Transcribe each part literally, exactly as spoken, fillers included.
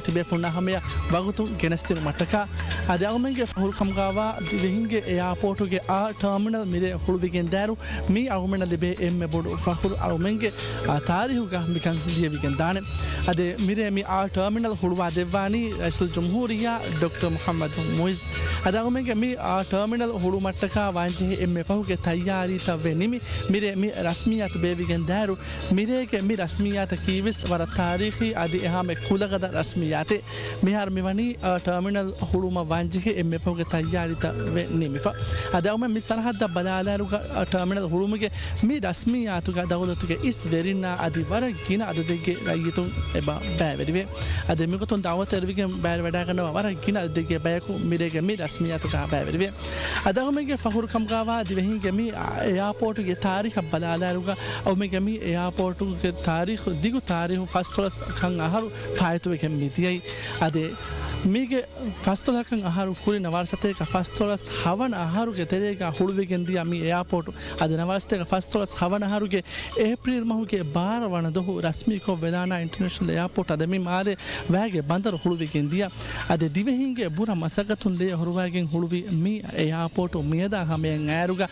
ތިބޭފުންނާ ހަމަޔަށް ވަގުތުން ގެނެސްދިނުމަށްޓަކާ. އަދި އަޅުމެންގެ ފަޚުރުކަމުގާވާ ދިވެހިންގެ އެއާޕޯޓުގެ އާ ޓާމިނަލް މިރޭ ހުޅުވިގެންދާއިރު، މީ އަޅުމެންނަށް ލިބޭ އެންމެ ބޮޑު ފަޚުރު. އަޅުމެންގެ، އާ، ތާރީހުގަ މިކަން ލިޔެވިގެންދާނެ. އަދި މިރޭ މި އާ ޓާމިނަލް ހުޅުވާ ދެއްވާނީ ރައީސުލްޖުމްހޫރިއްޔާ ޑޮކްޓަރ މުޙައްމަދު މުޢިއްޒު. އަދި އަޅުމެންގެ މި އާ ޓާމިނަލް ހުޅުމަށްޓަކާ ވާންޖެހޭ އެންމެ ފަހުގެ ތައްޔާރީތައް ވެ ނިމި، މިރޭ މި ރަސްމިއްޔާތު ބޭއްވިގެންދާއިރު، މިރޭގެ މި ރަސްމިއްޔާތަކީވެސް ވަރަށް ތާރީޚީ އަދި އެހާމެ ކުލަގަދަ ރަސްމިއްޔާތެއް. މިހާރު މިވަނީ، އާ، ޓާމިނަލް ހުޅުވުމަށް ވާންޖެހޭ އެންމެ ފަހުގެ ތައްޔާރީތައް ވެ ނިމިފަ. އަދި އަޅުމެން މި ސަރަހައްދަށް ބަލާލާއިރުގަ، އާ، ޓާމިނަލް ހުޅުވުމުގެ މި ރަސްމިއްޔާތުގަ ދައުލަތުގެ އިސް ވެރިންނާ އަދި ވަރަށް ގިނަ އަދަދެއްގެ ރައްޔިތުން އެބަ ބައިވެރިވޭ. އަދި މިގޮތުން ދައުވަތު އެރިވިގެން ބައިވެރިވަޑައިގަންނަވާ ވަރަށް ގިނަ އަދަދެއްގެ ބަޔަކު މިރޭގެ މި ރަސްމިއްޔާތުގަ ބައިވެރިވޭ. އަދި އަޅުމެންގެ ފަޚުރުކަމުގާވާ ދިވެހިންގެ މި އެއާޕޯޓުގެ ތާރީޚަށް ބަލާލާއިރުގަ، އަޅުމެންގެ މި އެއާޕޯޓުގެ ތާރީޚު، ދިގު ތާރީޚު ފަސްދޮޅަސް ކަން އަހަރު ފާއިތުވެގެން މިދިޔައީ. އަދި މީގެ ފަސްދޮޅަކަށް އަހަރު ކުރި ނަވާރަސަތޭކަ ފަސްދޮޅަސް ހަވަނަ އަހަރުގެ ތެރޭގަ ހުޅުވިގެން ދިޔަ މި އެއާޕޯޓު، އަދި ނަވާރަސަތޭކަ ފަސްދޮޅަސް ހަވަނަ އަހަރުގެ އޭޕްރީލް މަހުގެ ބާރަ ވަނަ ދުވަހު ރަސްމީކޮށް ވެލާނާ އިންޓަރނޭޝަނަލް އެއާޕޯޓް އަދި މި މާލޭ ވައިގެ ބަނދަރު ހުޅުވިގެން ދިޔަ. އަދި ދިވެހިންގެ ބުރަ މަސައްކަތުން ލޭ ހުރުވައިގެން ހުޅުވި މި އެއާޕޯޓު މިއަދާ ހަމަޔަށް އައިރުގަ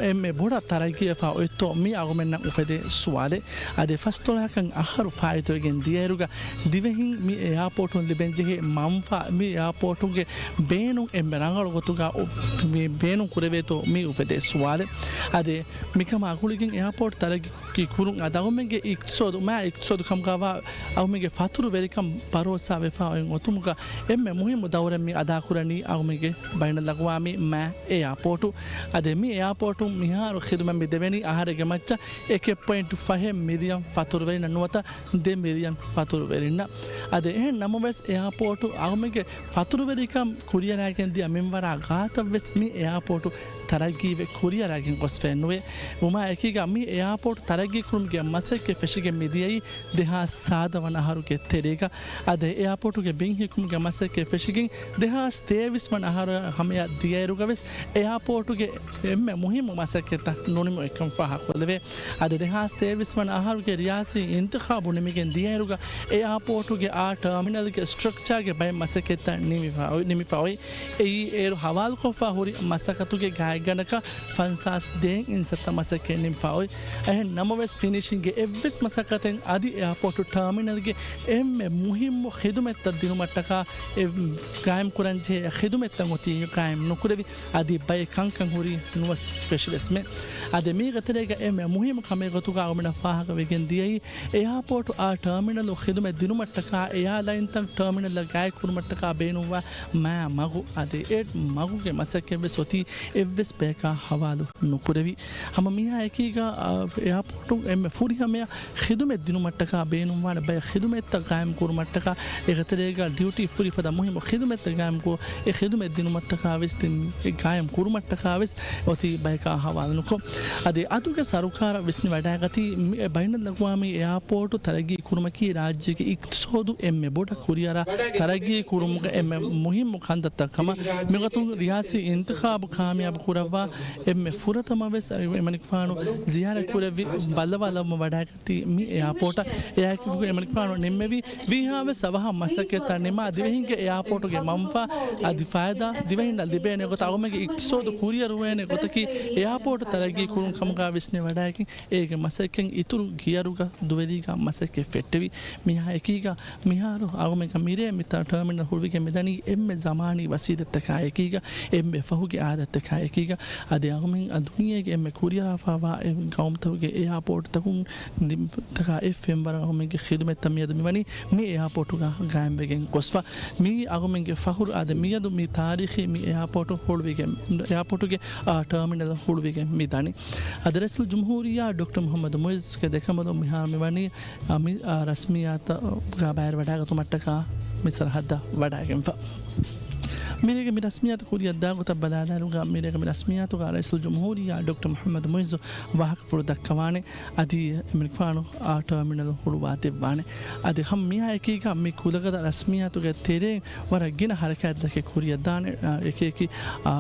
އެންމެ ބޮޑަށް ތަރައްގީވެފަ އޮތްތޯ މީ އަޅުގަނޑުމެންނަށް އުފެދޭ ސުވާލެއް. އަދި ފަސްދޮޅަހަކަށް އަހަރު ފާއިތުވެގެން ދިޔައިރުގަ ދިވެހިން މި އެއާޕޯޓުން ލިބެންޖެހޭ މަންފާ، މި އެއާޕޯޓުގެ ބޭނުން އެންމެ ރަނގަޅު ގޮތުގަ އު-، މި ބޭނުން ކުރެވޭތޯ މީ އުފެދޭ ސުވާލެއް. އަދި މިކަމާ ގުޅިގެން އެއާޕޯޓް ތަރައްގީ ކުރުން އަދި އަޅުމެންގެ އިޤްތިޞާދު، މާ އިޤްތިޞާދު ކަމުގަވާ އަޅުމެންގެ ފަތުރުވެރިކަން ބަރޯސާވެފަ އޮތް އޮތުމުގަ އެންމެ މުހިއްމު ދައުރެއް މި އަދާކުރަނީ އަޅުމެންގެ ބައިނަލްއަގުވާމީ މާ އެއާޕޯޓު. އަދި މި އެއާޕޯޓުން މިހާރު ޚިދުމަތް މި ދެވެނީ އަހަރެއްގެ މައްޗަށް އެކެއް ޕޮއިންޓު ފަހެއް މިލިއަން ފަތުރުވެރިންނަށް ނުވަތަ ދެ މިލިއަން ފަތުރުވެރިންނަށް. އަދި އެހެން ނަމަވެސް އެއާޕޯޓު އަޅުމެންގެ ފަތުރުވެރިކަން ކުރިއަރައިގެން ދިޔަ މިންވަރާ ގާތަށްވެސް މި އެއާޕޯޓު ތަރައްގީވެ ކުރިއަރައިގެން ގޮސްފައެއް ނުވޭ. ވުމާ އެކީގަ މި އެއާޕޯޓު ތަރައްގީ ކުރުމުގެ މަސައްކަތް ފެށިގެން މި ދިޔައީ ދެހާސް ސާދަ ވަނަ އަހަރުގެ ތެރޭގަ. އަދި އެއާޕޯޓުގެ ބިން ހިއްކުމުގެ މަސައްކަތް ފެށިގެން ދެހާސް ތޭވީސް ވަނަ އަހަރު ހަމަޔަށް ދިޔައިރުގަވެސް އެއާޕޯޓުގެ އެންމެ މުހިއްމު މަސައްކަތްތައް ނުނިމު އެކަން ފާހަގަކޮށްލެވޭ. އަދި ދެހާސް ތޭވީސް ވަނަ އަހަރުގެ ރިޔާސީ އިންތިޚާބު ނިމިގެން ދިޔައިރުގަ އެއާޕޯޓުގެ އާ ޓާމިނަލްގެ ސްޓްރަކްޗާގެ ބައެއް މަސައްކަތްތައް ނިމިފަ އޮތް، ނިމިފަ އޮތް. އެއީ އޭރު ހަވާލުކޮށްފަ ހުރި މަސައްކަތުގެ ގާތްގަނޑަކަށް ފަންސާސް ދޭއް އިންސައްތަ މަސައްކަތް ނިމިފަ އޮތް. އެހެން ނަމަވެސް ފިނިޝިންގގެ އެއްވެސް މަސައްކަތެއް އަދި އެއާޕޯޓު ޓާމިނަލްގެ އެންމެ މުހިއްމު ޚިދުމަތްތައް ދިނުމަށްޓަކާ އެ ގާއިމްކުރަންޖެހޭ ޚިދުމަތްތައް އޮތީ ގާއިމް ނުކުރެވި. އަދި ބައެއް ކަންކަން ހުރީ ނުވަސް ފެށިވެސްމެ. އަދި މީގެ ތެރޭގަ އެންމެ މުހިއްމު ކަމެއް ގޮތުގަ އަޅުގަނޑަށް ފާހަގަވެގެން ދިޔައީ، އެއާޕޯޓު އާ ޓާމިނަލު ޚިދުމަތް ދިނުމަށްޓަކާ އެއާލައިންތައް ޓާމިނަލަށް ގާތް ކުރުމަށްޓަކާ ބޭނުންވާ މާ މަގު، އަދި އެ މަގުގެ މަސައްކަތްވެސް އޮތީ އެއްވެސް ބަޔަކާ ހަވާލު ނުކުރެވި. ހަމަ މިއާ އެކީގަ، އާ، އެއާޕޯޓު އެންމެ ފުރިހަމަޔަށް ޚިދުމަތް ދިނުމަށްޓަކާ ބޭނުންވާނެ ބައެއް ޚިދުމަތްތައް ގާއިމް ކުރުމަށްޓަކާ، އެގެ ތެރޭގަ ޑިއުޓީ ފްރީ ފަދަ މުހިއްމު ޚިދުމަތްތައް ގާއިމް ކުރު، އެ ޚިދުމަތް ދިނުމަށްޓަކާ ވެސް ތިން އެ ގާއިމް ކުރުމަށްޓަކާ ވެސް އޮތީ ބަޔަކާ ހަވާލުނުކޮށް. އަދި އަދުގެ ސަރުކާރަށް ވިސްނިވަޑައިގަތީ، މި ބައިނަލްއަގުވާމީ އެއާޕޯޓު ތަރައްގީ ކުރުމަކީ ރާއްޖޭގެ އިޤްތިޞާދު އެންމެ ބޮޑަށް ކުރިއަރާ ތަރައްގީ ކުރުމުގެ އެންމެ މުހިއްމު ކަންތައްތައް ކަމަށް. މިގޮތުން ރިޔާސީ އިންތިޚާބު ކާމިޔާބު ކުރައްވާ އެންމެ ފުރަތަމަ ވެސް އެމަނިކުފާނު ޒިޔާރަތް ކުރެއްވި ބައްލަވާލައްވަމުން ވަޑައިގަތީ މި އެއާޕޯޓަށް. އެއާއެކީގަ އެމަނިކުފާނު ނިންމެވީ ވީހާވެސް އަވަހަށް މަސައްކަތްތައް ނިމާ ދިވެހިންގެ އެއާޕޯޓުގެ މަންފާ އަދި ފައިދާ ދިވެހިންނަށް ލިބޭނެ ގޮތަށް އަޅުމެންގެ އިޤްތިޞާދު ކުރިއަރުވޭނެ ގޮތަކީ އެއާޕޯޓު ތަރައްގީ ކުރުން ކަމުގަ ވިސްނިވަޑައިގެން އޭގެ މަސައްކަތް އިތުރު ގިޔަރުގަ ދުވެލީގަ މަސައްކަތް ފެއްޓެވި. މިހާ އެކީގަ މިހާރު އަޅުމެންގެ މިރޭ މި ތަ-، ޓާމިނަލް ހުޅުވިގެން މިދަނީ އެންމެ ޒަމާނީ ވަސީލަތްތަކާ އެކީގަ، އެންމެ ފަހުގެ އާދަތްތަކާ އެކީގަ. އަދި އަޅުމެން އަ ދުނިޔޭގެ އެންމެ ކުރިއަރާފައިވާ އެ ގައުމުތަކުގެ އެއާޕޯޓުތަކުން ތަކާ އެއް ފެންވަރަށް އަޅުމެންގެ ޚިދުމަތްތައް މިއަދު މިވަނީ މި އެއާޕޯޓުގަ ގާއިމްވެގެން ގޮސްފަ. މީ އަޅުމެންގެ ފަޚުރު އާދެ، މިއަދު މި ތާރީޚީ މި އެއާޕޯޓު ހުޅުވިގެން، އެއާޕޯޓުގެ އާ ޓާމިނަލް ހުޅުވިގެން މި ދަނީ. އަދި ރައީސުލްޖުމްހޫރިއްޔާ ޑޮކްޓަރ މުޙައްމަދު މުޢިއްޒުގެ ދެކަނބަލުން މިހާރު މިވަނީ، އާ، މި، އާ، ރަސްމިއްޔާތަށް ބައިވެރިވަޑައިގަތުމަށްޓަކާ މި ސަރަހައްދަށް ވަޑައިގެންފަ. މިރޭގެ މި ރަސްމިއްޔާތު ކުރިއަށްދާ ގޮތަށް ބަލާލާއިރުގަ، މިރޭގެ މި ރަސްމިއްޔާތުގަ ރައީސުލްޖުމްހޫރިއްޔާ ޑޮކްޓަރ މުޙައްމަދު މުޢިއްޒު ވާހަކަފުޅު ދައްކަވާނެ. އަދި އެމަނިކުފާނު އާ ޓާމިނަލް ހުޅުވާދެއްވާނެ. އަދި ހަމަ މިއާ އެކީގަ މި ކުލަގަދަ ރަސްމިއްޔާތުގެ ތެރެއިން ވަރަށް ގިނަ ހަރަކާތްތަކެއް ކުރިއަށްދާނެ. އާ، އެކި އެކި، އާ،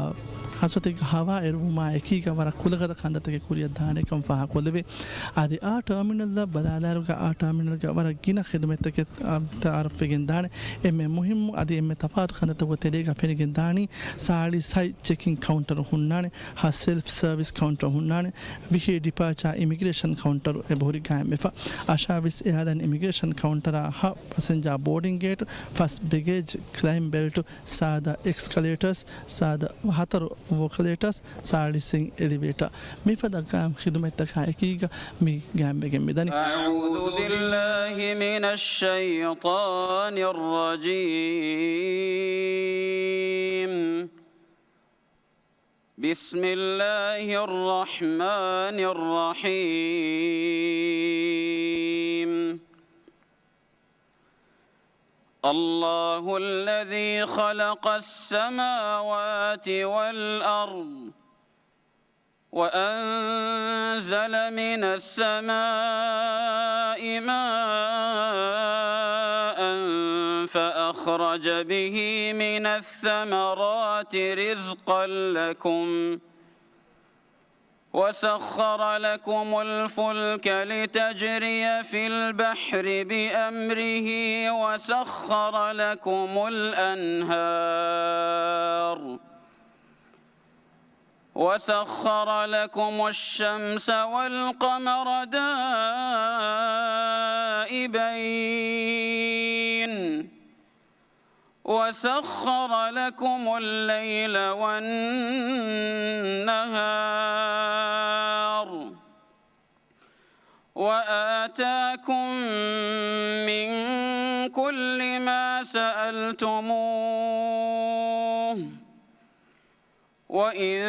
ހަސަތެއްގެ ހަވާ އެރުވުމާ އެކީގަ ވަރަށް ކުލަގަދަ ކަންތައްތަކެއް ކުރިއަށްދާނެކަން ފާހަގަކޮށްލެވޭ. އަދި އާ ޓާމިނަލްއަށް ބަލާލާއިރުގަ އާ ޓާމިނަލްގަ ވަރަށް ގިނަ ޚިދުމަތްތަކެއް، އާ، ތައާރަފްވެގެންދާނެ. އެންމެ މުހިއްމު އަދި އެންމެ ތަފާތު ކަންތައްތަކުގެ ތެރޭގަ ފެނިގެންދާނީ ސާޅީސް ހަތް ޗެކިން ކައުންޓަރު ހުންނާނެ، ހަ ސެލްފް ސަރވިސް ކައުންޓަރު ހުންނާނެ، ވިހި ޑިޕާޗާ އިމިގްރޭޝަން ކައުންޓަރު އެބަހުރި ގާއިމްވެފަ. އަށާވީސް އެއާލަން އިމިގްރޭޝަން ކައުންޓަރާ ހަ ޕަސެންޖާ ބޯޑިން ގޭޓު، ފަސް ބެގޭޖް ކްލައިމް ބެލްޓު، ސާދަ އެސްކަލޭޓަރސް، ސާދަ ހަތަރު ވޯކަލޭޓަސް، ސާޅީސް އެލިވޭޓާ. މިފަދަ ގާއިމް ޚިދުމަތްތަކާ އެކީގަ މި ގާއިމްވެގެން މިދަނީ. أعوذ بالله من الشيطان الرجيم. بسم الله الرحمن الرحيم. الله الذي خلق السماوات والأرض وأنزل من السماء ماء فأخرج به من الثمرات رزقا لكم وسخر لكم الفلك لتجري في البحر بأمره وسخر لكم الأنهار وسخر لكم الشمس والقمر دائبين وسخر لكم الليل والنهار وآتاكم من كل ما سألتموه وإن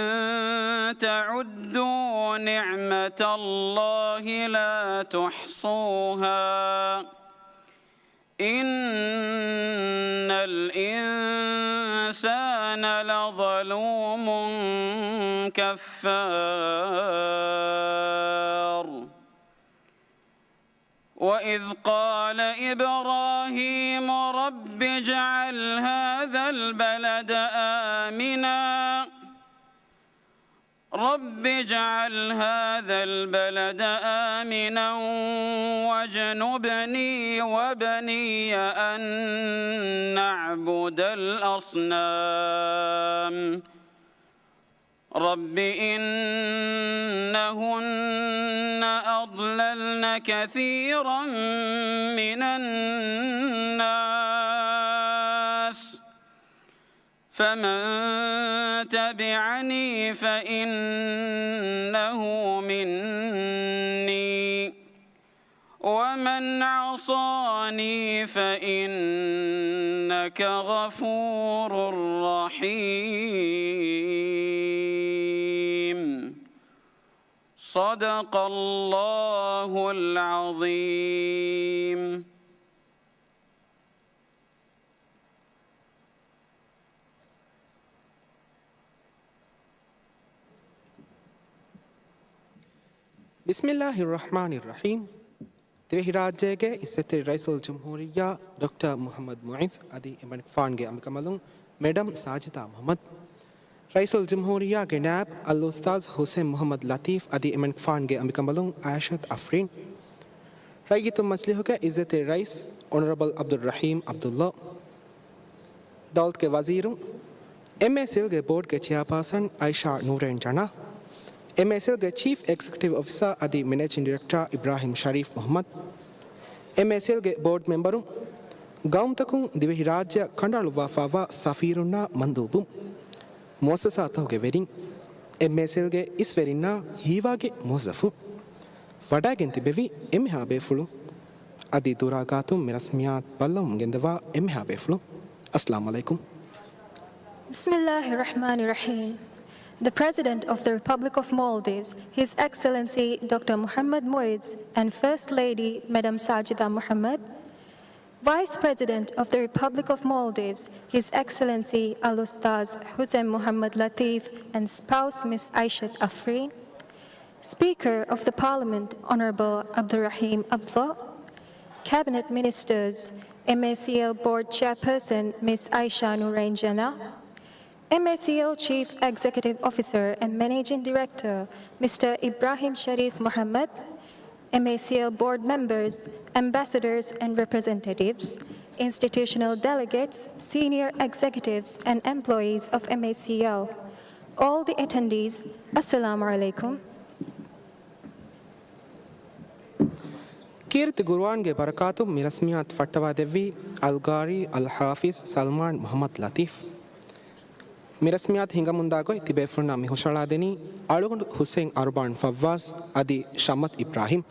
تعدوا نعمة الله لا تحصوها إن الإنسان لظلوم كفار. وإذ قال إبراهيم رب اجعل هذا البلد آمنا رب اجعل هذا البلد آمنا واجنبني وبني أن نعبد الأصنام رب إنهن أضللن كثيرا من الناس فمن تبعني فإنه مني ومن عصاني فإنك غفور رحيم. صدق الله العظيم. بسم الله الرحمن الرحيم. ދިވެހިރާއްޖޭގެ އިއްޒަތްތެރި ރައީސުލްޖުމްހޫރިއްޔާ ޑޮކްޓަރ މުޙައްމަދު މުޢިއްޒު އަދި އެމަނިކުފާނުގެ އަނބިކަނބަލުން މެޑަމް ސާޖިދާ މުޙައްމަދު، ރައީސުލްޖުމްހޫރިއްޔާގެ ނާއިބު އަލްއުސްތާޛު ޙުސައިން މުޙައްމަދު ލަތީފް އަދި އެމަނިކުފާނުގެ އަނބިކަނބަލުން އައިޝަތު އަފްރީން، ރައްޔިތުން މަޖިލީހުގެ އިއްޒަތްތެރި ރައީސް އޮނަރަބަލް ޢަބްދުއްރަޙީމް ޢަބްދުﷲ، ދައުލަތުގެ ވަޒީރުން، އެމްއޭސީއެލްގެ ބޯޑްގެ ޗެއާޕާސަން އައިޝާ ނޫރައިން ޖަނާ، އެމްއޭސީއެލްގެ ޗީފް އެގްޒެކެޓިވް އޮފިސާ އަދި މެނޭޖިން ޑިރެކްޓާ އިބްރާހިމް ޝަރީފް މުޙައްމަދު، އެމްއޭސީއެލްގެ ބޯޑް މެމްބަރުން، ގައުމުތަކުން ދިވެހިރާއްޖެއަށް ކަނޑައަޅުއްވާފައިވާ ސަފީރުންނާ މަންދޫބުން، މުއައްސަސާތަކުގެ ވެރިން، އެމްއޭސީއެލްގެ އިސްވެރިންނާ ހީވާގި މުވައްޒަފުން، ވަޑައިގެން ތިއްބެވި އެންމެހާ ބޭފުޅުން، އަދި ދުރާ ގާތުން މި ރަސްމިއްޔާތު ބައްލަވަމުން ގެންދަވާ އެންމެހާ ބޭފުޅުން، އައްސަލާމު ޢަލައިކުމް. بسم الله الرحمن الرحيم. The President of the Republic of Maldives, His Excellency Doctor Muhammad Muizz, and First Lady Madam Sajida Muhammad, Vice President of the Republic of Maldives, His Excellency Al-Ustaz Hussein Muhammad Latif and spouse Miss Aishat Afreen, Speaker of the Parliament, Honorable Abdurrahim Abdullah, Cabinet Ministers, M A C L Board Chairperson Miss Aisha Nurain Jana, M A C L Chief Executive Officer and Managing Director, Mister Ibrahim Sharif Muhammad, M A C L board members, ambassadors and representatives, institutional delegates, senior executives and employees of M A C L. All the attendees, Assalamu alaikum. ކީރިތި ގުރުއާންގެ ބަރަކާތުން މި ރަސްމިއްޔާތު ފައްޓަވާދެއްވީ އަލްގާރީ އަލް ޙާފިޒް ސަލްމާން މުޙައްމަދު ލަތީފް. މި ރަސްމިއްޔާތު ހިނގަމުންދާ ގޮތް ތިބޭފުޅުންނާ މި ހުށައަޅާދެނީ އަޅުގަނޑު ހުސެއިން އަރުބާން ފައްވާޒް އަދި ޝައްމަތް އިބްރާހިމް.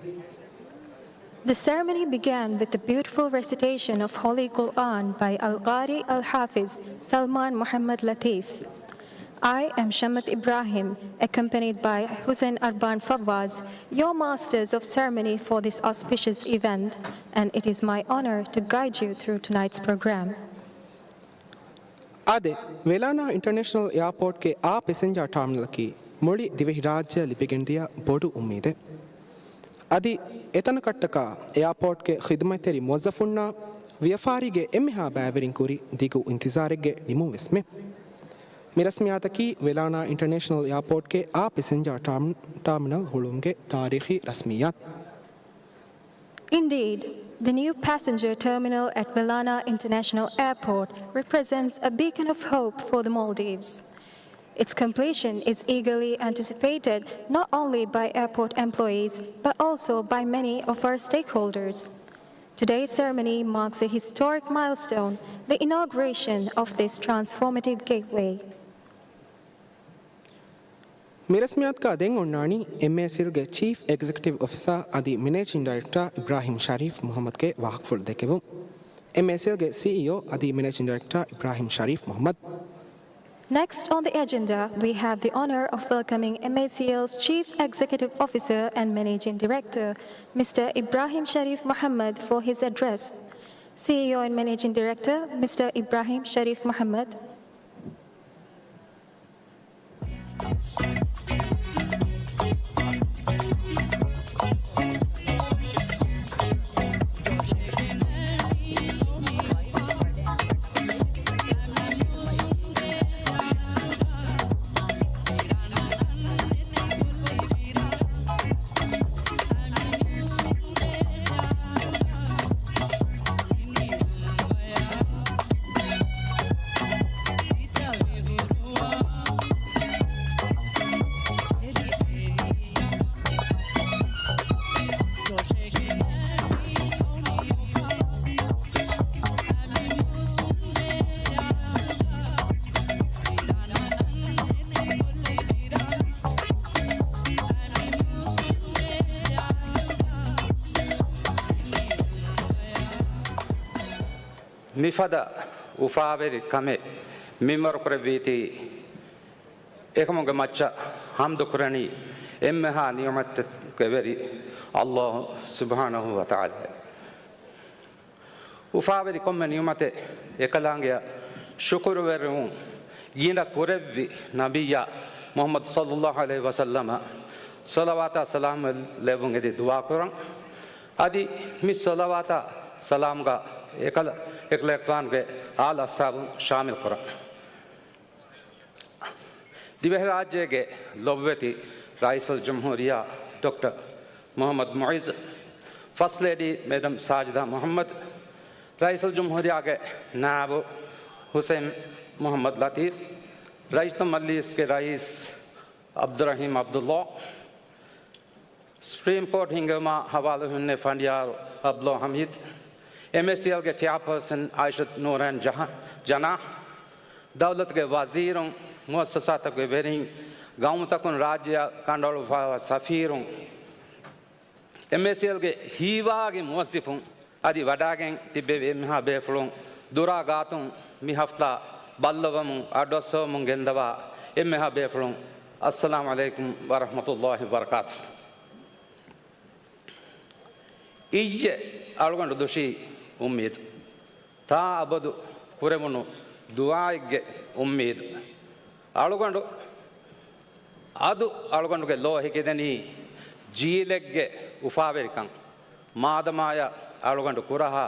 The ceremony began with the beautiful recitation of Holy Quran by Al-Qari Al-Hafiz Salman Muhammad Latif. I am Shammat Ibrahim, accompanied by Hussein Arban Fawaz, your masters of ceremony for this auspicious event, and it is my honor to guide you through tonight's program. އާދެ، ވެލާނާ އިންޓަރނޭޝަނަލް އެއާޕޯޓްގެ އާ ޕެސެންޖާ ޓާމިނަލަކީ މުޅި ދިވެހިރާއްޖެއަށް ލިބިގެންދިޔަ ބޮޑު އުއްމީދެއް. އަދި އެތަނަކަށްޓަކާ އެއާޕޯޓްގެ ޚިދުމަތްތެރި މުވައްޒަފުންނާ ވިޔަފާރީގެ އެންމެހާ ބައިވެރިން ކުރި ދިގު އިންތިޒާރެއްގެ ނިމުން ވެސްމެ. މި ރަސްމިއްޔާތަކީ ވެލާނާ އިންޓަރނޭޝަނަލް އެއާޕޯޓްގެ އާ ޕެސެންޖާ ޓާމް-، ޓާމިނަލް ހުޅުވުމުގެ ތާރީޚީ ރަސްމިއްޔާތު. Indeed, the new passenger terminal at Welana International Airport represents a beacon of hope for the Maldives. Its completion is eagerly anticipated not only by airport employees but also by many of our stakeholders. Today's ceremony marks a historic milestone, the inauguration of this transformative gateway. މި ރަސްމިއްޔާތުގަ ދެން އޮންނާނީ އެމްއޭސީއެލްގެ ޗީފް އެގްޒެކެޓިވް އޮފިސަރ އަދި މެނޭޖިން ޑައިރެކްޓަރ އިބްރާހިމް ޝަރީފް މުޙައްމަދުގެ ވާހަކަފުޅު ދެކެވުން. އެމްއޭސީއެލްގެ ސީއީއޯ އަދި މެނޭޖިން ޑައިރެކްޓަރ އިބްރާހިމް ޝަރީފް މުޙައްމަދު. Next on the agenda, we have the honor of welcoming M A C L's Chief Executive Officer and Managing Director, Mister Ibrahim Sharif Muhammad, for his address. C E O and Managing Director, Mister Ibrahim Sharif Muhammad. މިފަދަ އުފާވެރި ކަމެއް މިންވަރުކުރެއްވީތީ، އެކަމުގެ މައްޗަށް ޙަމްދު ކުރަނީ އެންމެހާ ނިޢުމަތެއްގެ ވެރި ﷲ ސުބްޙާނަހޫ ވަތަޢާލާ. އުފާވެރި ކޮންމެ ނިޢުމަތެއް އެކަލާނގެއަށް ޝުކުރުވެރިވުން ގިނަ ކުރެއްވި ނަބިއްޔާ މުޙައްމަދު ޞައްލައްލާހު ޢަލައިހި ވަސައްލަމަށް ޞަލަވާތާ ސަލާމް ލެއްވުން އެދި ދުޢާ ކުރަން. އަދި މި ޞަލަވާތާ ސަލާމްގަ އެކަލަ-، އެކަލޭގެފާނުގެ އާލް އަޞްޙާބުން ޝާމިލް ކުރަން. ދިވެހިރާއްޖޭގެ ލޮބުވެތި ރައީސުލްޖުމްހޫރިއްޔާ ޑޮކްޓަރ މުޙައްމަދު މުޢިއްޒު، ފަސްޓް ލޭޑީ މެޑަމް ސާޖިދާ މުޙައްމަދު، ރައީސުލްޖުމްހޫރިއްޔާގެ ނާއިބު ޙުސެއިން މުޙައްމަދު ލަތީފް، ރައްޔިތު މަޖިލީސްގެ ރައީސް ޢަބްދުއްރަޙީމް ޢަބްދުއްލާ، ސުޕްރީމް ކޯޓް ހިންގުމާ ޙަވާލު ހުންނެވި ފަނޑިޔާރު ޢަބްދުއްލާ ޙަމީދު، އެމްއޭސީއެލްގެ ޗެއާޕާސަން އާއިޝަތު ނޫރައިން ޖަހަ-، ޖަނާ، ދައުލަތުގެ ވަޒީރުން، މުއައްސަސާތަކުގެ ވެރިން، ގައުމުތަކުން ރާއްޖެއަށް ކަނޑައަޅުއްވާފައިވާ ސަފީރުން، އެމްއޭސީއެލްގެ ހީވާގި މުވައްޒިފުން، އަދި ވަޑާގެން ތިއްބެވި އެންމެހާ ބޭފުޅުން، ދުރާ ގާތުން މި ހަފްތާ ބައްލަވަމުން އަޑުއައްސަވަމުން ގެންދަވާ އެންމެހާ ބޭފުޅުން، އައްސަލާމު ޢަލައިކުމް ވަރަޙްމަތުﷲ ވަބަރަކާތުހު. އިއްޔެ އަޅުގަނޑު ދުށީ އުއްމީދު. ތާ އަބަދު ކުރެވުނު ދުޢާއެއްގެ އުއްމީދު. އަޅުގަނޑު އަދު އަޅުގަނޑުގެ ލޯ ހެކިދެނީ ޖީލެއްގެ އުފާވެރިކަން. މާދަމާޔަށް އަޅުގަނޑު ކުރަހާ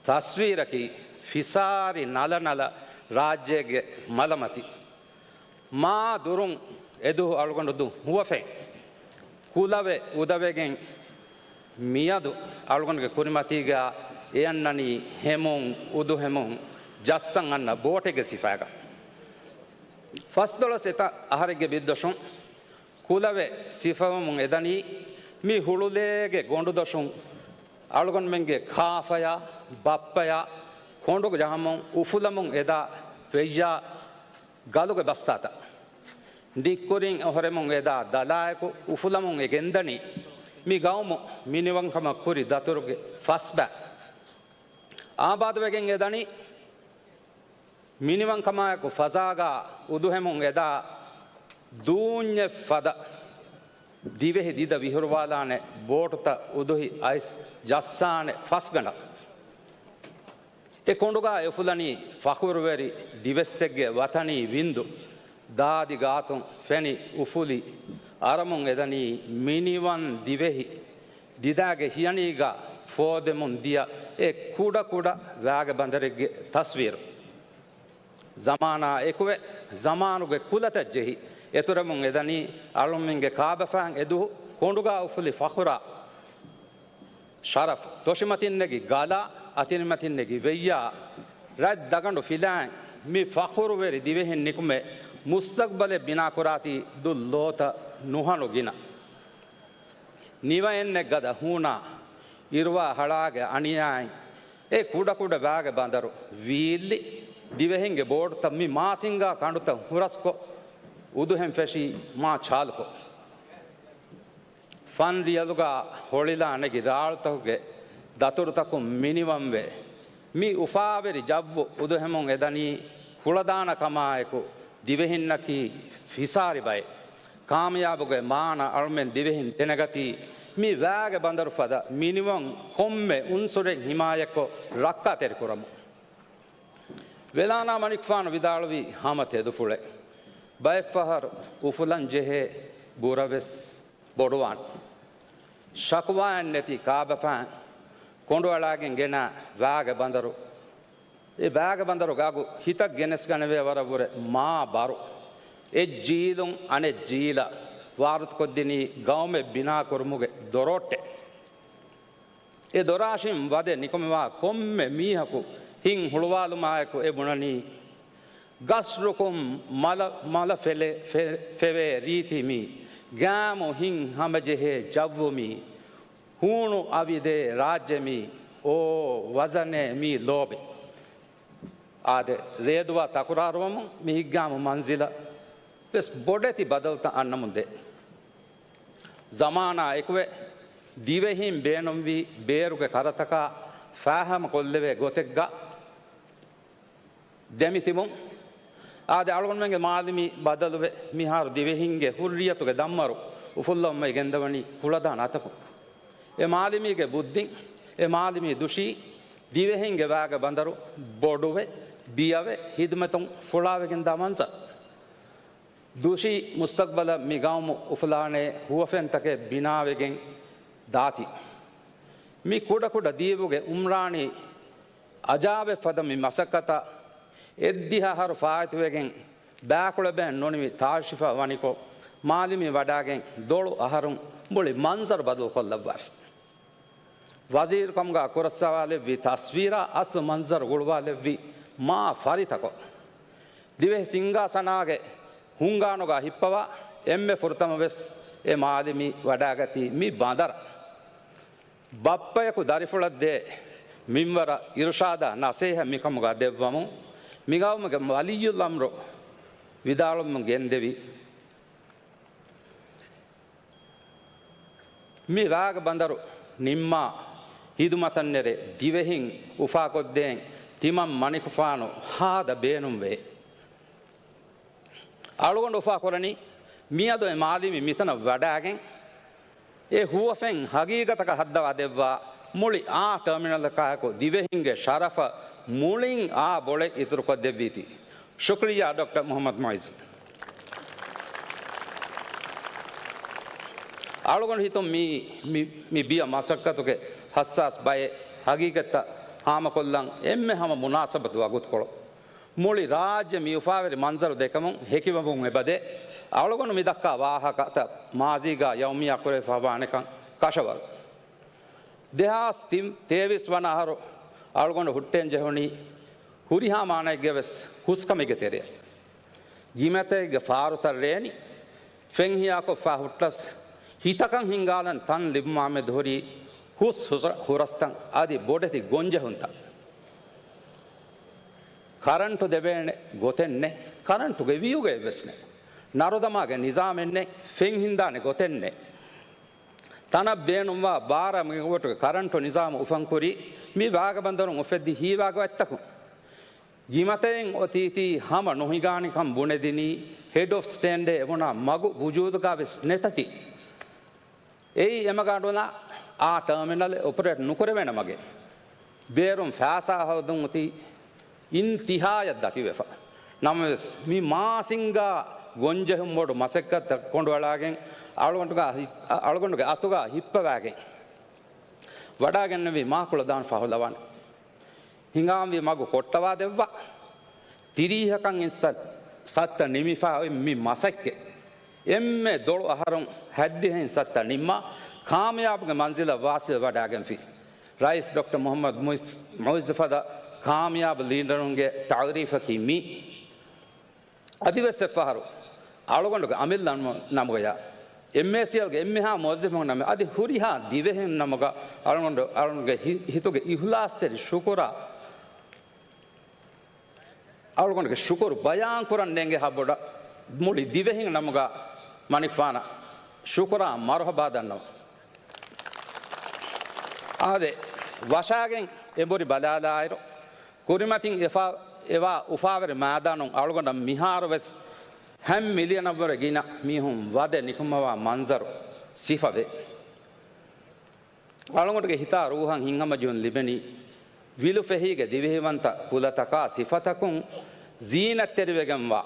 ތަސްވީރަކީ ފިސާރި ނަލަނަލަ ރާއްޖޭގެ މަލަމަތި. މާ ދުރުން އެދުހު އަޅުގަނޑު ދު ހުވަފެން ކުލަވެ އުދަވެގެން މިއަދު އަޅުގަނޑުގެ ކުރިމަތީގަ އެއަންނަނީ ހެމުން އުދުހެމުން ޖައްސަން އަންނަ ބޯޓެއްގެ ސިފައިގަ. ފަސްދޮޅަސް އެތައް އަހަރެއްގެ ބިއްދޮށުން ކުލަވެ ސިފަވަމުން އެދަނީ މި ހުޅުލޭގެ ގޮނޑުދޮށުން އަޅުގަނޑުމެންގެ ކާފަޔާ، ބައްޕަޔާ، ކޮނޑު ޖަހަމުން އުފުލަމުން އެދާ ވެއްޔާ، ގަލުގެ ބަސްތާތައް ނިއްކުރިން އޮހޮރެމުން އެދާ ދަލާއެކު އުފުލަމުން އެ ގެންދަނީ މި ގައުމު މިނިވަންކަމަށް ކުރި ދަތުރުގެ ފަސްބައި އާބާދުވެގެން އެދަނީ. މިނިވަންކަމާއެކު ފަޒާގާ އުދުހެމުން އެދާ ދޫންޏެއް ފަދަ ދިވެހި ދިދަ ވިހުރުވާލާނެ ބޯޓުތައް އުދުހި އައިސް ޖައްސާނެ ފަސްގަނޑަށް. އެ ކޮނޑުގާ އެ އުފުލަނީ ފަޚުރުވެރި ދިވެއްސެއްގެ ވަތަނީ ވިންދު، ދާދި ގާތުން ފެނި އުފުލި އަރަމުން އެދަނީ މިނިވަން ދިވެހި ދިދާގެ ހިޔަނީގާ ފޯދެމުން ދިޔަ އެ ކުޑަ ކުޑަ ވާގެ ބަނދަރެއްގެ ތަސްވީރު. ޒަމާނާ އެކުވެ، ޒަމާނުގެ ކުލަތައް ޖެހި، އެތުރެމުން އެދަނީ އަޅުމެންގެ ކާބަފާން އެދުހު ކޮނޑުގާ އުފުލި ފަޚުރާ ޝަރަފް، ތޮށިމަތިން ނެގި ގަލާ، އަތިރިމަތިން ނެގި ވެއްޔާ، ރަތް ދަގަނޑު ފިލާން މި ފަޚުރުވެރި ދިވެހިން ނިކުމެ، މުސްތަގްބަލެއް ބިނާކުރާތީ ދުށް ލޯތައް ނުހަނު ގިނަ. ނިވައެއްނެއް ގަދަ ހޫނާ، އިރުވާ ހަޅާގެ އަނިޔާއިން، އެ ކުޑަ ކުޑަ ވާގެ ބަނދަރު ވީއްލި، ދިވެހިންގެ ބޯޓުތައް މި މާސިންގާ ކަނޑުތައް ހުރަސްކޮށް، އުދުހެން ފެށީ މާ ޗާލުކޮށް. ފަން ރިޔަލުގާ ހޮޅިލާ ނެގި ރާޅުތަކުގެ ދަތުރުތަކުން މިނިވަންވެ، މި އުފާވެރި ޖައްވު އުދުހެމުން އެދަނީ ކުޅަދާނަ ކަމާއެކު، ދިވެހިންނަކީ ފިސާރި ބައެއް. ކާމިޔާބުގެ މާނަ އަޅުމެން ދިވެހިން ދެނެގަތީ، މި ވާގެ ބަނދަރު ފަދަ މިނިވަން ކޮންމެ އުންސުރެއް ހިމާޔަތްކޮށް ރައްކާތެރިކުރަމުން. ވެލާނާ މަނިކުފާނު ވިދާޅުވީ ހަމަ ތެދުފުޅެއް. ބައެއްފަހަރު އުފުލަން ޖެހޭ ބުރަވެސް ބޮޑުވާނެ. ޝަކުވާއެއް ނެތި ކާބަފާން ކޮނޑުއަޅާގެން ގެނާ ވާގެ ބަނދަރު. އެ ވާގެ ބަނދަރުގެ އަގު ހިތަށް ގެނެސްގަނެވޭ ވަރަށްވުރެ މާ ބާރު. އެއް ޖީލުން އަނެއް ޖީލަށް ވާރުތުކޮށްދިނީ ގައުމެއް ބިނާކުރުމުގެ ދޮރޯއްޓެއް. އެ ދޮރާށިން ވަދެ ނިކުމެވާ ކޮންމެ މީހަކު ހިތް ހުޅުވާލުމާއެކު އެ ބުނަނީ، ގަސްރުކުން މަލަ، މަލަ ފެލެ، ފެ، ފެވޭ ރީތި މީ، ގާމު ހިތް ހަމަޖެހޭ ޖައްވު މީ، ހޫނު އަވިދޭ ރާއްޖެ މީ، އޯ ވަޒަނޭ މީ ލޯބި. އާދެ، ރޭދުވާ ތަކުރާރުވަމުން މި ހިތްގާމު މަންޒިލަށް ވެސް ބޮޑެތި ބަދަލުތައް އަންނަމުން ދޭ. ޒަމާނާ އެކުވެ، ދިވެހިން ބޭނުންވީ ބޭރުގެ ކަރަތަކާ ފާހަމަ ކޮށްލެވޭ ގޮތެއްގަ ދެމިތިބުން. އާދެ، އަޅުގަނޑުމެންގެ މާލިމީ ބަދަލުވެ، މިހާރު ދިވެހިންގެ ހުއްރިއްޔަތުގެ ދަންމަރު އުފުއްލަވަމުން ގެންދަވަނީ ކުޅަދާނަ އަތަކުން. އެ މާލިމީގެ ބުއްދިން، އެ މާލިމީ ދުށީ ދިވެހިންގެ ވާގެ ބަނދަރު ބޮޑުވެ، ބިޔަވެ، ހިދުމަތުން ފުޅާވެގެންދާ މަންޒަރު. ދުށީ މުސްތަގްބަލަށް މި ގައުމު އުފުލާނޭ ހުވަފެންތަކެއް ބިނާވެގެން ދާތީ. މި ކުޑަކުޑަ ދީބުގެ އުމްރާނީ އަޖާބެއް ފަދަ މި މަސައްކަތަށް އެއްދިހަ އަހަރު ފާއިތުވެގެން ބާކުޅެބޭން ނުނިމި ތާޝިފާ ވަނިކޮށް، މާލިމީ ވަޑާގެން ދޮޅު އަހަރުން މުޅި މަންޒަރު ބަދަލުކޮށްލައްވާފި. ވަޒީރުކަމުގަ ކުރައްސަވާލެއްވި ތަސްވީރާ އަސްލު މަންޒަރު ގުޅުވާލެއްވި މާ ފަރިތަކޮށް. ދިވެހި ސިންގާސަނާގެ ހުންގާނުގަ ހިއްޕަވާ އެންމެ ފުރަތަމަވެސް އެ މާލިމީ ވަޑާގަތީ މި ބަނދަރަށް. ބައްޕަޔަކު ދަރިފުޅަށްދޭ މިންވަރަށް އިރުޝާދާ ނަސޭހަތް މިކަމުގަ ދެއްވަމުން މިގައުމުގެ ވަލިއްޔުލްއަމްރު ވިދާޅުވަމުން ގެންދެވި. މި ވާގެ ބަނދަރު ނިންމާ ހިދުމަތަށްނެރެ ދިވެހިން އުފާކޮށްދޭން ތިމަން މަނިކުފާނު ހާދަ ބޭނުންވޭ. އަޅުގަނޑު އުފާކުރަނީ މިއަދު އެ މާލިމީ މިތަނަށް ވަޑާގެން އެ ހުވަފެން ހަގީގަތަކަށް ހައްދަވާ ދެއްވާ މުޅި އާ ޓަރމިނަލަކާއެކު ދިވެހިންގެ ޝަރަފަށް މުޅިން އާ ބޮޅެއް އިތުރުކޮށްދެއްވީތީ. ޝުކްރިއްޔާ ޑޮކްޓަރ މުޙައްމަދު މުޢިއްޒު. އަޅުގަނޑު ހިތުން މި، މި، މި ބިޔަ މަސައްކަތުގެ ހައްސާސް ބައެއް ހަގީގަތްތައް ހާމަކޮށްލަން އެންމެ ހަމަ މުނާސަބަތު ވަގުތުކޮޅު. މުޅި ރާއްޖެ މި އުފާވެރި މަންޒަރު ދެކެމުން ހެކިވަމުން އެބަދޭ، އަޅުގަނޑު މިދައްކާ ވާހަކަތައް މާޒީގާ ޔައުމިއްޔާ ކުރެވިފައިވާނެކަން ކަށަވަރު. ދެހާސް ތޭވީސް ވަނަ އަހަރު އަޅުގަނޑު ހުއްޓެން ޖެހުނީ ހުރިހާ މާނައެއްގެ ވެސް ހުސްކަމެއްގެ ތެރެއަށް. ގިމަތައެއްގެ ފާރުތައް ރޭނި، ފެންހިޔާކޮށްފާ ހުއްޓަސް، ހިތަކަށް ހިންގާލަން ތަން ލިބުމާމެދު ހުރީ ހުސް ހުސް ހުރަސްތައް އަދި ބޮޑެތި ގޮންޖެހުންތައް. ކަރަންޓު ދެވޭނެ ގޮތެއް ނެތް، ކަރަންޓުގެ ވިއުގައެއް ވެސް ނެތް. ނަރުދަމާގެ ނިޒާމެއް ނެތް، ފެން ހިންދާނެ ގޮތެއް ނެތް. ތަނަށް ބޭނުންވާ ބާރަ މެގަވަޓުގެ ކަރަންޓު ނިޒާމު އުފަންކުރީ މި ވާގަބަނދަރުން އުފެއްދި ހީވާގޮތްތަކުން. ގިމަތައެއް އޮތީތީ ހަމަ ނުހިނގާނެކަން ބުނެދިނީ ހެޑް އޮފް ސްޓޭންޑޭ އެބުނާ މަގު ވުޖޫދުގާ ވެސް ނެތަތީ. އެއީ އެމަގަ އަޑުލާ އާ ޓާމިނަލެއް އޮޕަރޭޓް ނުކުރެވޭނެ މަގެއް. ބޭރުން ފައިސާ ހޯދުން އޮތީ އިންތިހާޔަށް ދަތިވެފަ. ނަމަވެސް، މި މާސިންގާ ގޮންޖެހުން ބޮޑު މަސައްކަތްތައް ކޮނޑުއަޅާގެން، އަޅުގަނޑުގާ ހި-، އަޅުގަނޑުގެ އަތުގާ ހިއްޕަވާގެން ވަޑާގެންނެވި މާކޮޅަށް ދާން ފަހުލަވާނެ. ހިނގާންވީ މަގު ކޮށްޓަވާ ދެއްވާ. ތިރީހަކަށް އިން ސަ-، ސައްތަ ނިމިފާ އޮތް މި މަސައްކަތް އެންމެ ދޮޅު އަހަރުން ހައްދިހައިން ސައްތަ ނިންމާ، ކާމިޔާބުގެ މަންޒިލަށް ވާސިލް ވަޑާގެންފި. ރައީސް ޑޮކްޓަރ މުޙައްމަދު މުޢިއްޒު ފަދަ ކާމިޔާބު ލީޑަރުންގެ ތަޢުރީފަކީ މީ. އަދިވެސް އެއްފަހަރު އަޅުގަނޑުގެ އަމިއްލަ ނަމު-، ނަމުގަޔާ، އެމްއޭސީއެލްގެ އެންމެހާ މުވައްޒަފުން ނަމެ، އަދި ހުރިހާ ދިވެހިން ނަމުގަ އަޅުގަނޑު، އަޅުގަނޑުގެ ހި-، ހިތުގެ އިހުލާސްތެރި ޝުކުރާ، އަޅުގަނޑުގެ ޝުކުރު ބަޔާން ކުރަން ނޭނގޭ ހާ ބޮޑަށް މުޅި ދިވެހިން ނަމުގަ މަނިކުފާނަށް ޝުކުރާ މަރުޙަބާ ދަންނަވަން. އާދެ، ވަށާގެން އެނބުރި ބަލާލާއިރު، ކުރިމަތިން އެފާ-، އެވާ އުފާވެރި މައިދާނުން އަޅުގަނޑަށް މިހާރު ވެސް ހަތް މިލިއަނަށްވުރެ ގިނަ މީހުން ވަދެ ނިކުމަވާ މަންޒަރު ސިފަވޭ. އަޅުގަނޑުގެ ހިތާ ރޫހަށް ހިތްހަމަޖެހުން ލިބެނީ، ވިލުފެހީގެ ދިވެހިވަންތަ ކުލަތަކާ ސިފަތަކުން ޒީނަތްތެރިވެގެންވާ،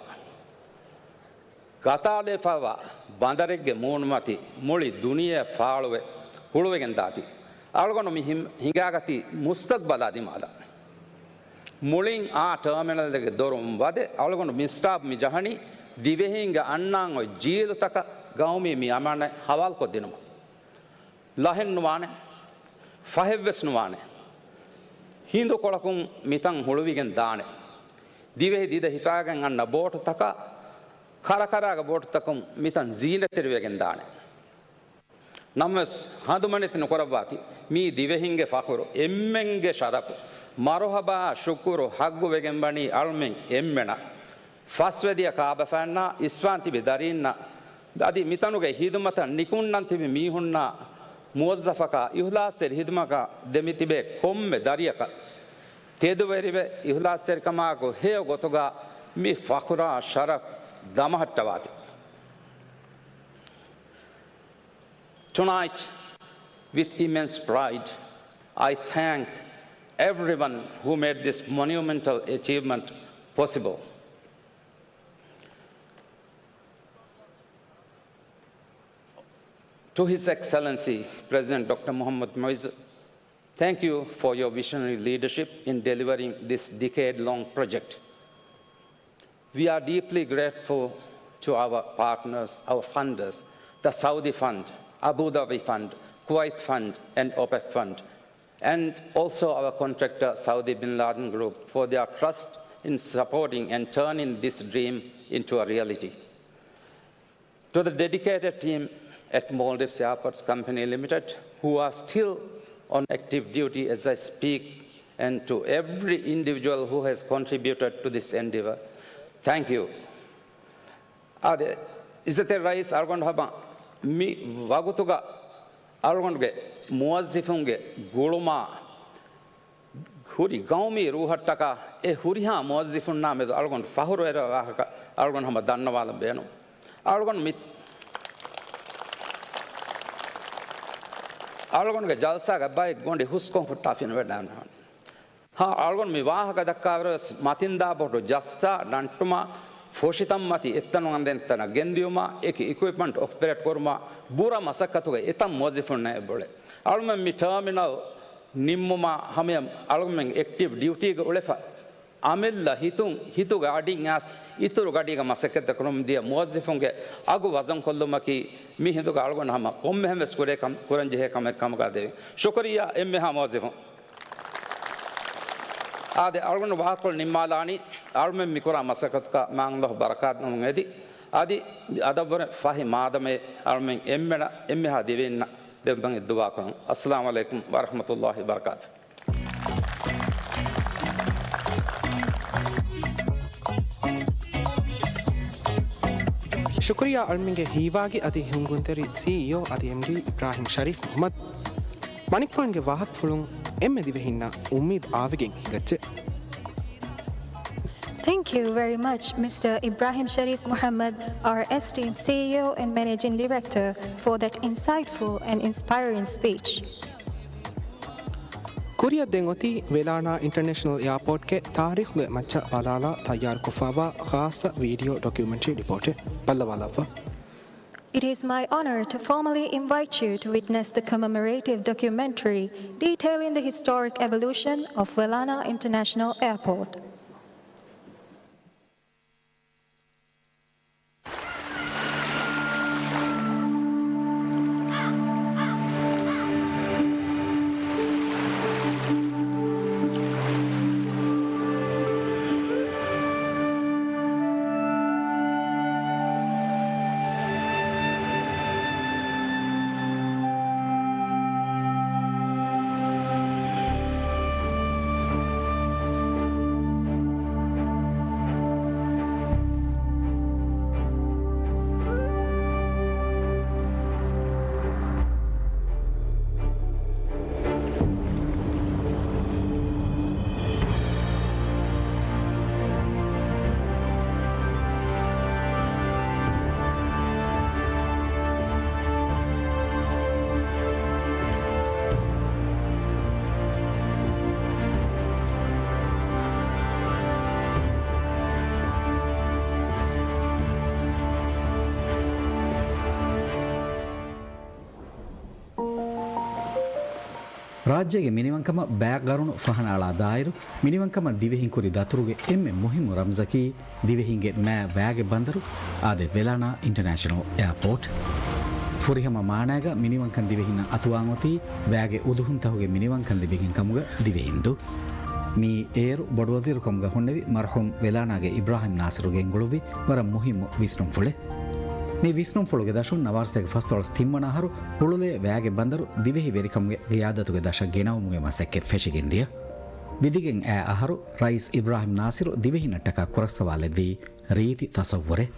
ގަތާލެފައިވާ ބަނދަރެއްގެ މޫނުމަތީ މުޅި ދުނިޔެއަށް ފާޅުވެ ހުޅުވެގެން ދާތީ. އަޅުގަނޑު މި ހިން-، ހިނގާގަތީ މުސްތަގްބަލާ ދިމާލަށް. މުޅިން އާ ޓާމިނަލްގެ ދޮރުން ވަދެ އަޅުގަނޑު މި ސްޓާޕް މި ޖަހަނީ ދިވެހީންގެ އަންނާން އޮތް ޖީލުތަކަށް ގައުމީ މި އަމާނަތް ހަވާލުކޮށްދިނުމަށް. ލަހެއް ނުވާނެ، ފަހެއްވެސް ނުވާނެ. ހިނދުކޮޅަކުން މިތަން ހުޅުވިގެން ދާނެ. ދިވެހި ދިދަ ހިފާގެން އަންނަ ބޯޓުތަކާ، ކަރަކަރާގެ ބޯޓުތަކުން މިތަން ޒީނަތްތެރިވެގެން ދާނެ. ނަމަވެސް، ހަނދުމަނެތި ނުކުރައްވާތި، މީ ދިވެހިންގެ ފަޚުރު، އެންމެންގެ ޝަރަފު، މަރުޙަބާ ޝުކުރު ހައްގުވެގެންވަނީ އަޅުމެން އެންމެނަށް. ފަސްވެދިޔަ ކާބަފައިންނާ، އިސްވާން ތިބި ދަރީންނަށް، އަދި މިތަނުގެ ހިދުމަތަށް ނިކުންނަން ތިބި މީހުންނާ، މުވައްޒަފަކާ، އިހުލާސްތެރި ހިދުމަތަކާ ދެމިތިބޭ ކޮންމެ ދަރިޔަކަށް ތެދުވެރިވެ، އިހުލާސްތެރިކަމާއެކު ހެޔޮ ގޮތުގަ މި ފަޚުރާ ޝަރަފް ދަމަހައްޓަވާތި. Tonight, with immense pride, I thank everyone who made this monumental achievement possible. To His Excellency President Doctor Muhammad Muizz, thank you for your visionary leadership in delivering this decade-long project. We are deeply grateful to our partners, our funders, the Saudi Fund, Abu Dhabi Fund, Kuwait Fund, and OPEC Fund, and also our contractor, Saudi Bin Laden Group, for their trust in supporting and turning this dream into a reality. To the dedicated team at Maldives Airports Company Limited, who are still on active duty as I speak, and to every individual who has contributed to this endeavor, thank you. އާދެ، އިއްޒަތްތެރި ރައީސް އަޅުގަނޑު ހަމަ މި ވަގުތުގަ އަޅުގަނޑުގެ މުވައްޒިފުންގެ ގުޅުމާ ހުރި ގައުމީ ރޫހަށްޓަކާ އެ ހުރިހާ މުވައްޒިފުންނާ މެދު އަޅުގަނޑު ފަހުރުވެރިވާ ވާހަކަ އަޅުގަނޑު ހަމަ ދަންނަވާލަން ބޭނުން. އަޅުގަނޑު މި-، އަޅުގަނޑުގެ ޖަލްސާގަ ބައެއް ގޮނޑި ހުސްކޮށް ހުއްޓާފިނަ ވެޑާން. ހާ، އަޅުގަނޑު މި ވާހަކަ ދައްކާވަރުވެސް މަތިންދާ ބޯޓު ޖައްސާ ނަންޓުމާ، ފޮށިތައް މަތި އެއްތަނުން އަނދަން ތަނަށް ގެންދިޔުމާ، އެކި އިކުއިޕްމަންޓް އޮޕަރޭޓް ކުރުމާ، ބުރަ މަސައްކަތުގައި އެތައް މުވައްޒިފުންނެއް އެބައުޅޭ. އަޅުމެން މި ޓާމިނަލް ނިންމުމާ ހަމަޔަށް އަޅުމެން އެކްޓިވް ޑިއުޓީގަ އުޅެފަ. އަމިއްލަ ހިތުން ހިތުގެ އަޑިން އައިސް އިތުރު ގަޑީގަ މަސައްކަތް ކުރަމުން ދިޔަ މުވައްޒިފުންގެ އަގު ވަޒަންކޮށްލުމަކީ މި ހިނދުގަ އަޅުގަނޑު ހަމަ ކޮންމެހެން ވެސް ކުރޭ ކަމެއް ކުރަންޖެހޭ ކަމެއް ކަމުގަ ދެވިން. ޝުކުރިއްޔާ އެންމެހާ މުވައްޒިފުން. އާދެ، އަޅުގަނޑު ވާހަކަކޮޅު ނިންމާލާނީ، އަޅުމެން މިކުރާ މަސައްކަތަކަށް މާތް ﷲ ބަރަކާތް ނަމުން އެދި، އަދި އަދަށްވުރެ ފަހި މާދަމައެއް އަޅުމެން އެންމެނަށް އެންމެހާ ދިވެހިންނަށް ދެއްވަން ދުޢާކުރަން. އައްސަލާމު ޢަލައިކުމް ވަރަޙްމަތުﷲ ވަބަރަކާތު. ޝުކުރިއްޔާ އަޅުމެންގެ ހީވާގި އަދި ހިންގުންތެރި ސީއީއޯ އަދި އެމްޑީ އިބްރާހިމް ޝަރީފް މުޙައްމަދު. މަނިކުފާނުގެ ވާހަކަފުޅުން އެންމެ ދިވެހިންނަށް އުއްމީދު އާވެގެން ހިނގައްޖެ. Thank you very much, Mister Ibrahim Sharif Muhammad, our esteemed C E O and Managing Director, for that insightful and inspiring speech. ކުރިއަށް ދެން އޮތީ ވެލާނާ އިންޓަރނޭޝަނަލް އެއާޕޯޓްގެ ތާރީޚުގެ މައްޗަށް ބަލާލާ ތައްޔާރުކޮށްފައިވާ ޚާއްޞަ ވީޑިއޯ ޑޮކިއުމެންޓްރީ ރިޕޯޓެއް. ބައްލަވާލައްވާ. It is my honor to formally invite you to witness the commemorative documentary detailing the historic evolution of Welana International Airport. ރާއްޖޭގެ މިނިވަންކަމަށް ބައިގަރުނު ފަހަނައަޅާ ދާއިރު، މިނިވަންކަމަށް ދިވެހިން ކުރި ދަތުރުގެ އެންމެ މުހިއްމު ރަމްޒަކީ، ދިވެހިންގެ މާތް ވައިގެ ބަނދަރު، އާދެ، ވެލާނާ އިންޓަރނޭޝަނަލް އެއާޕޯޓް. ފުރިހަމަ މާނައިގަ މިނިވަންކަން ދިވެހިންނަށް އަތުވާން އޮތީ، ވައިގެ އުދުހުންތަހުގެ މިނިވަންކަން ލިބިގެން ކަމުގަ ދިވެހިންދޫ. މިއީ އޭރު ބޮޑުވަޒީރު ކަމުގަ ހުންނެވި މަރްޙޫމް ވެލާނާގެ އިބްރާހިމް ނާސިރު ގެންގުޅުއްވި ވަރަށް މުހިއްމު ވިސްނުންފުޅެއް. މި ވިސްނުންފުޅުގެ ދަށުން ނަވާރަ ސަތޭކަ ފަސްދޮޅަސް ތިންވަނަ އަހަރު ހުޅުލޭ ވައިގެ ބަނދަރު ދިވެހި ވެރިކަމުގެ ގިޔާދަތުގެ ދަށަށް ގެނައުމުގެ މަސައްކަތް ފެށިގެންދިޔަ. ވިދިގެން އައި އަހަރު ރައީސް އިބްރާހިމް ނާސިރު ދިވެހިންނަށްޓަކާ ކުރައްސަވާލެއްވީ ރީތި ތަޞައްވުރެއް.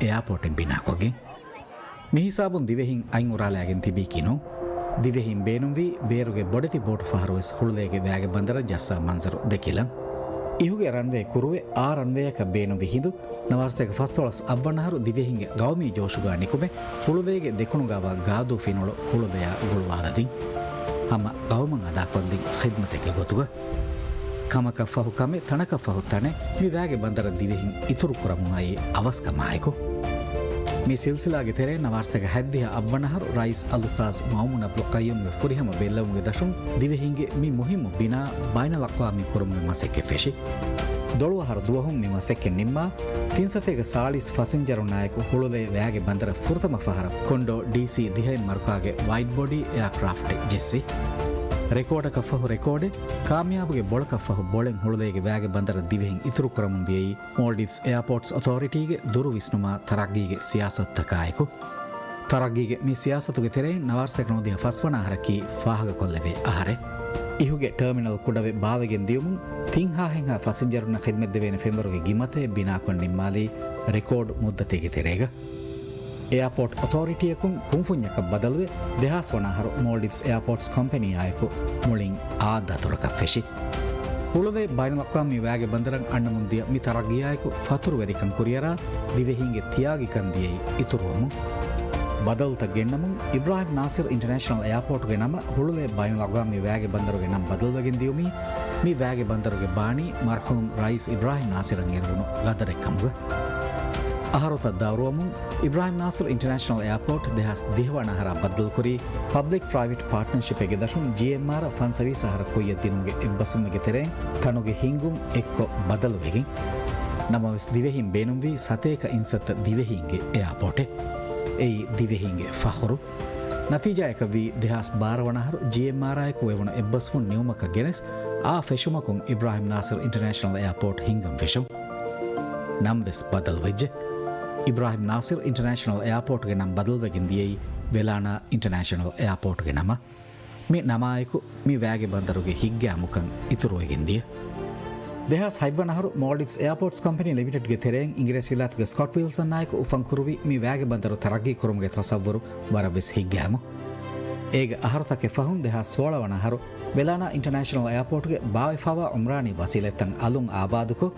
އެއާޕޯޓެއް ބިނާކޮށްގެން. މިހިސާބުން ދިވެހިން އަތްއުރާލާގެން ތިބީކީ ނޫން. ދިވެހިން ބޭނުންވީ ބޭރުގެ ބޮޑެތި ބޯޓު ފަހަރުވެސް ހުޅުލޭގެ ވައިގެ ބަނދަރަށް ޖައްސާ މަންޒަރު ދެކިލަން. އިހުގެ ރަންވޭ ކުރުވެ އާ ރަންވޭއަކަށް ބޭނުންވި ހިނދު، ނަވާރަ ސަތޭކަ ފަސްދޮޅަސް އަށްވަނަ އަހަރު ދިވެހިންގެ ގައުމީ ޖޯޝުގާ ނިކުމެ، ހުޅުލޭގެ ދެކުނުގާވާ ގާދޫ ފިނޮޅު ހުޅުލެޔާ ގުޅުވާލަދިން. ހަމަ ގައުމަށް އަދާކޮށްދިން ޚިދްމަތެއްގެ ގޮތުގަ. ކަމަކަށް ފަހު ކަމެއް، ތަނަކަށް ފަހު ތަނެއް، މި ވައިގެ ބަނދަރަށް ދިވެހިން އިތުރު ކުރަމުން އައީ އަވަސްކަމާއެކު. މި ސިލްސިލާގެ ތެރޭ ނަވާރަސަތޭކަ ހަތްދިހަ އަށްވަނަ އަހަރު ރައީސް އަލްއުސްތާޛު މައުމޫން އަބްދުލް ޤައްޔޫމްގެ ފުރިހަމަ ބެއްލެވުމުގެ ދަށުން ދިވެހިންގެ މި މުހިއްމު ބިނާ ބައިނަލްއަޤްވާމީ ކުރުމުގެ މަސައްކަތް ފެށި. ދޮޅު އަހަރު ދުވަހުން މި މަސައްކަތް ނިންމާ، ތިން ސަތޭކަ ސާޅީސް ފަސިންޖަރުންނާއެކު ހުޅުލޭ ވައިގެ ބަނދަރަށް ފުރަތަމަ ފަހަރަށް ކޮންޑޯ ޑީސީ ދިހައިން މަރުކާގެ ވައިޑް ބޮޑީ އެއާކްރާފްޓެއް ޖެއްސި. ރެކޯޑަކަށް ފަހު ރެކޯޑެއް، ކާމިޔާބުގެ ބޮޅަކަށް ފަހު ބޮޅެއް ހުޅުލޭގެ ވައިގެ ބަނދަރަށް ދިވެހިން އިތުރު ކުރަމުން ދިޔައީ މޯލްޑިވްސް އެއާޕޯޓްސް އޮތޯރިޓީގެ ދުރު ވިސްނުމާ ތަރައްގީގެ ސިޔާސަތުތަކާއެކު. ތަރައްގީގެ މި ސިޔާސަތުގެ ތެރެއިން ނަވާރަސަތޭކަ ނުވަދިހަ ފަސްވަނަ އަހަރަކީ ފާހަގަކޮށްލެވޭ އަހަރެއް. އިހުގެ ޓާމިނަލް ކުޑަވެ ބާވެގެން ދިޔުމުން ތިން ހާހެއްހާ ފަސިންޖަރުންނަށް ޚިދްމަތްދެވޭނެ ފެންވަރުގެ ގިމަތޭ ބިނާކޮށް ނިންމާލީ ރެކޯޑް މުއްދަތެއްގެ ތެރޭގަ. އެއާޕޯޓް އޮތޯރިޓީއަކުން ކުންފުންޏަކަށް ބަދަލުވެ، ދެހާސް ވަނަ އަހަރު މޯލްޑިވްސް އެއާޕޯޓްސް ކޮމްޕެނީއާއެކު މުޅިން އާ ދަތުރަކަށް ފެށި. ހުޅުލޭ ބައިނަލްއަޤްވާމީ ވައިގެ ބަނދަރަށް އަންނަމުން ދިޔަ މި ތަރައްގީއާއެކު ފަތުރުވެރިކަން ކުރިއަރާ ދިވެހީންގެ ތިޔާގިކަން ދިޔައީ އިތުރުވަމުން. ބަދަލުތައް ގެންނަމުން އިބްރާހިމް ނާސިރު އިންޓަނޭޝަނަލް އެއާޕޯޓުގެ ނަމަށް ހުޅުލޭ ބައިނަލްއަޤްވާމީ ވައިގެ ބަނދަރުގެ ނަން ބަދަލުވެގެން ދިޔުމީ މި ވައިގެ ބަނދަރުގެ ބާނީ މަރްޙޫމް ރައީސް އިބްރާހިމް ނާސިރަށް އެރުވުނު ގަދަރެއްކަމުގަ. އަހަރުތައް ދައުރުވަމުން އިބްރާހިމް ނާސިރު އިންޓަނޭޝަނަލް އެއާޕޯޓް ދެހާސް ދިހަ ވަނަ އަހަރާ ބައްދަލުކުރީ ޕަބްލިކް ޕްރައިވެޓް ޕާޓްނަރޝިޕެއްގެ ދަށުން ޖީއެމްއާރަށް ފަންސަވީސް އަހަރަށް ކުއްޔަށް ދިނުމުގެ އެއްބަސްވުމެއްގެ ތެރެއިން ތަނުގެ ހިންގުން އެއްކޮށް ބަދަލުވެގެން. ނަމަވެސް ދިވެހިން ބޭނުންވީ ސަތޭކަ އިންސައްތަ ދިވެހީންގެ އެއާޕޯޓެއް. އެއީ ދިވެހީންގެ ފަޚުރު. ނަތީޖާއަކަށްވީ ދެހާސް ބާރަ ވަނަ އަހަރު ޖީއެމްއާރާއެކު ވެވުނު އެއްބަސްވުން ނިމުމަކަށް ގެނެސް، އާ ފެށުމަކުން އިބްރާހިމް ނާސިރު އިންޓަނޭޝަނަލް އެއާޕޯޓް ހިންގަން ފެށުން. ނަން ވެސް ބަދަލުވެއްޖެ. އިބްރާހިމް ނާސިރު އިންޓަނޭޝަނަލް އެއާޕޯޓްގެ ނަން ބަދަލުވެގެން ދިޔައީ ވެލާނާ އިންޓަނޭޝަނަލް އެއާޕޯޓްގެ ނަމަށް. މި ނަމާއެކު މި ވައިގެ ބަނދަރުގެ ހިތްގައިމުކަން އިތުރުވެގެން ދިޔަ. ދެހާސް ހަތްވަނަ އަހަރު މޯލްޑިވްސް އެއާޕޯޓްސް ކޮމްޕެނީ ލިމިޓެޑްގެ ތެރެއިން އިނގިރޭސިވިލާތުގެ ސްކޮޓް ވިލްސަންއާއެކު އުފަން ކުރުވި މި ވައިގެ ބަނދަރު ތަރައްގީ ކުރުމުގެ ތަސައްވުރު ވަރަށް ވެސް ހިތްގައިމު. އޭގެ އަހަރުތަކެއް ފަހުން ދެހާސް ސޯޅަ ވަނަ އަހަރު ވެލާނާ އިންޓަނޭޝަނަލް އެއާޕޯޓްގެ ބާވެފަވާ އުމްރާނީ ވަސީލަތްތައް އަލުން އާބާދުކޮށް،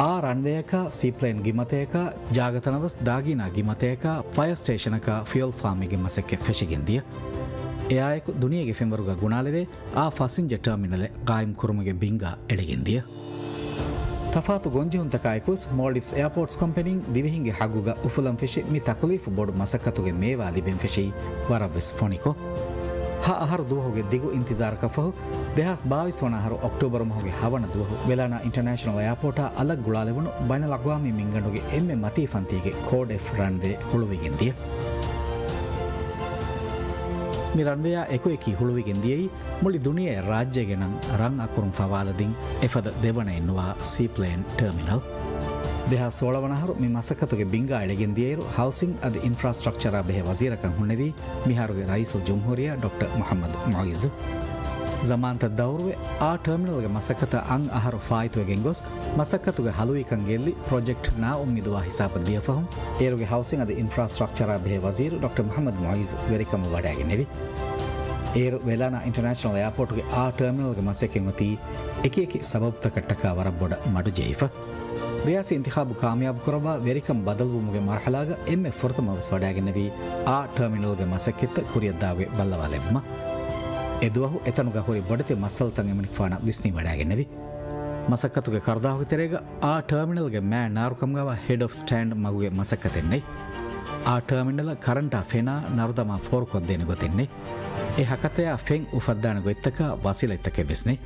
އާ ރަންވޭއަކާ، ސީޕްލޭން ގިމަތަޔަކާ، ޖާގަތަނަވަސް ދާގީނާ ގިމަތަޔަކާ، ފަޔަރ ސްޓޭޝަނަކާ، ފިއުލް ފާމެއްގެ މަސައްކަތް ފެށިގެން ދިޔަ. އެއާއެކު ދުނިޔޭގެ ފެންވަރުގަ ގުނާލެވޭ އާ ފަސިންޖަ ޓާމިނަލެއް ގާއިމް ކުރުމުގެ ބިންގާ އެޅިގެން ދިޔަ. ތަފާތު ގޮންޖެހުންތަކާއެކުވެސް މޯލްޑިވްސް އެއާޕޯޓްސް ކޮމްޕެނީން ދިވެހިންގެ ހައްގުގަ އުފުލަން ފެށި މި ތަކުލީފު ބޮޑު މަސައްކަތުގެ މޭވާ ލިބެން ފެށީ ވަރަށް ވެސް ފޮނިކޮށް. ހަ އަހަރު ދުވަހުގެ ދިގު އިންތިޒާރަކަށް ފަހު، ދެހާސް ބާވީސް ވަނަ އަހަރު އޮކްޓޫބަރު މަހުގެ ހަވަނަ ދުވަހު ވެލާނާ އިންޓަނޭޝަނަލް އެއާޕޯޓާ އަލަށް ގުޅާލެވުނު ބައިނަލްއަގްވާމީ މިންގަނޑުގެ އެންމެ މަތީ ފަންތީގެ ކޯޑް އެފް ރަންވޭ ހުޅުވިގެން ދިޔަ. މި ރަންވޭއާ އެކުއެކީ ހުޅުވިގެން ދިޔައީ މުޅި ދުނިޔެއަށް ރާއްޖޭގެ ނަން ރަން އަކުރުން ފަވާލަދިން އެފަދަ ދެވަނައެއްނުވާ ސީޕްލޭން ޓާމިނަލް. ދެހާސް ސޯޅަ ވަނަ އަހަރު މި މަސައްކަތުގެ ބިންގާ އެޅިގެން ދިޔައިރު، ހައުސިން އަދި އިންފްރާސްޓްރަކްޗަރާ ބެހޭ ވަޒީރަކަށް ހުންނެވީ މިހާރުގެ ރައީސުލްޖުމްހޫރިއްޔާ ޑޮކްޓަރ މުޙައްމަދު މުޢިއްޒު. ޒަމާންތައް ދައުރުވެ، އާ ޓާމިނަލްގެ މަސައްކަތަށް އަށް އަހަރު ފާއިތުވެގެން ގޮސް، މަސައްކަތުގެ ހަލުވިކަން ގެއްލި، ޕްރޮޖެކްޓް ނާއުއްމީދުވާ ހިސާބަށް ދިޔަފަހުން، އޭރުގެ ހައުސިން އަދި އިންފްރާސްޓްރަކްޗަރާ ބެހޭ ވަޒީރު ޑޮކްޓަރ މުޙައްމަދު މުޢިއްޒު ވެރިކަމަށް ވަޑައިގެންނެވި. އޭރު ވެލާނާ އިންޓަނޭޝަނަލް އެއާޕޯޓުގެ އާ ޓާމިނަލްގެ މަސައްކަތް އޮތީ އެކި އެކި ސަބަބުތަކަށްޓަކާ ވަރަށް ބޮޑަށް މަޑުޖެހިފަ. ރިޔާސީ އިންތިޚާބު ކާމިޔާބު ކުރައްވާ ވެރިކަން ބަދަލުވުމުގެ މަރުޙަލާގަ އެންމެ ފުރަތަމަ ވެސް ވަޑައިގެންނެވީ އާ ޓާމިނަލްގެ މަސައްކަތްތައް ކުރިއަށްދާގޮތް ބައްލަވާލެއްވުމަށް. އެ ދުވަހު އެތަނުގަ ހުރި ބޮޑެތި މައްސަލަތައް އެމަނިކުފާނަށް ވިސްނިވަޑައިގެންނެވި. މަސައްކަތުގެ ކަރުދާހުގެ ތެރޭގަ އާ ޓާމިނަލްގެ މާ ނާރުކަމުގަވާ ހެޑް އޮފް ސްޓޭންޑް މަގުގެ މަސައްކަތެއް ނެތް. އާ ޓާމިނަލަށް ކަރަންޓާ ފެނާ ނަރުދަމާ ފޯރުކޮށްދޭނެ ގޮތެއް ނެތް. އެ ހަކަތަޔާ ފެން އުފައްދާނެ ގޮތްތަކާ ވަސީލަތްތަކެއް ވެސް ނެތް.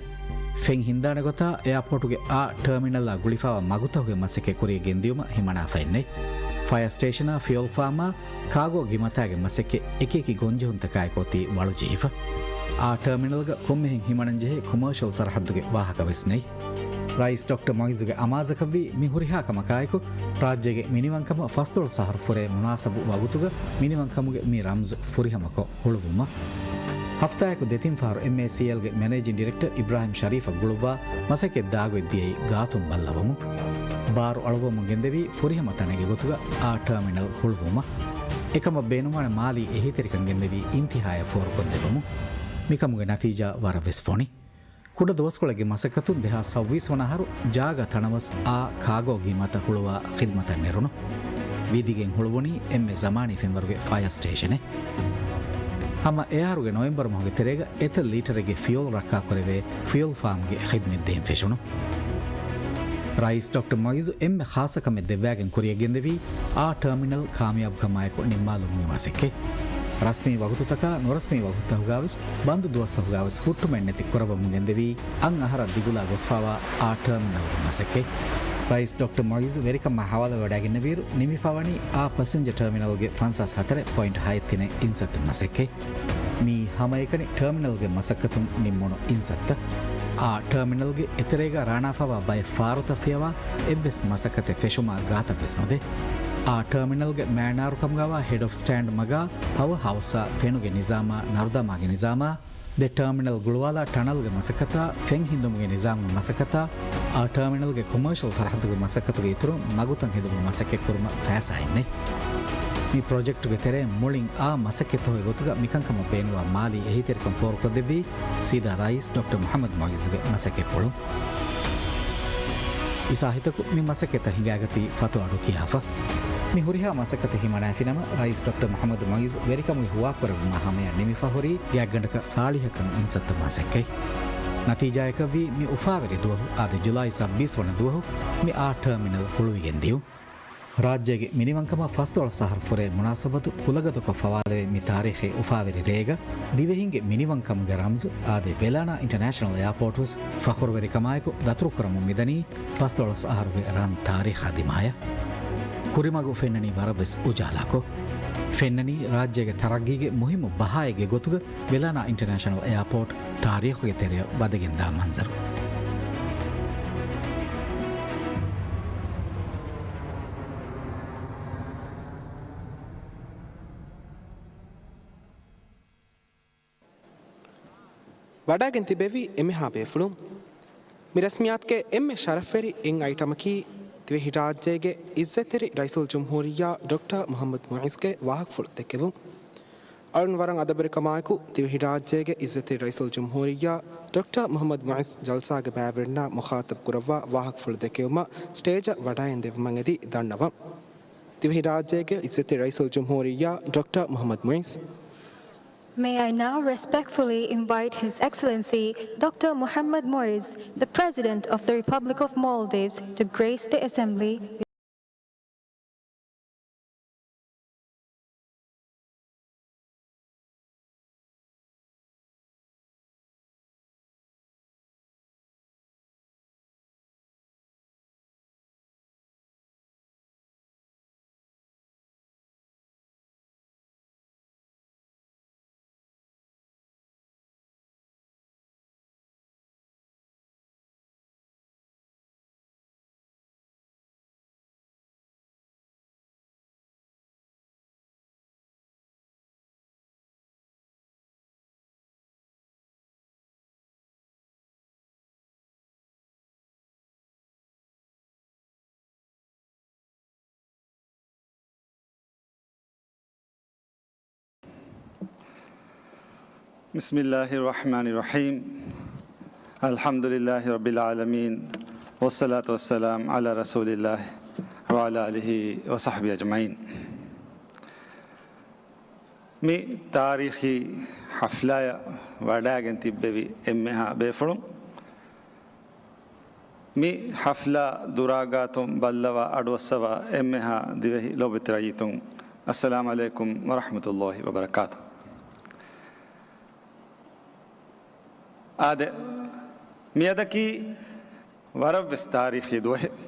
ފެން ހިންދާނެ ގޮތާ އެއާޕޯޓުގެ އާ ޓާމިނަލާ ގުޅިފައިވާ މަގުތަކުގެ މަސައްކަތް ކުރިޔަށް ގެންދިޔުމަށް ހިމަނާފައެއް ނެތް. ފަޔަރ ސްޓޭޝަނާ ފިއުލް ފާމާ ކާގޯ ގިމަތާގެ މަސައްކަތް އެކި އެކި ގޮންޖެހުންތަކާއެކު އޮތީ ވަޅުޖެހިފަ. އާ ޓާމިނަލްގަ ކޮންމެހެން ހިމަނަންޖެހޭ ކޮމާޝަލް ސަރަހައްދުގެ ވާހަކަ ވެސް ނެތް. ރައީސް ޑޮކްޓަރ މުޢިއްޒުގެ އަމާޒަކަށްވީ މި ހުރިހާ ކަމަކާއެކު، ރާއްޖޭގެ މިނިވަންކަމަށް ފަސްދޮޅަސް އަހަރު ފުރޭ މުނާސަބު ވަގުތުގަ މިނިވަންކަމުގެ މި ރަމްޒު ފުރިހަމަކޮށް ހުޅުވުމަށް. ހަފްތާއަކު ދެތިން ފަހަރު އެމްއޭސީއެލްގެ މެނޭޖިން ޑިރެކްޓަރ އިބްރާހިމް ޝަރީފަށް ގުޅުއްވާ މަސައްކަތް ދާގޮތް ދިޔައީ ގާތުން ބައްލަވަމުން. ބާރު އަޅުއްވަމުން ގެންދެވީ ފުރިހަމަ ތަނެއްގެ ގޮތުގަ އާ ޓާމިނަލް ހުޅުވުމަށް. އެކަމަށް ބޭނުންވާނެ މާލީ އެހީތެރިކަން ގެންދެވީ އިންތިހާޔަށް ފޯރުކޮށްދެއްވަމުން. މިކަމުގެ ނަތީޖާ ވަރަށް ވެސް ފޮނި. ކުޑަ ދުވަސްކޮޅެއްގެ މަސައްކަތުން ދެހާސް ސައުވީސް ވަނަ އަހަރު ޖާގަ ތަނަވަސް އާ ކާގޯ ގިމަތަށް ހުޅުވާ ޚިދްމަތަށް ނެރުނު. ވިދިގެން ހުޅުވުނީ އެންމެ ޒަމާނީ ފެންވަރުގެ ފަޔަރ ސްޓޭޝަނެއް. ހަމަ އެއަހަރުގެ ނޮވެމްބަރު މަހުގެ ތެރޭގަ އެތައް ލީޓަރެއްގެ ފިއުލް ރައްކާކުރެވޭ ފިއުލް ފާމްގެ ޚިދްމަތް ދޭން ފެށުނު. ރައީސް ޑޮކްޓަރ މުޢިއްޒު އެންމެ ޚާއްޞަ ކަމެއް ދެއްވާގެން ކުރިޔަށް ގެންދެވީ، އާ ޓާމިނަލް ކާމިޔާބުކަމާއެކު ނިންމާލުމުގެ މަސައްކަތް. ރަސްމީ ވަގުތުތަކާ ނުރަސްމީ ވަގުތުތަކުގާވެސް ބަންދު ދުވަސްތަކުގާވެސް ހުއްޓުމެއްނެތި ކުރައްވަމުން ގެންދެވީ، އަށް އަހަރަށް ދިގުލާ ގޮސްފާވާ އާ ޓާމިނަލްގެ މަސައްކަތް. ރައީސް ޑޮކްޓަރ މުޢިއްޒު ވެރިކަމާ ހަވާލުވެވަޑައިގެންނެވިއިރު، ނިމިފާވަނީ އާ ޕަސެންޖަ ޓާމިނަލްގެ ފަންސާސް ހަތަރެއް ޕޮއިންޓް ހައެއް ތިނެއް އިންސައްތަ މަސައްކަތް. މީ ހަމައެކަނި ޓާމިނަލްގެ މަސައްކަތުން ނިންމުނު އިންސައްތަ. އާ ޓާމިނަލްގެ އެތެރޭގަ ރާނާފާވާ ބައެއް ފާރުތައް ފިޔަވާ އެއްވެސް މަސައްކަތެއް ފެށުމާ ގާތަށްވެސް ނުދޭ. އާ ޓާމިނަލްގެ މޭނާރުކަމުގަވާ ހެޑް އޮފް ސްޓޭންޑް މަގާ ޕަވަ ހައުސްއާ ފެނުގެ ނިޒާމާ ނަރުދަމާގެ ނިޒާމާ ދެ ޓާމިނަލް ގުޅުވާލާ ޓަނަލްގެ މަސައްކަތާ، ފެން ހިންދުމުގެ ނިޒާމުގެ މަސައްކަތާ، އާ ޓާމިނަލްގެ ކޮމާޝަލް ސަރަހައްދުގެ މަސައްކަތުގެ އިތުރުން މަގުތައް ހެދުމުގެ މަސައްކަތް ކުރުމަށް ފައިސާއެއް ނެތް. މި ޕްރޮޖެކްޓުގެ ތެރެއިން މުޅިން އާ މަސައްކަތްތަކުގެ ގޮތުގަ މިކަންކަމަށް ބޭނުންވާ މާލީ އެހީތެރިކަން ފޯރުކޮށްދެއްވީ ސީދާ ރައީސް ޑޮކްޓަރ މުޙައްމަދު މުޢިއްޒުގެ މަސައްކަތްޕުޅުން. އިސާހިތަކު މި މަސައްކަތަށް ހިނގާގަތީ ފަތު އަޑު ކިޔާފަ. މި ހުރިހާ މަސައްކަތެއް ހިމަނާފިނަމަ، ރައީސް ޑޮކްޓަރ މުޙައްމަދު މުޢިއްޒު ވެރިކަމުގެ ހުވާކުރެއްވުމާ ހަމަޔަށް ނިމިފަ ހުރީ ގާތްގަނޑަކަށް ސާޅީހަކަށް އިންސައްތަ މަސައްކަތް. ނަތީޖާއަކަށްވީ މި އުފާވެރި ދުވަހު އާދެ، ޖުލައި ސައްބީސް ވަނަ ދުވަހު މި އާ ޓާމިނަލް ހުޅުވިގެން ދިޔުން. ރާއްޖޭގެ މިނިވަންކަމަށް ފަސްދޮޅަސް އަހަރު ފުރޭ މުނާސަބަތު ކުލަގަދަކޮށް ފަވާލެވޭ މި ތާރީޚީ އުފާވެރި ރޭގަ، ދިވެހިންގެ މިނިވަންކަމުގެ ރަމްޒު އާދެ، ވެލާނާ އިންޓަރނޭޝަނަލް އެއާޕޯޓްވެސް ފަޚުރުވެރިކަމާއެކު ދަތުރުކުރަމުން މިދަނީ ފަސްދޮޅަސް އަހަރުގެ ރަން ތާރީޚާ ދިމާޔަށް. ކުރިމަގު ފެންނަނީ ވަރަށްވެސް އުޖާލާކޮށް. ފެންނަނީ ރާއްޖޭގެ ތަރައްގީގެ މުހިއްމު ބަހާއެއްގެ ގޮތުގަ ވެލާނާ އިންޓަރނޭޝަނަލް އެއާޕޯޓް ތާރީޚުގެ ތެރެއަށް ވަދެގެންދާ މަންޒަރު. ވަޑައިގެން ތިބެވި އެންމެހާ ބޭފުޅުން، މި ރަސްމިއްޔާތުގެ އެންމެ ޝަރަފްވެރި އެއް އައިޓަމަކީ، ދިވެހިރާއްޖޭގެ އިއްޒަތްތެރި ރައީސުލްޖުމްހޫރިއްޔާ ޑޮކްޓަރ މުޙައްމަދު މުޢިއްޒުގެ ވާހަކަފުޅު ދެއްކެވުން. އަޅުން ވަރަށް އަދަބުވެރިކަމާއެކު، ދިވެހިރާއްޖޭގެ އިއްޒަތްތެރި ރައީސުލްޖުމްހޫރިއްޔާ ޑޮކްޓަރ މުޙައްމަދު މުޢިއްޒު ޖަލްސާގެ ބައިވެރިންނާ މުޚާޠަބު ކުރައްވާ ވާހަކަފުޅު ދެއްކެވުމަށް ސްޓޭޖަށް ވަޑައިގެން ދެއްވުމަށް އެދި ދަންނަވަން. ދިވެހިރާއްޖޭގެ އިއްޒަތްތެރި ރައީސުލްޖުމްހޫރިއްޔާ ޑޮކްޓަރ މުޙައްމަދު މުޢިއްޒު. May I now respectfully invite His Excellency Doctor Muhammad Muizz, the President of the Republic of Maldives, to grace the Assembly. بسم الله الرحمن الرحيم. الحمد لله رب العالمين. والصلاة والسلام على رسول الله وعلى آله وصحبه أجمعين. މި ތާރީޚީ ޙަފްލާއަށް ވަޑައިގެން ތިއްބެވި އެންމެހާ ބޭފުޅުން، މި ޙަފްލާ ދުރާގާތުން ބައްލަވާ އަޑުއައްސަވާ އެންމެހާ ދިވެހި ލޯބިވެތި ރައްޔިތުން، އައްސަލާމު ޢަލައިކުމް ވަރަޙްމަތުﷲި ވަބަރަކާތު. އާދެ، މިއަދަކީ ވަރަށްވެސް ތާރީޚީ ދުވަހެއް.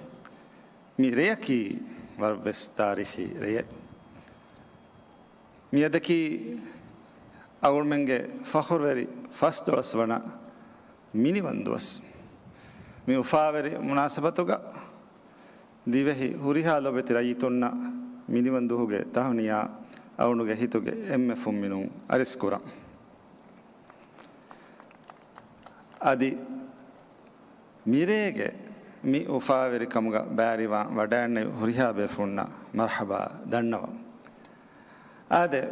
މި ރެޔަކީ ވަރަށްވެސް ތާރީޚީ ރެޔެއް. މިއަދަކީ އަޅުގަނޑުމެންގެ ފަޚުރުވެރި ފަސްދޮޅަސް ވަނަ މިނިވަން ދުވަސް. މި އުފާވެރި މުނާސަބަތުގަ ދިވެހި ހުރިހާ ލޯބިވެތި ރައްޔިތުންނަށް މިނިވަން ދުވަހުގެ ތަހުނިޔާ އަޅުގަނޑުގެ ހިތުގެ އެންމެ ފުންމިނުން އަރިސްކުރަން. އަދި މިރޭގެ މި އުފާވެރިކަމުގަ ބައިވެރިވާން ވަޑައިގެންނެވި ހުރިހާ ބޭފުޅުންނަށް މަރްޙަބާ ދަންނަވަން. އާދެ،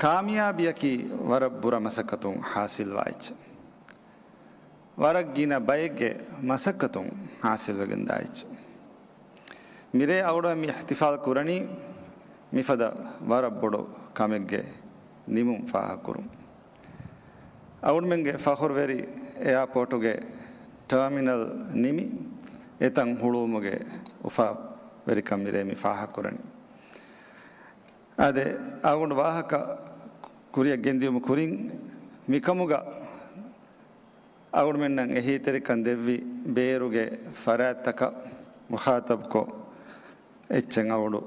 ކާމިޔާބީއަކީ ވަރަށް ބުރަ މަސައްކަތުން ޙާޞިލްވާ އެއްޗެއް. ވަރަށް ގިނަ ބައެއްގެ މަސައްކަތުން ޙާޞިލްވެގެންދާ އެއްޗެއް. މިރޭ އަޅުގަނޑު މި އިޙްތިފާލް ކުރަނީ މިފަދަ ވަރަށް ބޮޑު ކަމެއްގެ ނިމުން ފާހަގަކުރުން. އަޅުގަނޑުމެންގެ ފަޚުރުވެރި އެއާޕޯޓުގެ ޓާމިނަލް ނިމި އެތަން ހުޅުވުމުގެ އުފާވެރިކަން މިރޭ މި ފާހަގަކުރަނީ. އާދެ، އަޅުގަނޑު ވާހަކަ ކުރިއަށް ގެންދިޔުމު ކުރިން މިކަމުގަ އަޅުގަނޑުމެންނަށް އެހީތެރިކަން ދެއްވި ބޭރުގެ ފަރާތްތަކަށް މުޚާތަބްކޮށް، އެއްޗެއް އަޅުގަނޑު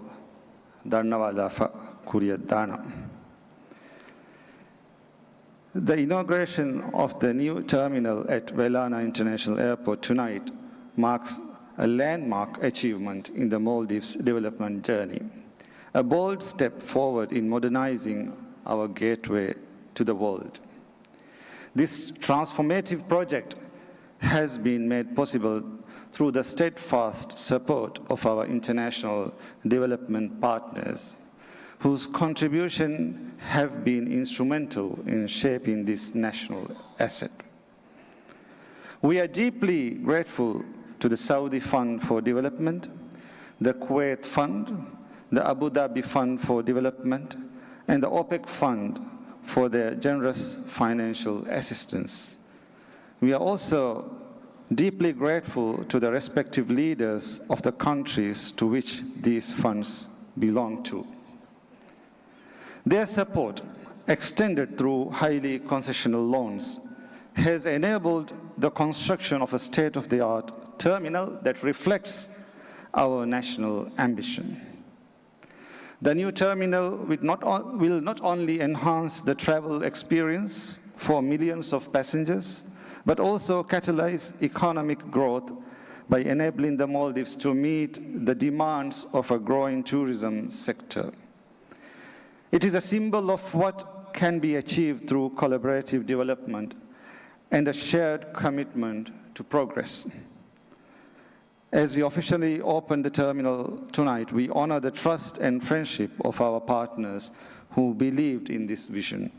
ދަންނަވާލާފަ ކުރިއަށް ދާނަން. The inauguration of the new terminal at Welana International Airport tonight marks a landmark achievement in the Maldives' development journey, a bold step forward in modernizing our gateway to the world. This transformative project has been made possible through the steadfast support of our international development partners, whose contribution have been instrumental in shaping this national asset. We are deeply grateful to the Saudi Fund for Development, the Kuwait Fund, the Abu Dhabi Fund for Development, and the OPEC Fund for their generous financial assistance. We are also deeply grateful to the respective leaders of the countries to which these funds belong to. Their support, extended through highly concessional loans, has enabled the construction of a state-of-the-art terminal that reflects our national ambition. The new terminal will not on-, will not only enhance the travel experience for millions of passengers, but also catalyze economic growth by enabling the Maldives to meet the demands of a growing tourism sector. It is a symbol of what can be achieved through collaborative development and a shared commitment to progress. As we officially open the terminal tonight, we honor the trust and friendship of our partners who believed in this vision.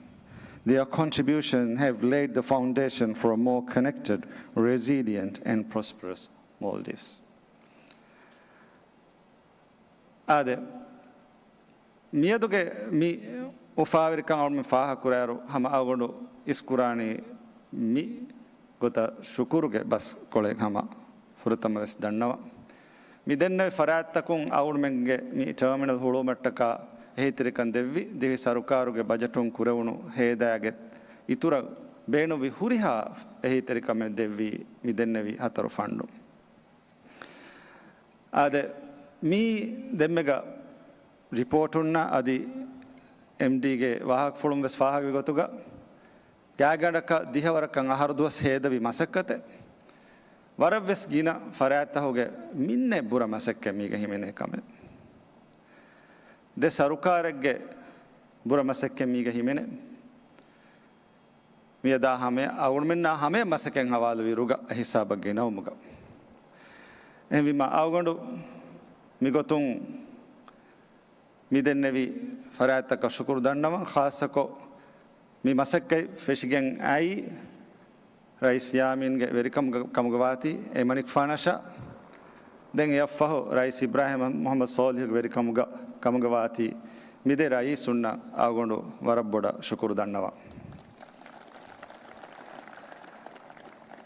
Their contributions have laid the foundation for a more connected, resilient, and prosperous Maldives. އާދެ، މިއަދުގެ މި އުފާވެރިކަން އަޅުމެން ފާހަގަކުރާއިރު، ހަމަ އަޅުގަނޑު އިސްކުރާނީ މި ގޮތަށް ޝުކުރުގެ ބަސްކޮޅެއް ހަމަ ފުރަތަމަ ވެސް ދަންނަވަން. މި ދެންނެވި ފަރާތްތަކުން އަޅުމެންގެ މި ޓާމިނަލް ހުޅުވުމަށްޓަކާ އެހީތެރިކަން ދެއްވި ދިވެހި ސަރުކާރުގެ ބަޖެޓުން ކުރެވުނު ހޭދައިގެ އިތުރަށް ބޭނުންވި ހުރިހާ އެހީތެރިކަމެއް ދެއްވީ މި ދެންނެވި ހަތަރު ފަންޑު. އާދެ، މީ ދެންމެގަ ރިޕޯޓުންނަށް އަދި އެމްޑީގެ ވާހަކަފުޅުން ވެސް ފާހަގަވި ގޮތުގަ، ގާތްގަނޑަކަށް ދިހަވަރަކަށް އަހަރު ދުވަސް ހޭދަވި މަސައްކަތެއް ވަރަށް ވެސް ގިނަ ފަރާތްތަކުގެ މިންނެއް ބުރަ މަސައްކަތް މީގަ ހިމެނޭ ކަމެއް. ދެ ސަރުކާރެއްގެ ބުރަ މަސައްކަތް މީގަ ހިމެނޭ. މިއަދާ ހަމަޔަށް އަޅުގަނޑުމެންނާ ހަމަޔަށް މަސައްކަތް ހަވާލުވި ރުގަ އެ ހިސާބަށް ގެނައުމުގަ. އެހެންވީމަ އަޅުގަނޑު މިގޮތުން މި ދެންނެވި ފަރާތްތަކަށް ޝުކުރު ދަންނަވަން، ޚާއްޞަކޮށް މި މަސައްކަތް ފެށިގެން އައީ ރައީސް ޔާމީންގެ ވެރިކަމުގަ، ކަމުގަ ވާތީ އެމަނިކުފާނަށާ، ދެން އެއަށްފަހު ރައީސް އިބްރާހިމް މުޙައްމަދު ޞާލިޙުގެ ވެރިކަމުގަ، ކަމުގަ ވާތީ މި ދެ ރައީސުންނަށް އަޅުގަނޑު ވަރަށް ބޮޑަށް ޝުކުރު ދަންނަވަން.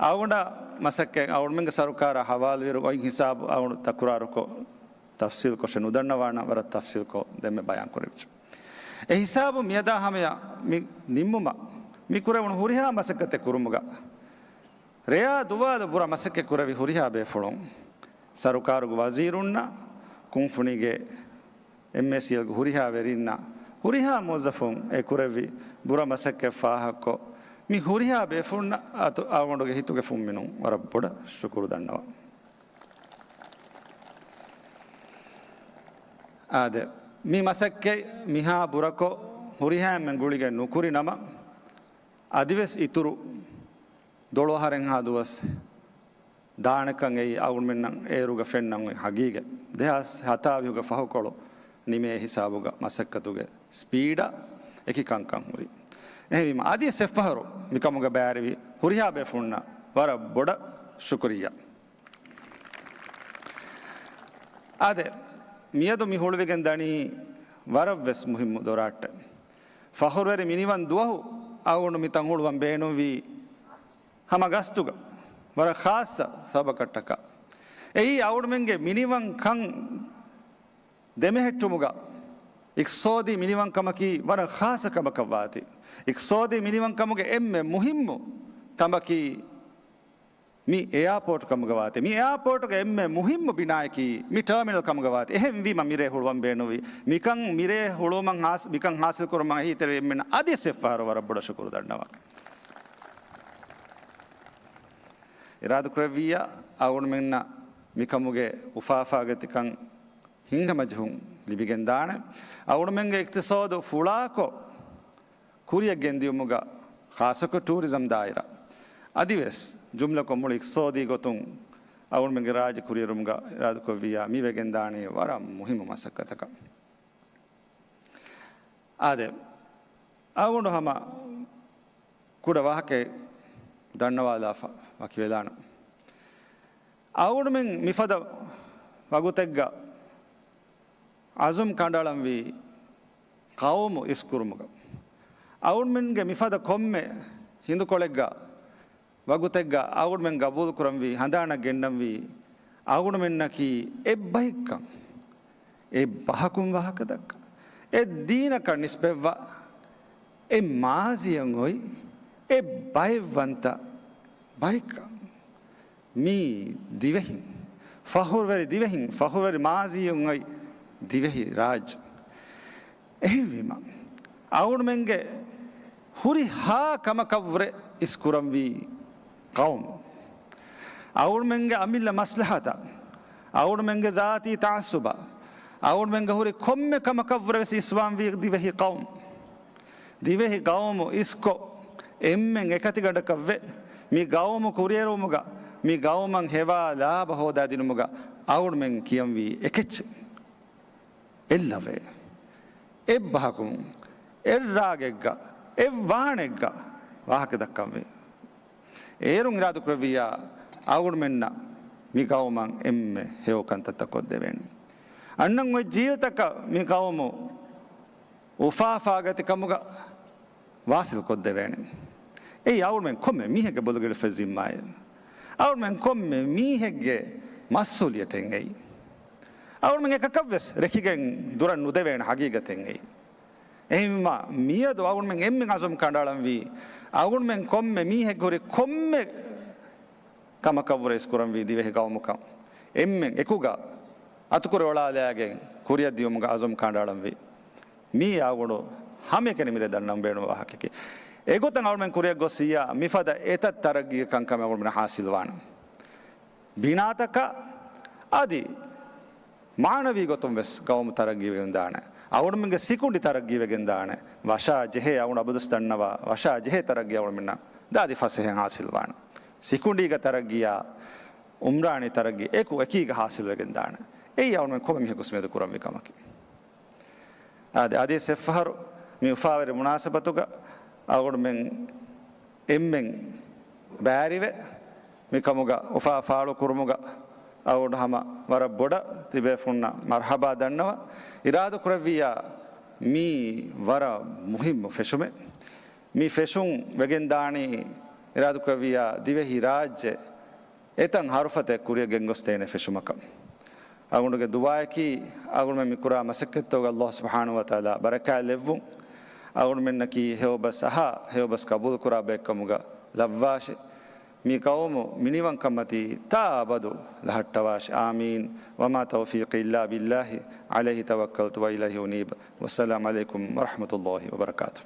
އަޅުގަނޑާ މަސައްކަތް އަޅުގަނޑުމެންގެ ސަރުކާރާ ހަވާލުވިއިރު އޮތް ހިސާބު އަޅުގަނޑު ތަކުރާރުކޮށް، ތަފްސީލްކޮށެއް ނުދަންނަވާނަން، ވަރަށް ތަފްސީލްކޮށް ދެންމެ ބަޔާންކުރެވިއްޖެ. އެ ހިސާބު މިއަދާ ހަމަޔަށް މި ނިންމުމަށް މި ކުރެވުނު ހުރިހާ މަސައްކަތެއް ކުރުމުގަ ރެޔާ ދުވާލު ބުރަ މަސައްކަތް ކުރެވި ހުރިހާ ބޭފުޅުން، ސަރުކާރުގެ ވަޒީރުންނަށް، ކުންފުނީގެ އެމްއޭސީއެލްގެ ހުރިހާ ވެރިންނަށް، ހުރިހާ މުވައްޒަފުން އެ ކުރެއްވި ބުރަ މަސައްކަތް ފާހަގަކޮށް، މި ހުރިހާ ބޭފުޅުންނަށް އަތު އަޅުގަނޑުގެ ހިތުގެ ފުންމިނުން ވަރަށް ބޮޑަށް ޝުކުރު ދަންނަވަން. އާދެ، މި މަސައްކަތް މިހާ ބުރަކޮށް ހުރިހާ އެންމެން ގުޅިގެން ނުކުރި ނަމަ، އަދިވެސް އިތުރު ދޮޅު އަހަރެއްހާ ދުވަސް ދާނެކަން އެއީ އަޅުގަނޑުމެންނަށް އޭރުގަ ފެންނަން އޮތް ހަގީގަތް. ދެހާސް ހަތާވީހުގެ ފަހުކޮޅު ނިމޭ ހިސާބުގަ މަސައްކަތުގެ ސްޕީޑާ އެކި ކަންކަން ހުރި. އެހެންވީމަ، އަދިވެސް އެއްފަހަރު މިކަމުގަ ބައިވެރިވި ހުރިހާ ބޭފުޅުންނަށް ވަރަށް ބޮޑަށް ޝުކުރިއްޔާ. އާދެ، މިއަދު މި ހުޅުވިގެން ދަނީ ވަރަށް ވެސް މުހިއްމު ދޮރާއްޓެއް. ފަޚުރުވެރި މިނިވަން ދުވަހު އަޅުގަނޑު މިތަން ހުޅުވަން ބޭނުންވީ ހަމަ ގަސްތުގަ. ވަރަށް ޚާއްޞަ ސަބަބަކަށްޓަކާ. އެއީ އަޅުގަނޑުމެންގެ މިނިވަންކަން ދެމެހެއްޓުމުގަ އިޤްތިޞާދީ މިނިވަންކަމަކީ ވަރަށް ޚާއްޞަ ކަމަކަށް ވާތީ. އިޤްތިޞާދީ މިނިވަންކަމުގެ އެންމެ މުހިއްމު ތަނބަކީ މި އެއާޕޯޓް ކަމުގަ ވާތީ. މި އެއާޕޯޓުގެ އެންމެ މުހިއްމު ބިނާއަކީ މި ޓާމިނަލް ކަމުގަ ވާތީ. އެހެންވީމަ މިރޭ ހުޅުވަން ބޭނުންވީ. މިކަން މިރޭ ހުޅުވުމަށް ހާސް-، މިކަން ހާސިލް ކުރުމަށް އެހީތެރި އެންމެން އަދިވެސް އެއްފަހަރު ވަރަށް ބޮޑަށް ޝުކުރު ދަންނަވަން. އިރާދަކުރެއްވިއްޔާ އަޅުގަނޑުމެންނަށް މިކަމުގެ އުފާފާގަތިކަން ހިތްހަމަޖެހުން ލިބިގެންދާނެ. އަޅުގަނޑުމެންގެ އިޤްތިޞާދު ފުޅާކޮށް ކުރިއަށް ގެންދިޔުމުގަ ޚާއްޞަކޮށް ޓޫރިޒަމް ދާއިރާ އަދިވެސް ޖުމްލަކޮށް މުޅި އިޤްތިޞާދީ ގޮތުން އަޅުގަނޑުމެންގެ ރާއްޖެ ކުރިއެރުމުގަ އިރާދަކުރެއްވިއްޔާ މި ވެގެންދާނީ ވަރަށް މުހިއްމު މަސައްކަތަކަށް. އާދެ، އަޅުގަނޑު ހަމަ ކުޑަ ވާހަކައެއް ދަންނަވާލާފަ ވަކިވެލާނަން. އަޅުގަނޑުމެން މިފަދަ ވަގުތެއްގަ އަޒުމް ކަނޑައަޅަންވީ ޤައުމު އިސްކުރުމުގަ. އަޅުގަނޑުމެންގެ މިފަދަ ކޮންމެ ހިނދުކޮޅެއްގަ ވަގުތެއްގަ އަޅުގަނޑުމެން ގަބޫލުކުރަންވީ، ހަނދާނަށް ގެންނަންވީ، އަޅުގަނޑުމެންނަކީ އެއްބައެއްކަން، އެއްބަހަކުން ވާހަކަދައްކަން، އެއްދީނަކަށް ނިސްބަތްވާ، އެ މާޒީއަށް އޮތް، އެ ބައެއްވަންތަ ބައެއްކަން. މީ ދިވެހިން، ފަޚުރުވެރި ދިވެހިން، ފަޚުރުވެރި މާޒީއަށް އޮތް ދިވެހި ރާއްޖެ. އެހެންވީމަ، އަޅުގަނޑުމެންގެ ހުރިހާ ކަމަކަށްވުރެ އިސްކުރަންވީ ޤައުމު. އަޅުގަނޑުމެންގެ އަމިއްލަ މަސްލަހަތަށް، އަޅުގަނޑުމެންގެ ޒާތީ ތަޢައްޞުބަށް، އަޅުގަނޑުމެންގެ ހުރި ކޮންމެ ކަމަކަށްވުރެ ވެސް އިސްވާންވީ ދިވެހި ޤައުމު. ދިވެހި ޤައުމު އިސްކޮށް، އެންމެން އެކަތިގަނޑަކަށްވެ، މި ޤައުމު ކުރިއެރުވުމުގަ، މި ޤައުމަށް ހެވާ ލާބަ ހޯދާދިނުމުގަ އަޅުގަނޑުމެން ކިޔަންވީ އެކެއްޗެއް. އެއްލަވޭ، އެއްބަހަކުން، އެއްރާގެއްގަ، އެއްވާނެއްގަ ވާހަކަ ދައްކަންވީ. އޭރުން އިރާދަކުރެއްވިއްޔާ އަޅުގަނޑުމެންނަށް މި ޤައުމަށް އެންމެ ހެޔޮ ކަންތައްތައް ކޮށްދެވޭނެ. އަންނަން އޮތް ޖީލްތަކަށް މި ޤައުމު އުފާފާގަތިކަމުގަ ވާސިލް ކޮށްދެވޭނެ. އެއީ އަޅުގަނޑުމެން ކޮންމެ މީހެއްގެ ބޮލުގަޑިފައި ޒިންމާއެއް. އަޅުގަނޑުމެން ކޮންމެ މީހެއްގެ މަސްއޫލިއްޔަތެއް އެއީ. އަޅުގަނޑުމެން އެކަކަށްވެސް ރެކިގެން ދުރަށް ނުދެވޭނެ ހަގީގަތެއް އެއީ. އެހެންވީމަ، މިއަދު އަޅުގަނޑުމެން އެންމެން އަޒުމް ކަނޑައަޅަންވީ، އަޅުގަނޑުމެން ކޮންމެ މީހެއްގެ ހުރި ކޮންމެ ކަމަކަށްވުރެ އިސްކުރަންވީ ދިވެހި ޤައުމުކަން. އެންމެން އެކުގަ އަތުކުރި އޮޅާލައިގެން ކުރިއަށް ދިޔުމުގަ އަޒުމް ކަނޑައަޅަންވީ. މީ އަޅުގަނޑު ހަމައެކަނި މިރޭ ދަންނަން ބޭނުން ވާހަކައެކޭ. އެގޮތަށް އަޅުމެން ކުރިއަށް ގޮއްސިއްޔާ މިފަދަ އެތައް ތަރައްގީގެ ކަންކަމެއް އަޅުމެން ހާސިލްވާނެ. ބިނާތަކަށް އަދި މާނަވީ ގޮތުން ވެސް ޤައުމު ތަރައްގީވެގެން ދާނެ. އަޅުމެންގެ ސިކުނޑި ތަރައްގީވެގެން ދާނެ. ވަށާ ޖެހޭ އަޅުގަނޑު އަބަދުސް ދަންނަވާ ވަށާ ޖެހޭ ތަރައްގީ އަޅުމެންނަށް ދާދި ފަސޭހައިން ހާސިލްވާނެ. ސިކުނޑީގެ ތަރައްގީއާ އުމްރާނީ ތަރައްގީ އެކު އެކީގަ ހާސިލްވެގެން ދާނެ. އެއީ އަޅުމެން ކޮންމެ މީހަކު ސުމޭދު ކުރަންވީ ކަމަކީ. އާދެ، އަދި އެއްފަހަރު މި އުފާވެރި މުނާސަބަތުގަ އަޅުގަނޑުމެން އެންމެން ބައިވެރިވެ، މިކަމުގަ އުފާ ފާޅުކުރުމުގަ އަޅުގަނޑު ހަމަ ވަރަށް ބޮޑަށް ތިބޭފުންނަށް މަރްޙަބާ ދަންނަވަން. އިރާދަކުރެއްވިއްޔާ މީ ވަރަށް މުހިއްމު ފެށުމެއް. މި ފެށުން ވެގެންދާނީ އިރާދަކުރެއްވިއްޔާ ދިވެހި ރާއްޖެ އެތަން ހަރުފަތެއް ކުރިއަށް ގެންގޮސްދޭނެ ފެށުމަކަށް. އަޅުގަނޑުގެ ދުޢާއަކީ، އަޅުގަނޑުމެން މި ކުރާ މަސައްކަތްތަކުގަ ﷲ ސުބްޙާނަހޫ ވަތަޢާލާ ބަރަކާތް ލެއްވުން. އަޅުގަނޑުމެންނަކީ ހެޔޮބަސް އަހާ، ހެޔޮބަސް ޤަބޫލުކުރާ ބައެއްކަމުގަ ލައްވާށި. މި ޤައުމު މިނިވަންކަންމަތީ ތާ އަބަދު ލަހައްޓަވާށި. އާމީން. وما توفيقي إلا بالله عليه توكلت وإليه أنيب. والسلام عليكم ورحمة الله وبركاته.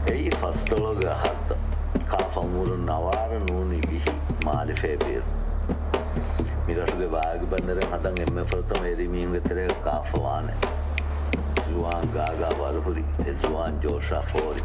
އެއީ ފަސްދޮޅަހުގެ އަހަރުތައް. ކާފަ އުމުރުން ނަވާރަ ނޫނީ ވިހި މާލެ ފޭބިއިރު. މިރަށުގެ ބާގި ބަނދަރެއް ހަދަން އެންމެ ފުރަތަމަ އެރިމީހުންގެ ތެރޭގަ ކާފަ ވާނެ. ޒުވާން ގާގާ ވަރުހުރި، އެ ޒުވާން ޖޯޝާ ފޯރި.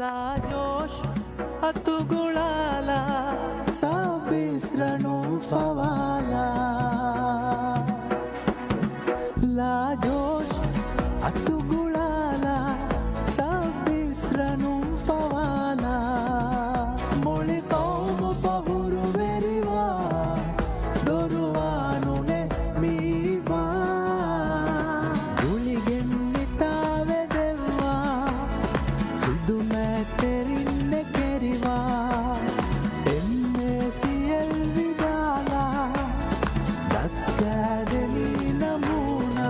ލާޖޯޝް އަތުގުޅާލާ، ސާބިސްރަނުން ފަވާލާ. ލާޖޯޝް އަތުގުޅާލާ، ސާބިސްރަނުން ފަވާލާ. މުޅި ޤައުމު ފަޚުރުވެރިވާ، ދޮރުވާ ނޫނޭ މީވާ. ގުޅިގެން މިތާވެދެއްވާ، ޚިދުމަތްތެރިން ނެކެރިވާ. އެމްއޭސީއެލް ވިދާލާ، ދައްކާދެނީ ނަމޫނާ.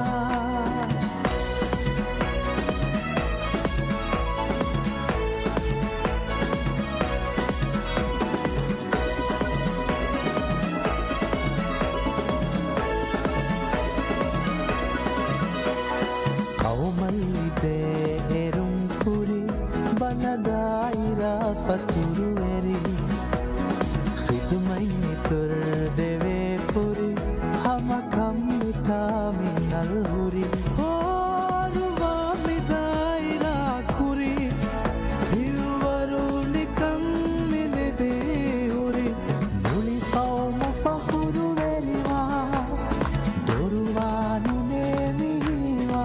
ޤައުމަށް ލިބޭ އެރުން ކުރި، ބަލަ ދާއިރާ ފަތުރުވެރި، ޚިދުމަތް އިތުރު ދެވޭ ފުރި، ހަމަ ކަން މި ޓާމިނަލް ހުރި. ހޯރުވާ މި ދާއިރާ ކުރި، ހިއްވަރު ނިކަން މި ލެދޭ ހުރި. މުޅި ޤައުމު ފަޚުރުވެރިވާ، ދޮރުވާ ނޫނޭ މީވާ.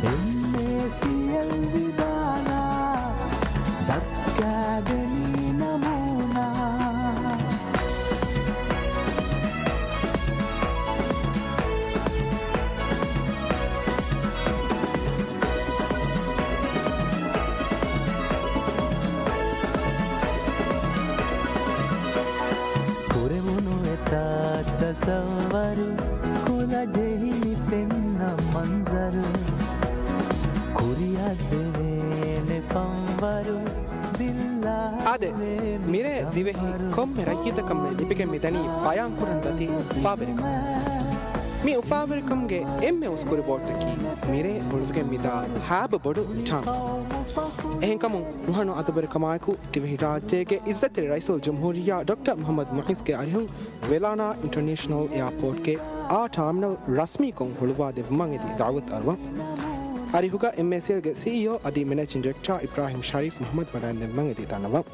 އެމްއޭސީއެލް ވިދާލާ، ދައްކާދެނީ ނަމޫނާ. ކުރެވުނު އެތާ ތަޞައްވަރު، ކުލަ ޖެހި މި ފެންނަ މަންޒަރު، ކުރިއަށް ދެވޭނެ ފަންވަރު، އާދެ، މިރޭ ދިވެހި ކޮންމެ ރައްޔިތަކަށް މެ ލިބިގެން މިދަނީ ބަޔާންކުރަން ދަތި އުފާވެރިކަމެއް. މި އުފާވެރިކަމުގެ އެންމެ އުސްކުރި ބޯޓަކީ މިރޭ ހުޅުވިގެން މިދާ ހާބަ ބޮޑު ޓާން. އެހެންކަމުން ނުހަނު އަދަބުވެރިކަމާއެކު ދިވެހިރާއްޖޭގެ އިއްޒަތްތެރި ރައީސުލްޖުމްހޫރިއްޔާ ޑޮކްޓަރ މުޙައްމަދު މުޢިއްޒުގެ އަރިހުން ވެލާނާ އިންޓަރނޭޝަނަލް އެއާޕޯޓްގެ އާ ޓާމިނަލް ރަސްމީކޮށް ހުޅުވާ ދެއްވުމަށް އެދި ދަޢުވަތު އަރުވަން. އަރިހުގަ އެމްއޭސީއެލްގެ ސީއީއޯ އަދި މެނޭޖިން ޑިރެކްޓާ އިބްރާހިމް ޝަރީފް މުޙައްމަދު ވަޑައިންދެއްވުމަށް އެދި ދަންނަވަން.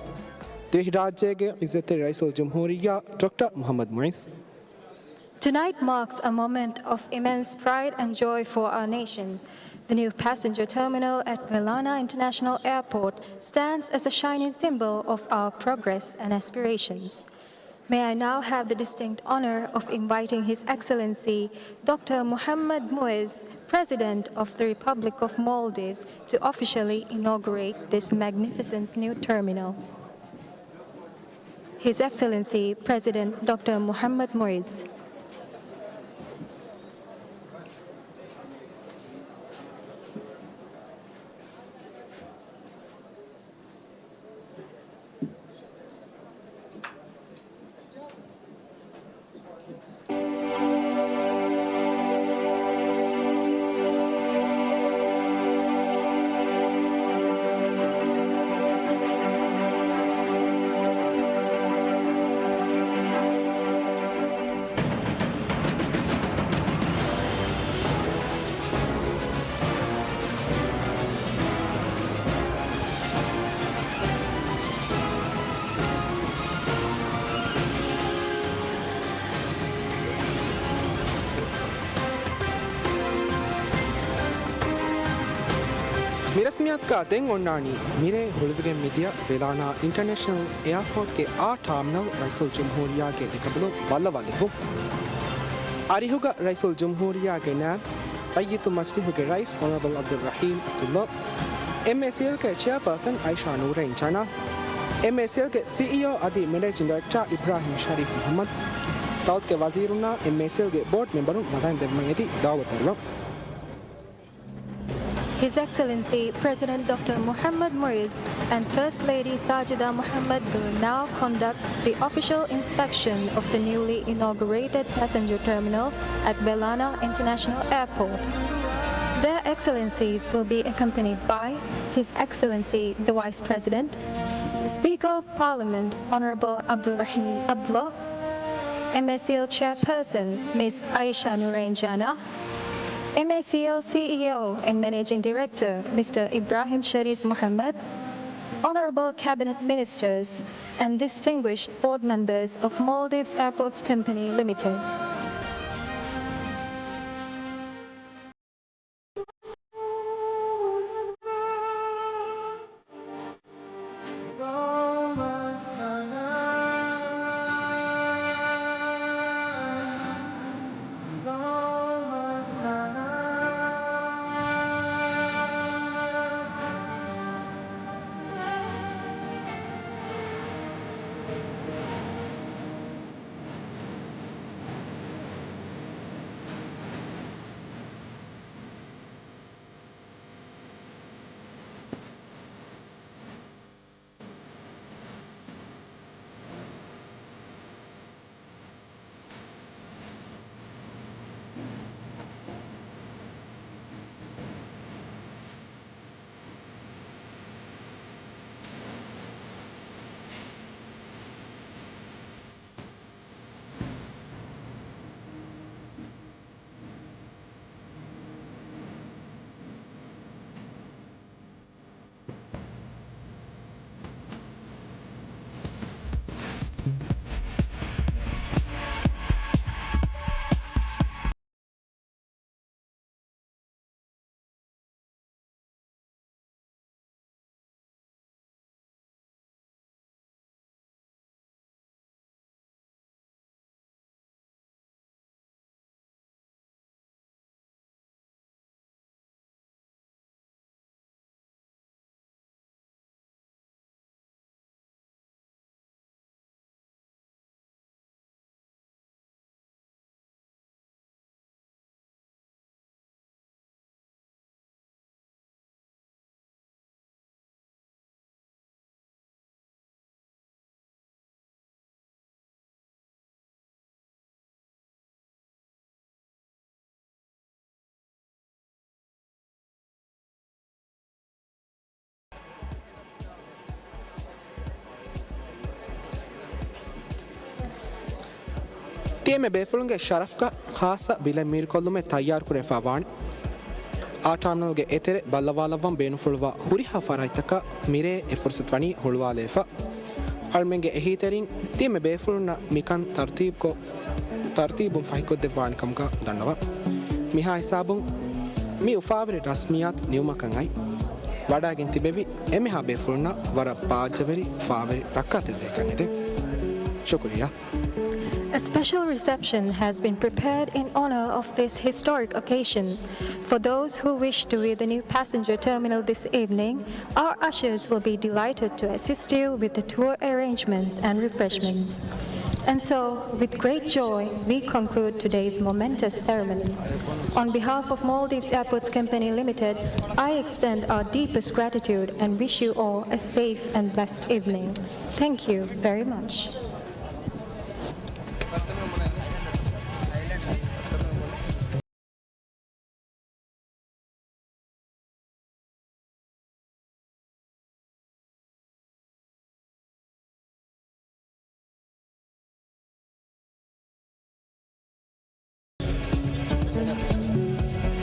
ދިވެހިރާއްޖޭގެ އިއްޒަތްތެރި ރައީސުލްޖުމްހޫރިއްޔާ ޑޮކްޓަރ މުޙައްމަދު މުޢިއްޒު. Tonight marks a moment of immense pride and joy for our nation. The new passenger terminal at Welana International Airport stands as a shining symbol of our progress and aspirations. May I now have the distinct honor of inviting His Excellency Doctor Mohammad Muiz, President of the Republic of Maldives, to officially inaugurate this magnificent new terminal. His Excellency President Doctor Mohammad Muiz. މި ރަސްމިއްޔާތުގަ ދެން އޮންނާނީ މިރޭ ހުޅުވިގެން މިދިޔަ ވެލާނާ އިންޓަރނޭޝަނަލް އެއާޕޯޓްގެ އާ ޓާމިނަލް ރައީސުލްޖުމްހޫރިއްޔާގެ ލިކަނބަލުން ބައްލަވާލެއްވުން. އަރިހުގަ ރައީސުލްޖުމްހޫރިއްޔާގެ ނައިބު ރައްޔިތު މަޖިލީހުގެ ރައީސް އޮނަރަބަލް އަބްދުއްރަޙީމް ޢަބްދުﷲ، އެމްއޭސީއެލްގެ ޗެއާޕާސަން އައިޝާ ނޫރައިން ޖަނާ، އެމްއޭސީއެލްގެ ސީއީއޯ އަދި މެނޭޖިން ޑިރެކްޓާ އިބްރާހިމް ޝަރީފް މުޙައްމަދު، ދައުލަތުގެ ވަޒީރުންނާ އެމްއޭސީއެލްގެ ބޯޑް މެމްބަރުން ވަޑައިންދެއްވުމަށް އެދި ދަޢުވަތު އަރުވަން. His Excellency President Doctor Mohammad Muiz and First Lady Sajida Mohammad will now conduct the official inspection of the newly inaugurated passenger terminal at Welana International Airport. Their Excellencies will be accompanied by His Excellency the Vice President, Speaker of Parliament Honorable Abdul Rahim Abdullah, M A C L Chairperson Miss Aisha Nurain Jana, M A C L C E O and Managing Director Mister Ibrahim Sharif Muhammad, Honorable Cabinet Ministers, and distinguished board members of Maldives Airports Company Limited. ތިއެންމެ ބޭފުޅުންގެ ޝަރަފްގަ ޚާއްޞަ ބިލެއް މީރުކޮށްލުމެއް ތައްޔާރުކުރެވިފައި ވާނެ. އާ ޓާމިނަލްގެ އެތެރެ ބައްލަވާލައްވަން ބޭނުންފުޅުވާ ހުރިހާ ފަރާތްތަކަށް މިރޭ އެ ފުރުސަތު ވަނީ ހުޅުވާލައިފަ. އަޅުމެންގެ އެހީތެރިން ތިއެންމެ ބޭފުޅުންނަށް މިކަން ތަރުތީބުކޮށް، ތަރުތީބުން ފަހިކޮށްދެއްވާނެ ކަމުގަ ދަންނަވަން. މިހާ ހިސާބުން މި އުފާވެރި ރަސްމިއްޔާތު ނިމުމަކަށް އައި ވަޑައިގެން ތިބެވި އެންމެހާ ބޭފުޅުންނަށް ވަރަށް ބާއްޖަވެރި، އުފާވެރި ރައްކާތެރި ރެއެއްކަން އެދެން. ޝުކުރިއްޔާ. A special reception has been prepared in honor of this historic occasion. For those who wish to view the new passenger terminal this evening, our ushers will be delighted to assist you with the tour arrangements and refreshments. And so, with great joy, we conclude today's momentous ceremony. On behalf of Maldives Airports Company Limited, I extend our deepest gratitude and wish you all a safe and blessed evening. Thank you very much.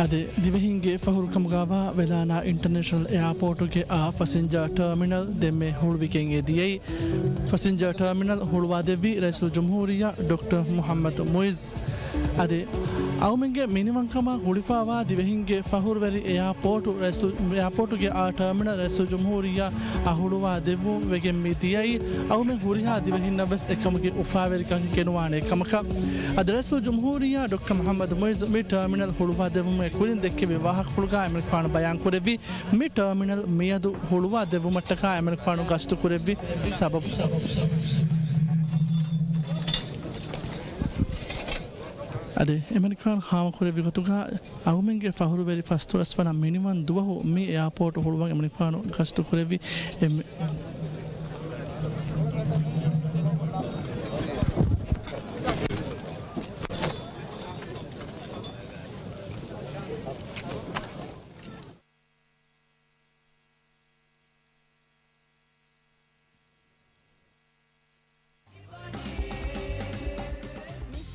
އަދި ދިވެހިންގެ ފަހުރުކަމުގައިވާ ވެލާނާ އިންޓަރނޭޝަނަލް އެއާޕޯޓުގެ އާ ފަސިންޖާ ޓާމިނަލް ދެންމެ ހުޅުވިގެން އެދިޔައީ. ފަސިންޖާ ޓާމިނަލް ހުޅުވާދެއްވީ ރައީސުލްޖުމްހޫރިއްޔާ ޑޮކްޓަރ މުޙައްމަދު މުޢިއްޒު. އަދި އައުމެންގެ މިނިވަންކަމާ ގުޅިފައިވާ ދިވެހިންގެ ފަހުރުވެރި އެއާޕޯޓު ރައީސު-، އެއާޕޯޓުގެ އާ ޓާމިނަލް ރައީސުލްޖުމްހޫރިއްޔާ އަށް ހުޅުވާ ދެއްވުން ވެގެން މި ދިޔައީ އައުމެން ހުރިހާ ދިވެހިންނަށް ވެސް އެކަމުގެ އުފާވެރިކަން ގެނުވާނެ ކަމަކަށް. އަދި ރައީސުލްޖުމްހޫރިއްޔާ ޑޮކްޓަރ މުޙައްމަދު މުޢިއްޒު މި ޓާމިނަލް ހުޅުވާ ދެއްވުމުގެ ކުރިން ދެއްކެވި ވާހަކަފުޅުގައި އެމަނިކުފާނު ބަޔާންކުރެއްވީ މި ޓާމިނަލް މިއަދު ހުޅުވާ ދެއްވުމަށްޓަކާ އެމަނިކުފާނު ގަސްތުކުރެއްވި ސަބަބު. އަދި އެމަނިކުފާނު ހާމަކުރެއްވި ގޮތުގަ އައުމެންގެ ފަހުރުވެރި ފަސްދޮޅަސް ވަނަ މިނިވަން ދުވަހު މި އެއާޕޯޓު ހުޅުވަން އެމަނިކުފާނު ގަސްތުކުރެއްވި އެ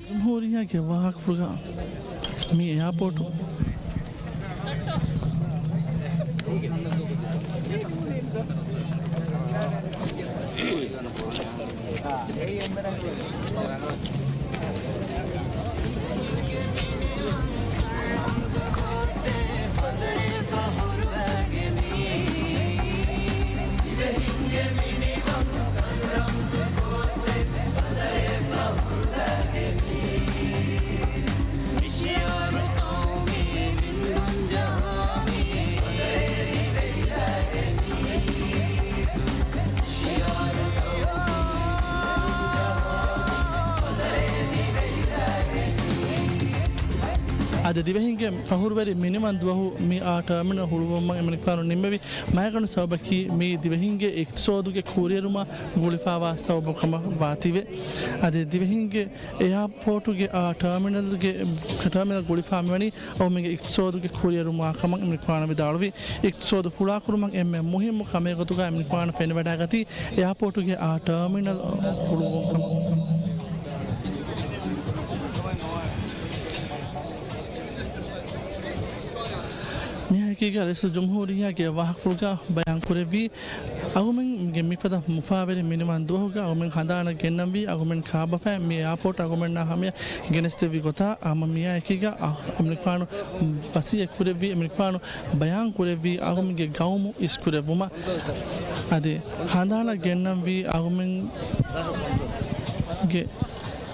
ޖުމްހޫރިއްޔާގެ ވާހަކަފުޅުގަ މި އެއާޕޯޓު. އަދި ދިވެހިންގެ ފަހުރުވެރި މިނިވަން ދުވަހު މި އާ ޓާމިނަލް ހުޅުވުމަށް އެމަނިކުފާނު ނިންމެވި މައިގަނޑު ސަބަބަކީ މިއީ ދިވެހިންގެ އިޤްތިޞާދުގެ ކުރިއެރުމަށް ގުޅިފައިވާ ސަބަބު ކަމަށް ވާތީވެ. އަދި ދިވެހިންގެ އެއާޕޯޓުގެ އާ ޓާމިނަލްގެ، ޓާމިނަލް ގުޅިފައި މިވަނީ އައުމެންގެ އިޤްތިޞާދުގެ ކުރިއެރުމާ ކަމަށް އެމަނިކުފާނު ވިދާޅުވި. އިޤްތިޞާދު ފުޅާކުރުމަށް އެންމެ މުހިއްމު ކަމެއް ގޮތުގަ އެމަނިކުފާނު ފެނިވަޑައިގަތީ އެއާޕޯޓުގެ އާ ޓާމިނަލް ހުޅުވުން ކަމަށް. މިއާއެކީގަ ރައީސުލްޖުމްހޫރިއްޔާގެ ވާހަކަފުޅުގަ ބަޔާންކުރެއްވީ، އަޅުމެންގެ މިފަދަ މުފާވެރި މިނިވަން ދުވަހުގަ އަޅުމެން ހަނދާނަށް ގެންނަންވީ އަޅުމެން ކާބަފައި މި އެއާޕޯޓް އަޅުމެންނާ ހަމަޔަށް ގެނެސްދެއްވި ގޮތާ، ހަމަ މިއާއެކީގަ އަ، އެމަނިކުފާނު ވަޞިއްޔަތް ކުރެއްވީ، އެމަނިކުފާނު ބަޔާން ކުރެއްވީ އަޅުމެންގެ ގައުމު އިސްކުރެއްވުމަށް. އަދި ހަނދާނަށް ގެންނަންވީ އަޅުމެންގެ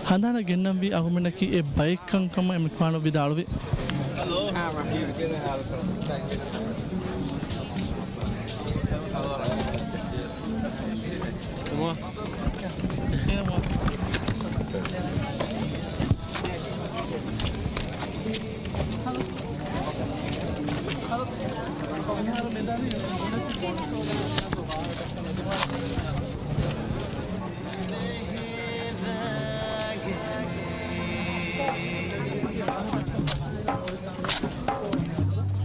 ހަނދާނަށް ގެންނަންވީ އަޅުމެންނަކީ އެއް ބައެއްކަން ކަމަށް އެމަނިކުފާނު ވިދާޅުވި.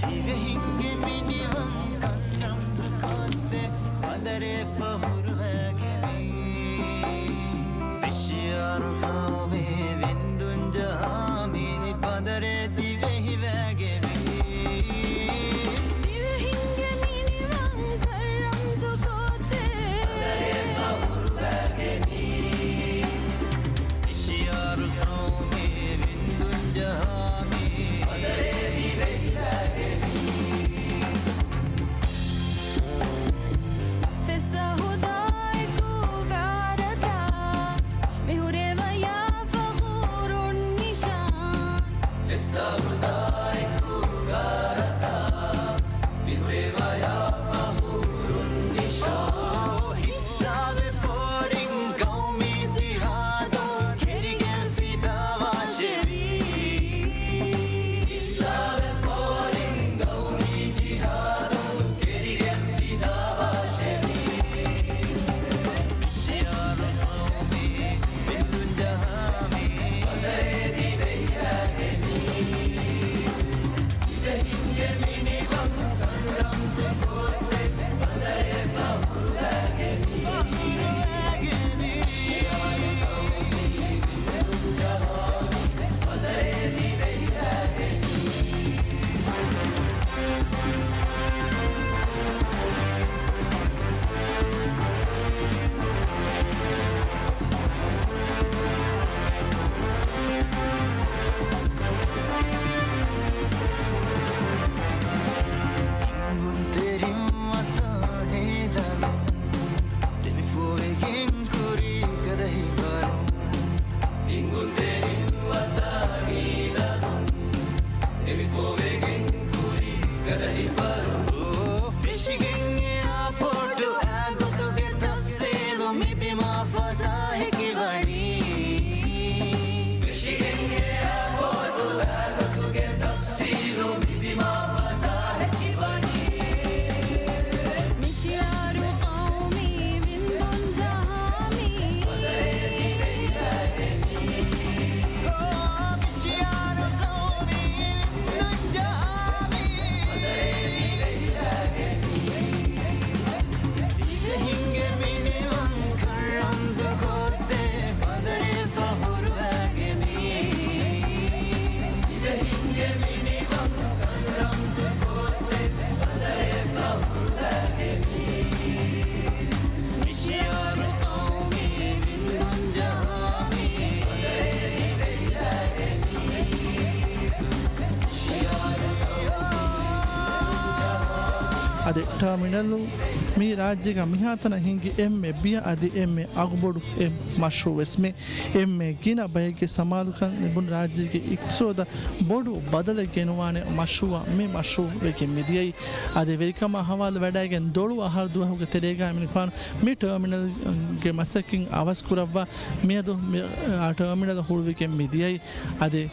ދިވެހިންގެ މިނިވަންކަން ރަމްޒުކޮށްދޭ ބަނދަރެއް ފަހުރުވެގެން. މި ޝިޢާރު ޤައުމީ ވިންދުން ޖަހާ މި ބަނދަރެއް ދިވެހިވެގެން. ދިވެހިންގެ މިނިވަންކަން ރަމްޒުކޮށްދޭ. މި ޝިޢާރު ޤައުމީ ވިންދުން ޖަހާ މި ޓާމިނަލު މީ ރާއްޖޭގަ މިހާތަނަށް ހިނގި އެންމެ ބިޔަ އަދި އެންމެ އަގުބޮޑު އެއް މަޝްރޫއުވެސް މީ. އެންމެ ގިނަ ބައެއްގެ ސަމާލުކަން ލިބުނު ރާއްޖޭގެ އިޤްތިޞާދަށް ބޮޑު ބަދަލެއް ގެނުވާނެ މަޝްރޫއަށް މި މަޝްރޫއު ވެގެން މިދިޔައީ. އަދި ވެރިކަމާ ހަވާލު ވަޑައިގެން ދޮޅު އަހަރު ދުވަހުގެ ތެރޭގަ މިނިފާނު މި ޓާމިނަލްގެ މަސައްކަތް އަވަސް ކުރައްވާ މިއަދު މި، އާ، ޓާމިނަލް ހުޅުވިގެން މިދިޔައީ. އަދި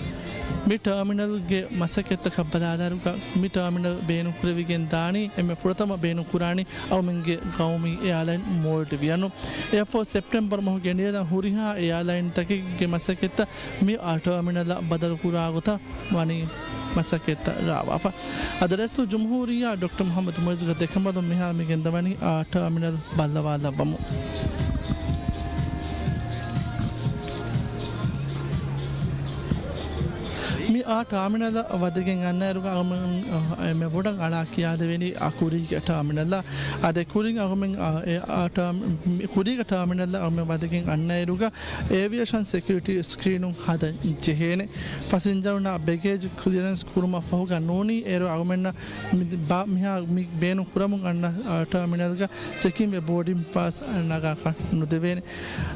މި ޓާމިނަލްގެ މަސައްކަތްތަކަށް ބަލާލާއިރުގަ މި ޓާމިނަލް ބޭނުންކުރެވިގެން ދާނީ އެންމެ ފުރަތަމަ ބޭނުންކުރާނީ އަޅުމެންގެ ގައުމީ އެއާލައިން މޯލްޑިވިއަން. އެއަށްފަހު ސެޕްޓެމްބަރު މަހުގެ ނިޔަލަށް ހުރިހާ އެއާލައިންތަކެއްގެ މަސައްކަތްތައް މި އާ ޓާމިނަލަށް ބަދަލުކުރާ ގޮތަށް ވަނީ މަސައްކަތްތައް ރާވާފަ. އަދި ރައީސުލްޖުމްހޫރިއްޔާ ޑޮކްޓަރ މުޙައްމަދު މުޢިއްޒުގެ ދެކަނބަލުން މިހާރު މި ގެންދަވަނީ އާ ޓާމިނަލް ބައްލަވާލައްވަމުން. މި އާ ޓާމިނަލަށް ވަދެގެން އަންނައިރުގަ އަޅުމެން، އަ، އެންމެ ބޮޑަށް އަޅާ ކިޔާދެވެނީ އާ ކުރީގެ ޓާމިނަލަށް. އަދި ކުރިން އަޅުމެން، އަ، އެ އާ ޓާ-، މި ކުރީގެ ޓާމިނަލަށް އަޅުމެން ވަދެގެން އަންނައިރުގަ އޭވިއޭޝަން ސެކިއުރިޓީ ސްކްރީނުން ހަދަން ޖެހޭނެ. ފަސިންޖަރުންނާ ބެގޭޖް ކްލިއަރެންސް ކުރުމަށްފަހުގަ ނޫނީ އޭރު އަޅުމެންނަށް މި ބާ-، މިހާ މި ބޭނުން ކުރަމުން އަންނަ، އާ، ޓާމިނަލްގަ ޗެކިން ވެ ބޯޑިން ޕާސް ނަގާކަށް ނުދެވޭނެ.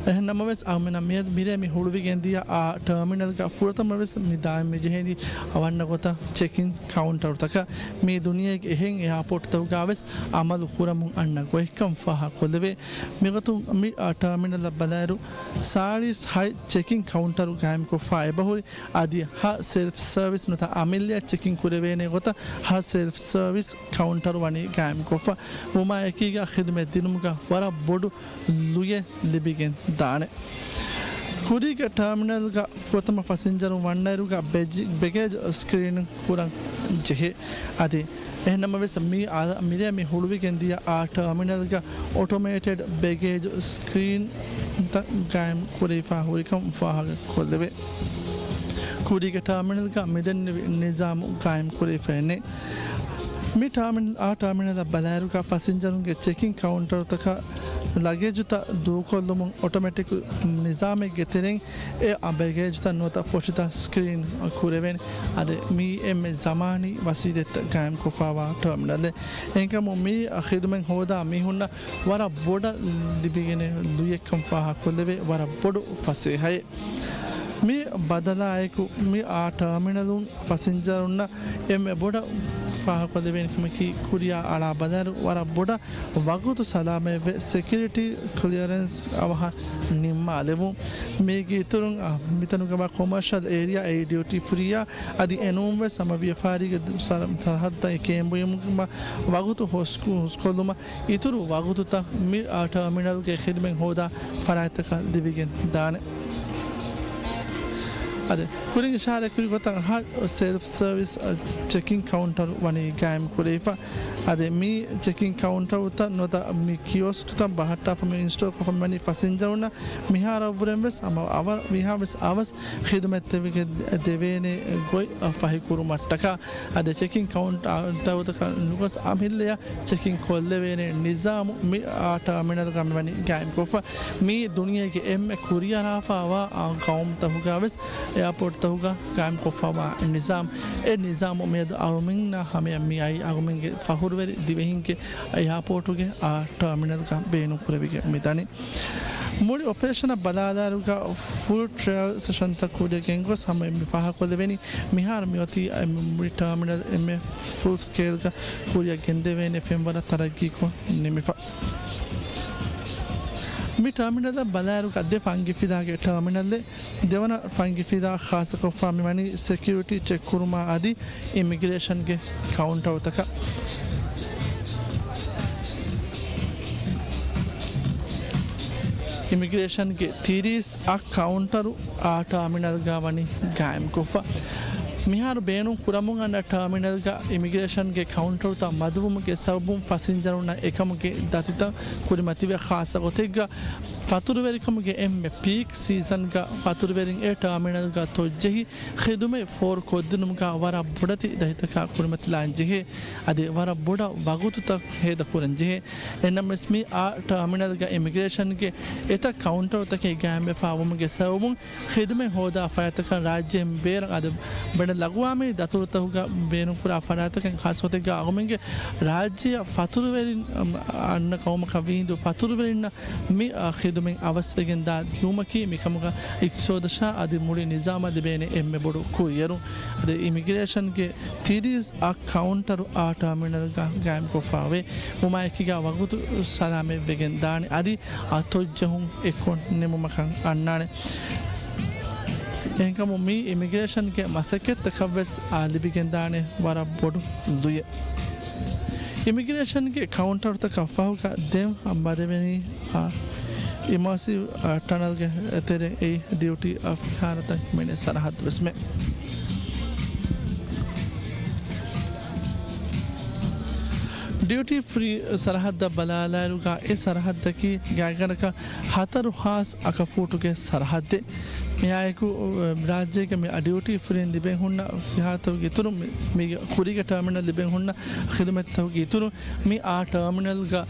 އެހެން ނަމަވެސް، އަޅުމެންނަށް މިއަދު މިރޭ މި ހުޅުވިގެން ދިޔަ އާ ޓާމިނަލްގަ ފުރަތަމަވެސް މި ދާއިމް މި ޖެހެނީ އަވަންނަ ގޮތަށް ޗެކިން ކައުންޓަރުތަކަށް. މީ ދުނިޔޭގެ އެހެން އެއާޕޯޓްތަކުގަވެސް އަމަލު ކުރަމުން އަންނަ ގޮތްކަން ފާހަގަކޮށްލެވޭ. މިގޮތުން މި އާ ޓާމިނަލަށް ބަލާއިރު، ސާޅީސް ހަތް ޗެކިން ކައުންޓަރު ގާއިމްކޮށްފަ އެބަހުރި. އަދި ހަ ސެލްފް ސާވިސް ނުވަތަ އަމިއްލައަށް ޗެކިން ކުރެވޭނެ ގޮތަށް ހަ ސެލްފް ސާވިސް ކައުންޓަރު ވަނީ ގާއިމްކޮށްފަ. ވުމާ އެކީގަ ޚިދުމަތް ދިނުމުގަ ވަރަށް ބޮޑު ލުޔެއް ލިބިގެން ދާނެ. ކުރީގެ ޓާމިނަލްގަ ފުރަތަމަ ފަސިންޖަރުން ވަންނައިރުގަ ބެޖި-، ބެގޭޖް ސްކްރީނިން ކުރަން ޖެހޭ. އަދި އެހެން ނަމަވެސް، މި އާ-، މިރޭ މި ހުޅުވިގެން ދިޔަ އާ ޓާމިނަލްގަ އޮޓޮމޭޓެޑް ބެގޭޖް ސްކްރީންތައް ގާއިމް ކުރެވިފަ ހުރިކަން ފާހަގަ ކޮށްލެވޭ. ކުރީގެ ޓާމިނަލްގަ މިދެންނެވި ނިޒާމު ގާއިމް ކުރެވިފައެއް ނެތް. މި ޓާމިނަލް، އާ ޓާމިނަލަށް ބަލާއިރުގަ ފަސިންޖަރުންގެ ޗެކިން ކައުންޓަރުތަކަށް ލަގޭޖުތައް ދޫކޮށްލުމުން އޮޓޮމެޓިކް ނިޒާމެއްގެ ތެރެއިން އެ ބެގޭޖުތައް ނުވަތަ ފޮށިތައް ސްކްރީން ކުރެވޭނެ. އަދި މީ އެންމެ ޒަމާނީ ވަސީލަތްތައް ގާއިމްކޮށްފަވާ ޓާމިނަލެއް. އެހެންކަމުން މި ޚިދުމަތް ހޯދާ މީހުންނަށް ވަރަށް ބޮޑަށް ލިބިގެން ލުޔެއްކަން ފާހަގަކޮށްލެވޭ، ވަރަށް ބޮޑު ފަސޭހައެއް. މި ބަދަލާއެކު، މި އާ ޓާމިނަލުން ފަސިންޖަރުންނަށް އެންމެ ބޮޑަށް ފާހަގަކޮށްލެވޭނެ ކަމަކީ، ކުރިއަށް އަޅާ ބަލާއިރު ވަރަށް ބޮޑަށް ވަގުތު ސަލާމަތްވެ، ސެކިއުރިޓީ ކްލިއަރެންސް އަވަހަށް ނިންމާލެވުން. މީގެ އިތުރުން، އަ، މިތަނުގަވާ ކޮމާޝަލް އޭރިއާ، އެ ޑިއުޓީ ފްރީއާ އަދި އެނޫންވެސް ހަމަ ވިޔަފާރީގެ ސަރ-، ސަރަހައްދަށް ކޭންބުއިމުގެ ވަގުތު ހުސް-، ހުސްކޮށްލުމަށް އިތުރު ވަގުތުތައް މި، އާ، ޓާމިނަލްގެ ޚިދުމަތް ހޯދާ ފަރާތްތަކަށް ލިބިގެން ދާނެ. އަދި ކުރިން އިޝާރާތް ކުރި ގޮތަށް ހަ ސެލްފް ސާވިސް، އަ، ޗެކިން ކައުންޓަރު ވަނީ ގާއިމް ކުރެވިފަ. އަދި މި ޗެކިން ކައުންޓަރުތައް ނުވަތަ މި ކިއޮސްކްތައް ބަހައްޓާފަ މި އިންސްޓޯލް ކޮށްފަ މިވަނީ ފަސިންޖަރުންނަށް މިހާރަށްވުރެން ވެސް ހަމަ އަވަ-، މިހާ ވެސް އަވަސް ޚިދުމަތްތެރިވެގެން ދެވޭނެ ގޮތް ފަހިކުރުމަށްޓަކާ. އަދި ޗެކިން ކައުންޓަރުތަކަށް ނުގޮސް އަމިއްލައަށް ޗެކިން ކޮށްލެވޭނެ ނިޒާމު މި އާ ޓާމިނަލްގަ މިވަނީ ގާއިމްކޮށްފަ. މީ ދުނިޔޭގެ އެންމެ ކުރިއަރާފަވާ އާ ގައުމުތަކުގަ ވެސް އެއާޕޯޓްތަކުގަ ގާއިމްކޮށްފަވާ ނިޒާމް. އެ ނިޒާމު މިއަދު އަޅުމެންނާ ހަމަޔަށް މިއައީ އަޅުމެންގެ ފަޚުރުވެރި ދިވެހިންގެ އެއާޕޯޓުގެ އާ ޓާމިނަލްގަ ބޭނުންކުރެވިގެން މިދަނީ. މުޅި އޮޕަރޭޝަނަށް ބަލާލާއިރުގަ ފުލް ޓްރަޔަލް ސެޝަންތައް ކުރިއަށް ގެންގޮސް ހަމަ މި ފާހަގަކޮށްލެވެނީ މިހާރު މިއޮތީ މުޅި ޓާމިނަލް އެންމެ ފުލް ސްކޭލްގަ ކުރިއަށް ގެންދެވޭނެ ފެންވަރަށް ތަރައްގީކޮށް ނިމިފަ. މި ޓާމިނަލަށް ބަލާއިރުގަ ދެ ފަންގިފިލާގެ ޓާމިނަލެއް، ދެވަނަ ފަންގިފިލާ ޚާއްޞަކޮށްފަ މިވަނީ ސެކިއުރިޓީ ޗެކްކުރުމާ އަދި އިމިގްރޭޝަންގެ ކައުންޓަރުތަކަށް. އިމިގްރޭޝަންގެ ތިރީސް އަށް ކައުންޓަރު އާ ޓާމިނަލްގަ ވަނީ ގާއިމްކޮށްފަ. މިހާރު ބޭނުން ކުރަމުން އަންނަ ޓާމިނަލްގަ އިމިގްރޭޝަންގެ ކައުންޓަރުތައް މަދުވުމުގެ ސަބަބުން ފަސިންޖަރުންނަށް އެކަމުގެ ދަތިތައް ކުރިމަތިވެ، ޚާއްޞަ ގޮތެއްގަ ފަތުރުވެރިކަމުގެ އެންމެ ޕީކް ސީޒަންގަ ފަތުރުވެރިން އެ ޓާމިނަލްގަ ތޮއްޖެހި ޚިދުމަތް ފޯރުކޮށްދިނުމުގަ ވަރަށް ބޮޑެތި ދަތިތަކާ ކުރިމަތިލާން ޖެހޭ. އަދި ވަރަށް ބޮޑަށް ވަގުތުތައް ހޭދަކުރަން ޖެހޭ. އެނަމަވެސް މި އާ ޓާމިނަލްގަ އިމިގްރޭޝަންގެ އެތައް ކައުންޓަރުތަކެއް ގާއިމްވެފަ ވުމުގެ ސަބަބުން ޚިދުމަތް ހޯދާ ފަރާތްތަކަށް ރާއްޖޭން ބޭރަށް އަދި ބެނެ ލަގުވާމީ ދަތުރުތަކުގަ ބޭނުންކުރާ ފަރާތްތަކެއް، ޚާއްޞަ ގޮތެއްގަ އަޅުގަނޑުމެންގެ ރާއްޖެއަށް ފަތުރުވެރިން، އަންނަ ޤައުމަކަށް ވީހިނދު ފަތުރުވެރިންނަށް މި، އާ، ޚިދުމަތް އަވަސްވެގެންދާ ދިއުމަކީ މިކަމުގަ އިޤްތިޞާދަށާ އަދި މުޅި ނިޒާމަށް ލިބޭނެ އެންމެ ބޮޑު ކުރިއެރުން. އަދި އިމިގްރޭޝަންގެ ތިރީސް އަށް ކައުންޓަރު އާ ޓާމިނަލްގަ ގާއިމްކޮށްފައިވޭ. ވުމާއެކީގަ ވަގުތު ސަލާމަތްވެގެން ދާނެ. އަދި އަތޮއްޖެހުން އެއްކޮށް ނިމުމަކަށް އަންނާނެ. އެހެންކަމުން މި އިމިގްރޭޝަންގެ މަސައްކަތްތަކަށްވެސް އާ ލިބިގެންދާނެ ވަރަށް ބޮޑު ލުޔެއް. އިމިގްރޭޝަންގެ ކައުންޓަރުތަކަށް ފަހުގަ ދެން މަދެވެނީ، އާ، އިމާސިވް، އާ، ޓަނަލްގެ ތެރެއިން ޑިއުޓީ އަފްސަރުތައް ހިމެނޭ ސަރަހައްދުވެސްމެ. ޑިއުޓީ ފްރީ ސަރަހައްދަށް ބަލާލާއިރުގަ އެ ސަރަހައްދަކީ ގާތްގަނޑަކަށް ހަތަރު ހާސް އަކަފޫޓުގެ ސަރަހައްދެއް. މިއާއެކު، އަ، ރާއްޖޭގެ މި ޑިއުޓީ ފްރީން ލިބެން ހުންނަ ފިހާރަތަކުގެ އިތުރުން މި، މީގެ ކުރީގެ ޓާމިނަލް ލިބެން ހުންނަ ޚިދުމަތްތަކުގެ އިތުރުން މި އާ ޓާމިނަލްގަ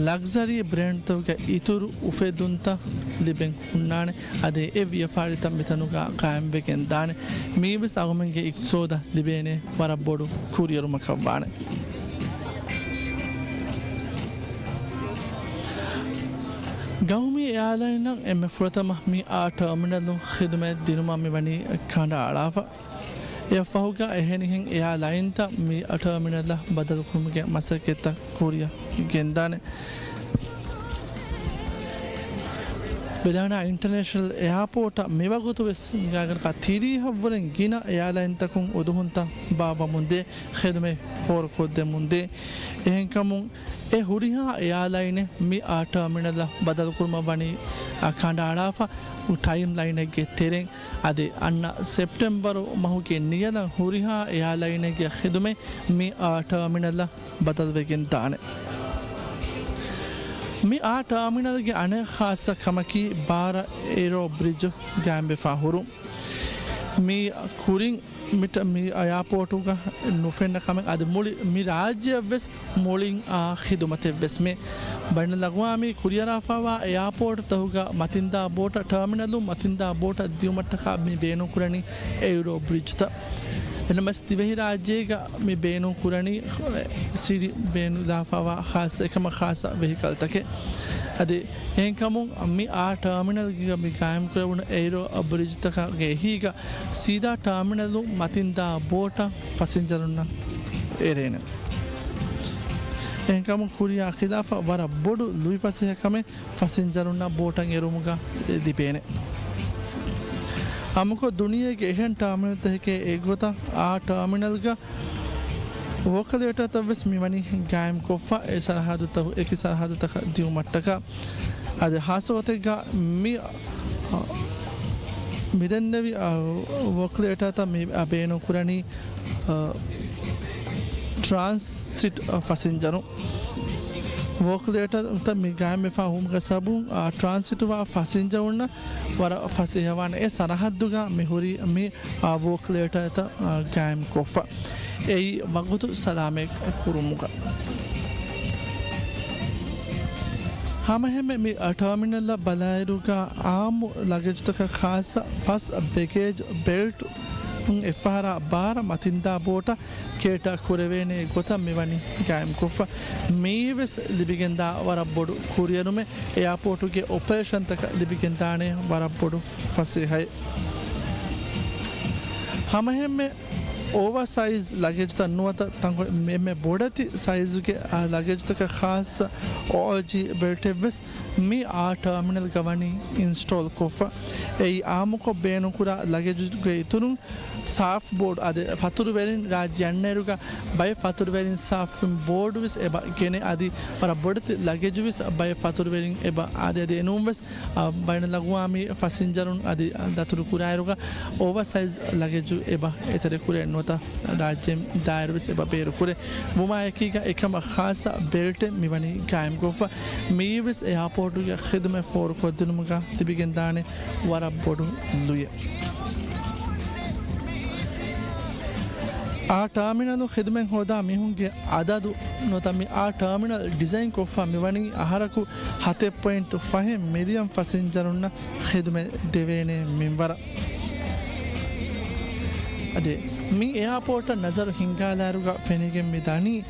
ލަގްޒަރީ ބްރޭންޑްތަކުގެ އިތުރު އުފެދުންތައް ލިބެން ހުންނާނެ. އަދި އެ ވިޔަފާރިތައް މިތަނުގަ ގާއިމްވެގެން ދާނެ. މީވެސް އަޅުގަނޑުމެންގެ އިޤްތިޞާދަށް ލިބޭނެ ވަރަށް ބޮޑު ކުރިއެރުމަކަށް ވާނެ. ގައުމީ އެއާލައިނަށް އެންމެ ފުރަތަމަ މި އާ ޓާމިނަލުން ޚިދުމަތް ދިނުމަށް މިވަނީ ކަނޑައަޅާފަ. އެއަށްފަހުގަ އެހެނިހެން އެއާލައިންތައް މި ޓާމިނަލަށް ބަދަލުކުރުމުގެ މަސައްކަތްތައް ކުރިއަށް ގެންދާނެ. ބެލާނާ އިންޓަރނޭޝަނަލް އެއާޕޯޓަށް މިވަގުތު ވެސް ގާތްގަނޑަކަށް ތިރީހަށްވުރެން ގިނަ އެއާލައިންތަކުން އުދުހުންތައް ބާއްވަމުންދޭ، ޚިދުމަތް ފޯރުކޮށްދެމުންދޭ. އެހެންކަމުން އެ ހުރިހާ އެއާލައިނެއް މި އާ ޓާމިނަލަށް ބަދަލުކުރުމަށް ވަނީ، އާ، ކަނޑައަޅާފަ ޓައިމް ލައިނެއްގެ ތެރެއިން. އަދި އަންނަ ސެޕްޓެމްބަރު މަހުގެ ނިޔަލަށް ހުރިހާ އެއާލައިނެއްގެ ޚިދުމަތް މި އާ ޓާމިނަލަށް ބަދަލުވެގެން ދާނެ. މި އާ ޓާމިނަލްގެ އަނެއް ޚާއްޞަ ކަމަކީ ބާރަ އެއިރޯ ބްރިޖު ގާއިމްވެފަ ހުރުން. މި ކުރިން މި ޓ-، މި އެއާޕޯޓުގަ ނުފެންނަ ކަމެއް އަދި މުޅި މި ރާއްޖެއަށްވެސް މުޅިން އާ ޚިދުމަތެއްވެސް މި ބައިނަލްއަގްވާމީ ކުރިއަރާފައިވާ އެއާޕޯޓުތަކުގަ މަތިންދާ ބޯޓަށް ޓާމިނަލުން މަތިންދާ ބޯޓަށް ދިއުމަށްޓަކާ މި ބޭނުންކުރަނީ އެއިރޯ ބްރިޖުތައް. އެނަމަސް ދިވެހިރާއްޖޭގަ މި ބޭނުންކުރަނީ ސިޓީ ބޭނުންލާފައިވާ ޚާއްޞަ އެކަމަށް ޚާއްޞަ ވެހިކަލްތަކެއް. އަދި އެހެންކަމުން މި އާ ޓާމިނަލްގަ މި ގާއިމްކުރެވުނު އެއިރޯ ބްރިޖުތަކުގެ އެހީގަ ސީދާ ޓާމިނަލުން މަތިންދާ ބޯޓަށް ފަސިންޖަރުންނަށް އެރޭނެ. އެހެންކަމުން ކުރިއާ ޚިލާފަށް ވަރަށް ބޮޑު ލުއިފަސޭހަ ކަމެއް ފަސިންޖަރުންނަށް ބޯޓަށް އެރުމުގަ ލިބޭނެ. އާއްމުކޮށް ދުނިޔޭގެ އެހެން ޓާމިނަލްތަކެކޭ އެއްގޮތަށް އާ ޓާމިނަލްގަ ވޯކް ލެޓަރތައް ވެސް މިވަނީ ގާއިމްކޮށްފަ އެ ސަރަހައްދުތަކު، އެކި ސަރަހައްދުތަކަށް ދިއުމަށްޓަކާ. އަދި ހާއްސަ ގޮތެއްގަ މި، މިދެންނެވި، އާ، ވޯކް ލެޓަރތައް މި، އާ، ބޭނުންކުރަނީ، އާ، ޓްރާންސިޓް، އާ، ފަސިންޖަރުން. ވޯކް ލެޓަރތައް މި ގާއިމްވެފަ ހުމުގެ ސަބުން، އާ، ޓްރާންސިޓްވާ ފަސިންޖަރުންނަށް ވަރަށް ފަސޭހަވާނެ އެ ސަރަހައްދުގަ މި ހުރި މި، އާ، ވޯކް ލެޓަރތައް، އާ، ގާއިމްކޮށްފަ. އެއީ ވަގުތު ސަލާމަތް ކުރުމުގަ. ހަމަހެމެ މި، އާ، ޓާމިނަލްއަށް ބަލާއިރުގަ އާއްމު ލަގެޖުތަކަށް ޚާއްޞަ ފަސް ބެގޭޖް ބެލްޓުން އެއްފަހަރާ ބާރަ މަތިންދާ ބޯޓަށް ކޭޓާ ކުރެވޭނެ ގޮތަށް މިވަނީ ގާއިމްކޮށްފަ. މިއީވެސް ލިބިގެންދާ ވަރަށް ބޮޑު ކުރިއެރުމެއް. އެއާޕޯޓުގެ އޮޕަރޭޝަންތަކަށް ލިބިގެންދާނެ ވަރަށް ބޮޑު ފަސޭހައެއް. ހަމަހެމެ އޯވާ ސައިޒް ލަގެޖްތައް ނުވަތަ ތަންކޮޅެއް އެންމެ ބޮޑެތި ސައިޒުގެ، އާ، ލަގެޖްތަކަށް ޚާއްޞަ އޯޖީ ބެލްޓެއްވެސް މި އާ ޓާމިނަލްގަ ވަނީ އިންސްޓޯލް ކޮށްފަ. އެއީ އާއްމުކޮށް ބޭނުންކުރާ ލަގެޖުގެ އިތުރުން ސާފް ބޯޑް އަދި ފަތުރުވެރިން ރާއްޖެ އަންނައިރުގަ ބައެއް ފަތުރުވެރިން ސާފް ބޯޑުވެސް އެބަ ގެނެ އަދި ވަރަށް ބޮޑެތި ލަގެޖުވެސް ބައެއް ފަތުރުވެރިން އެބަ އާދޭ. އަދި އެނޫންވެސް، އާ، ބައިނަލްއަގްވާމީ ފަސިންޖަރުން އަދި ދަތުރު ކުރާއިރުގަ އޯވާ ސައިޒް ލަގެޖު އެބަ އެތެރެކުރޭ ނުވަތަ ރާއްޖެ ދާއިރުވެސް އެބަ ބޭރުކުރޭ. ވުމާއެކީގަ އެކަމަށް ޚާއްޞަ ބެލްޓެއް މިވަނީ ގާއިމްކޮށްފަ. މިއީވެސް އެއާޕޯޓުގެ ޚިދުމަތް ފޯރުކޮށްދިނުމުގަ ލިބިގެންދާނެ ވަރަށް ބޮޑު ލުޔެއް. އާ ޓާމިނަލު ޚިދުމަތް ހޯދާ މީހުންގެ އަދަދު ނުވަތަ މި އާ ޓާމިނަލް ޑިޒައިން ކޮށްފަ މިވަނީ އަހަރަކު ހަތެއް ޕޮއިންޓު ފަހެއް މިލިއަން ފަސިންޖަރުންނަށް ޚިދުމަތް ދެވޭނެ މިންވަރަށް. އަދި މި އެއާޕޯޓަށް ނަޒަރު ހިންގާލާއިރުގަ ފެނިގެން މި ދަނީ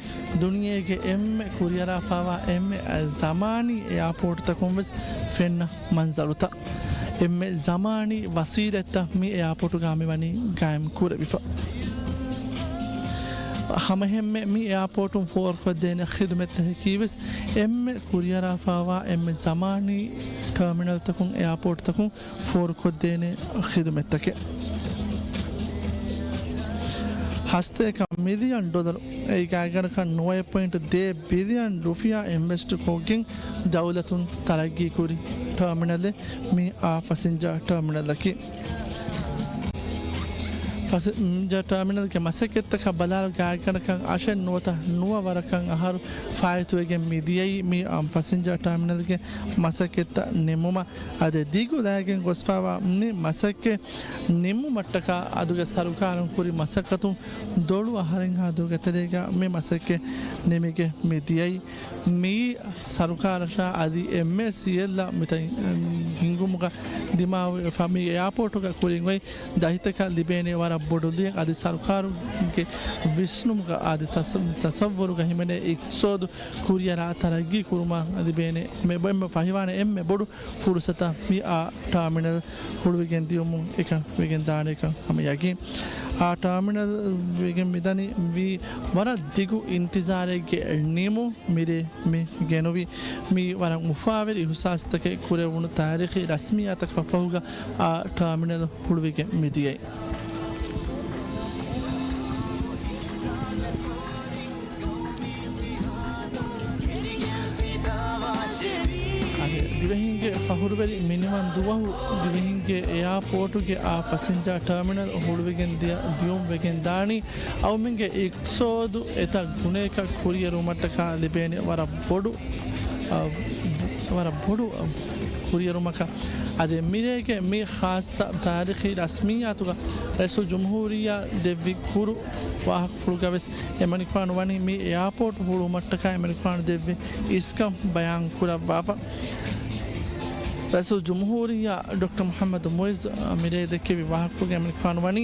ދުނިޔޭގެ އެންމެ ކުރިއަރާފާވާ އެންމެ ޒަމާނީ އެއާޕޯޓުތަކުން ވެސް ފެންނަ މަންޒަރުތައް. އެންމެ ޒަމާނީ ވަސީލަތްތައް މި އެއާޕޯޓުގަ މިވަނީ ގާއިމް ކުރެވިފަ. ހަމަހެންމެ މި އެއާޕޯޓުން ފޯރުކޮށްދޭނެ ޚިދުމަތްތަކަކީ ވެސް އެންމެ ކުރިއަރާފާވާ އެންމެ ޒަމާނީ ޓާމިނަލްތަކުން އެއާޕޯޓުތަކުން ފޯރުކޮށްދޭނެ ޚިދުމަތްތަކެއް. ހަސަތޭކަ މިލިއަން ޑޮލަރު، އެއީ ގާތްގަނޑަކަށް ނުވައެއް ޕޮއިންޓު ދޭއް ބިލިއަން ރުފިޔާ އިންވެސްޓް ކޮށްގެން ދައުލަތުން ތަރައްގީކުރި ޓާމިނަލެއް މި އާ ފަސިންޖާ ޓާމިނަލަކީ. ފަސިންޖާ ޓާމިނަލްގެ މަސައްކަތްތަކަށް ބަލާލު ގާތްގަނޑަކަށް އަށެއް ނުވަތަ ނުވަ ވަރަކަށް އަހަރު ފާއިތުވެގެން މި ދިޔައީ މި އާ ފަސިންޖާ ޓާމިނަލްގެ މަސައްކަތްތައް ނިމުމަށް. އަދި ދިގު ލައިގެން ގޮސްފާވާ މި މަސައްކަތް ނިމުމަށްޓަކާ އަދުގެ ސަރުކާރުން ކުރި މަސައްކަތުން ދޮޅު އަހަރެއްހާ ދުވަހުގެ ތެރޭގަ މި މަސައްކަތް ނިމިގެން މި ދިޔައީ. މި ސަރުކާރަށާ އަދި އެމްއޭސީއެލްއަށް މިތަން ހިންގުމުގަ ދިމާވެފަ މި އެއާޕޯޓުގަ ކުރިން އޮތް ދަތިތަކަށް ލިބޭނެ ވަރަށް ބޮޑު ލިޔެއް. އަދި ސަރުކާރުގެ ވިސްނުމުގަ އަދި ތަސަ-، ތަސައްވުރުގަ ހިމެނޭ އިޤްތިޞާދު ކުރިއަރާ ތަރައްގީ ކުރުމަށް ލިބޭނެ މެ-، އެންމެ ފަހިވާނެ އެންމެ ބޮޑު ފުރުސަތަށް މި އާ ޓާމިނަލް ހުޅުވިގެން ދިޔުމުން އެކަން ވެގެން ދާނެކަން ހަމަ ޔަގީން. އާ ޓާމިނަލް ވެގެން މިދަނީ ވީ ވަރަށް ދިގު އިންތިޒާރެއްގެ ނިމު މިރޭ މި ގެނުވި. މީ ވަރަށް އުފާވެރި އިހުސާސްތަކެއް ކުރެވުނު ތާރީޚީ ރަސްމިއްޔާތަކަށް ފަހުގަ އާ ޓާމިނަލް ހުޅުވިގެން މިދިޔައީ. އަދި ދިވެހިންގެ ފަޚުރުވެރި މިނިވަން ދުވަހު ދިވެހިންގެ އެއާޕޯޓުގެ އާ ފަސިންޖާ ޓާމިނަލް ހުޅުވިގެން ދިޔަ ދިޔުން ވެގެން ދާނީ އައުމެންގެ އިޤްތިޞާދު އެތައް ގުނައަކަށް ކުރިއެރުމަށްޓަކާ ލިބޭނެ ވަރަށް ބޮޑު، އަ، ވަރަށް ބޮޑު، އަ، ކުރިއެރުމަކަށް. އަދި މިރޭގެ މި ޚާއްޞަ ތާރީޚީ ރަސްމިއްޔާތުގަ ރައީސުލްޖުމްހޫރިއްޔާ ދެއްވި ކުރު ވާހަކަފުޅުގަވެސް އެމަނިކުފާނު ވަނީ މި އެއާޕޯޓު ހުޅުވުމަށްޓަކާ އެމަނިކުފާނު ދެއްވި އިސްކަން ބަޔާން ކުރައްވާފަ. ރައީސުލްޖުމްހޫރިއްޔާ ޑޮކްޓަރ މުޙައްމަދު މުޢިއްޒު މިރޭ ދެއްކެވި ވާހަކަފުޅުގައި އެމަނިކުފާނު ވަނީ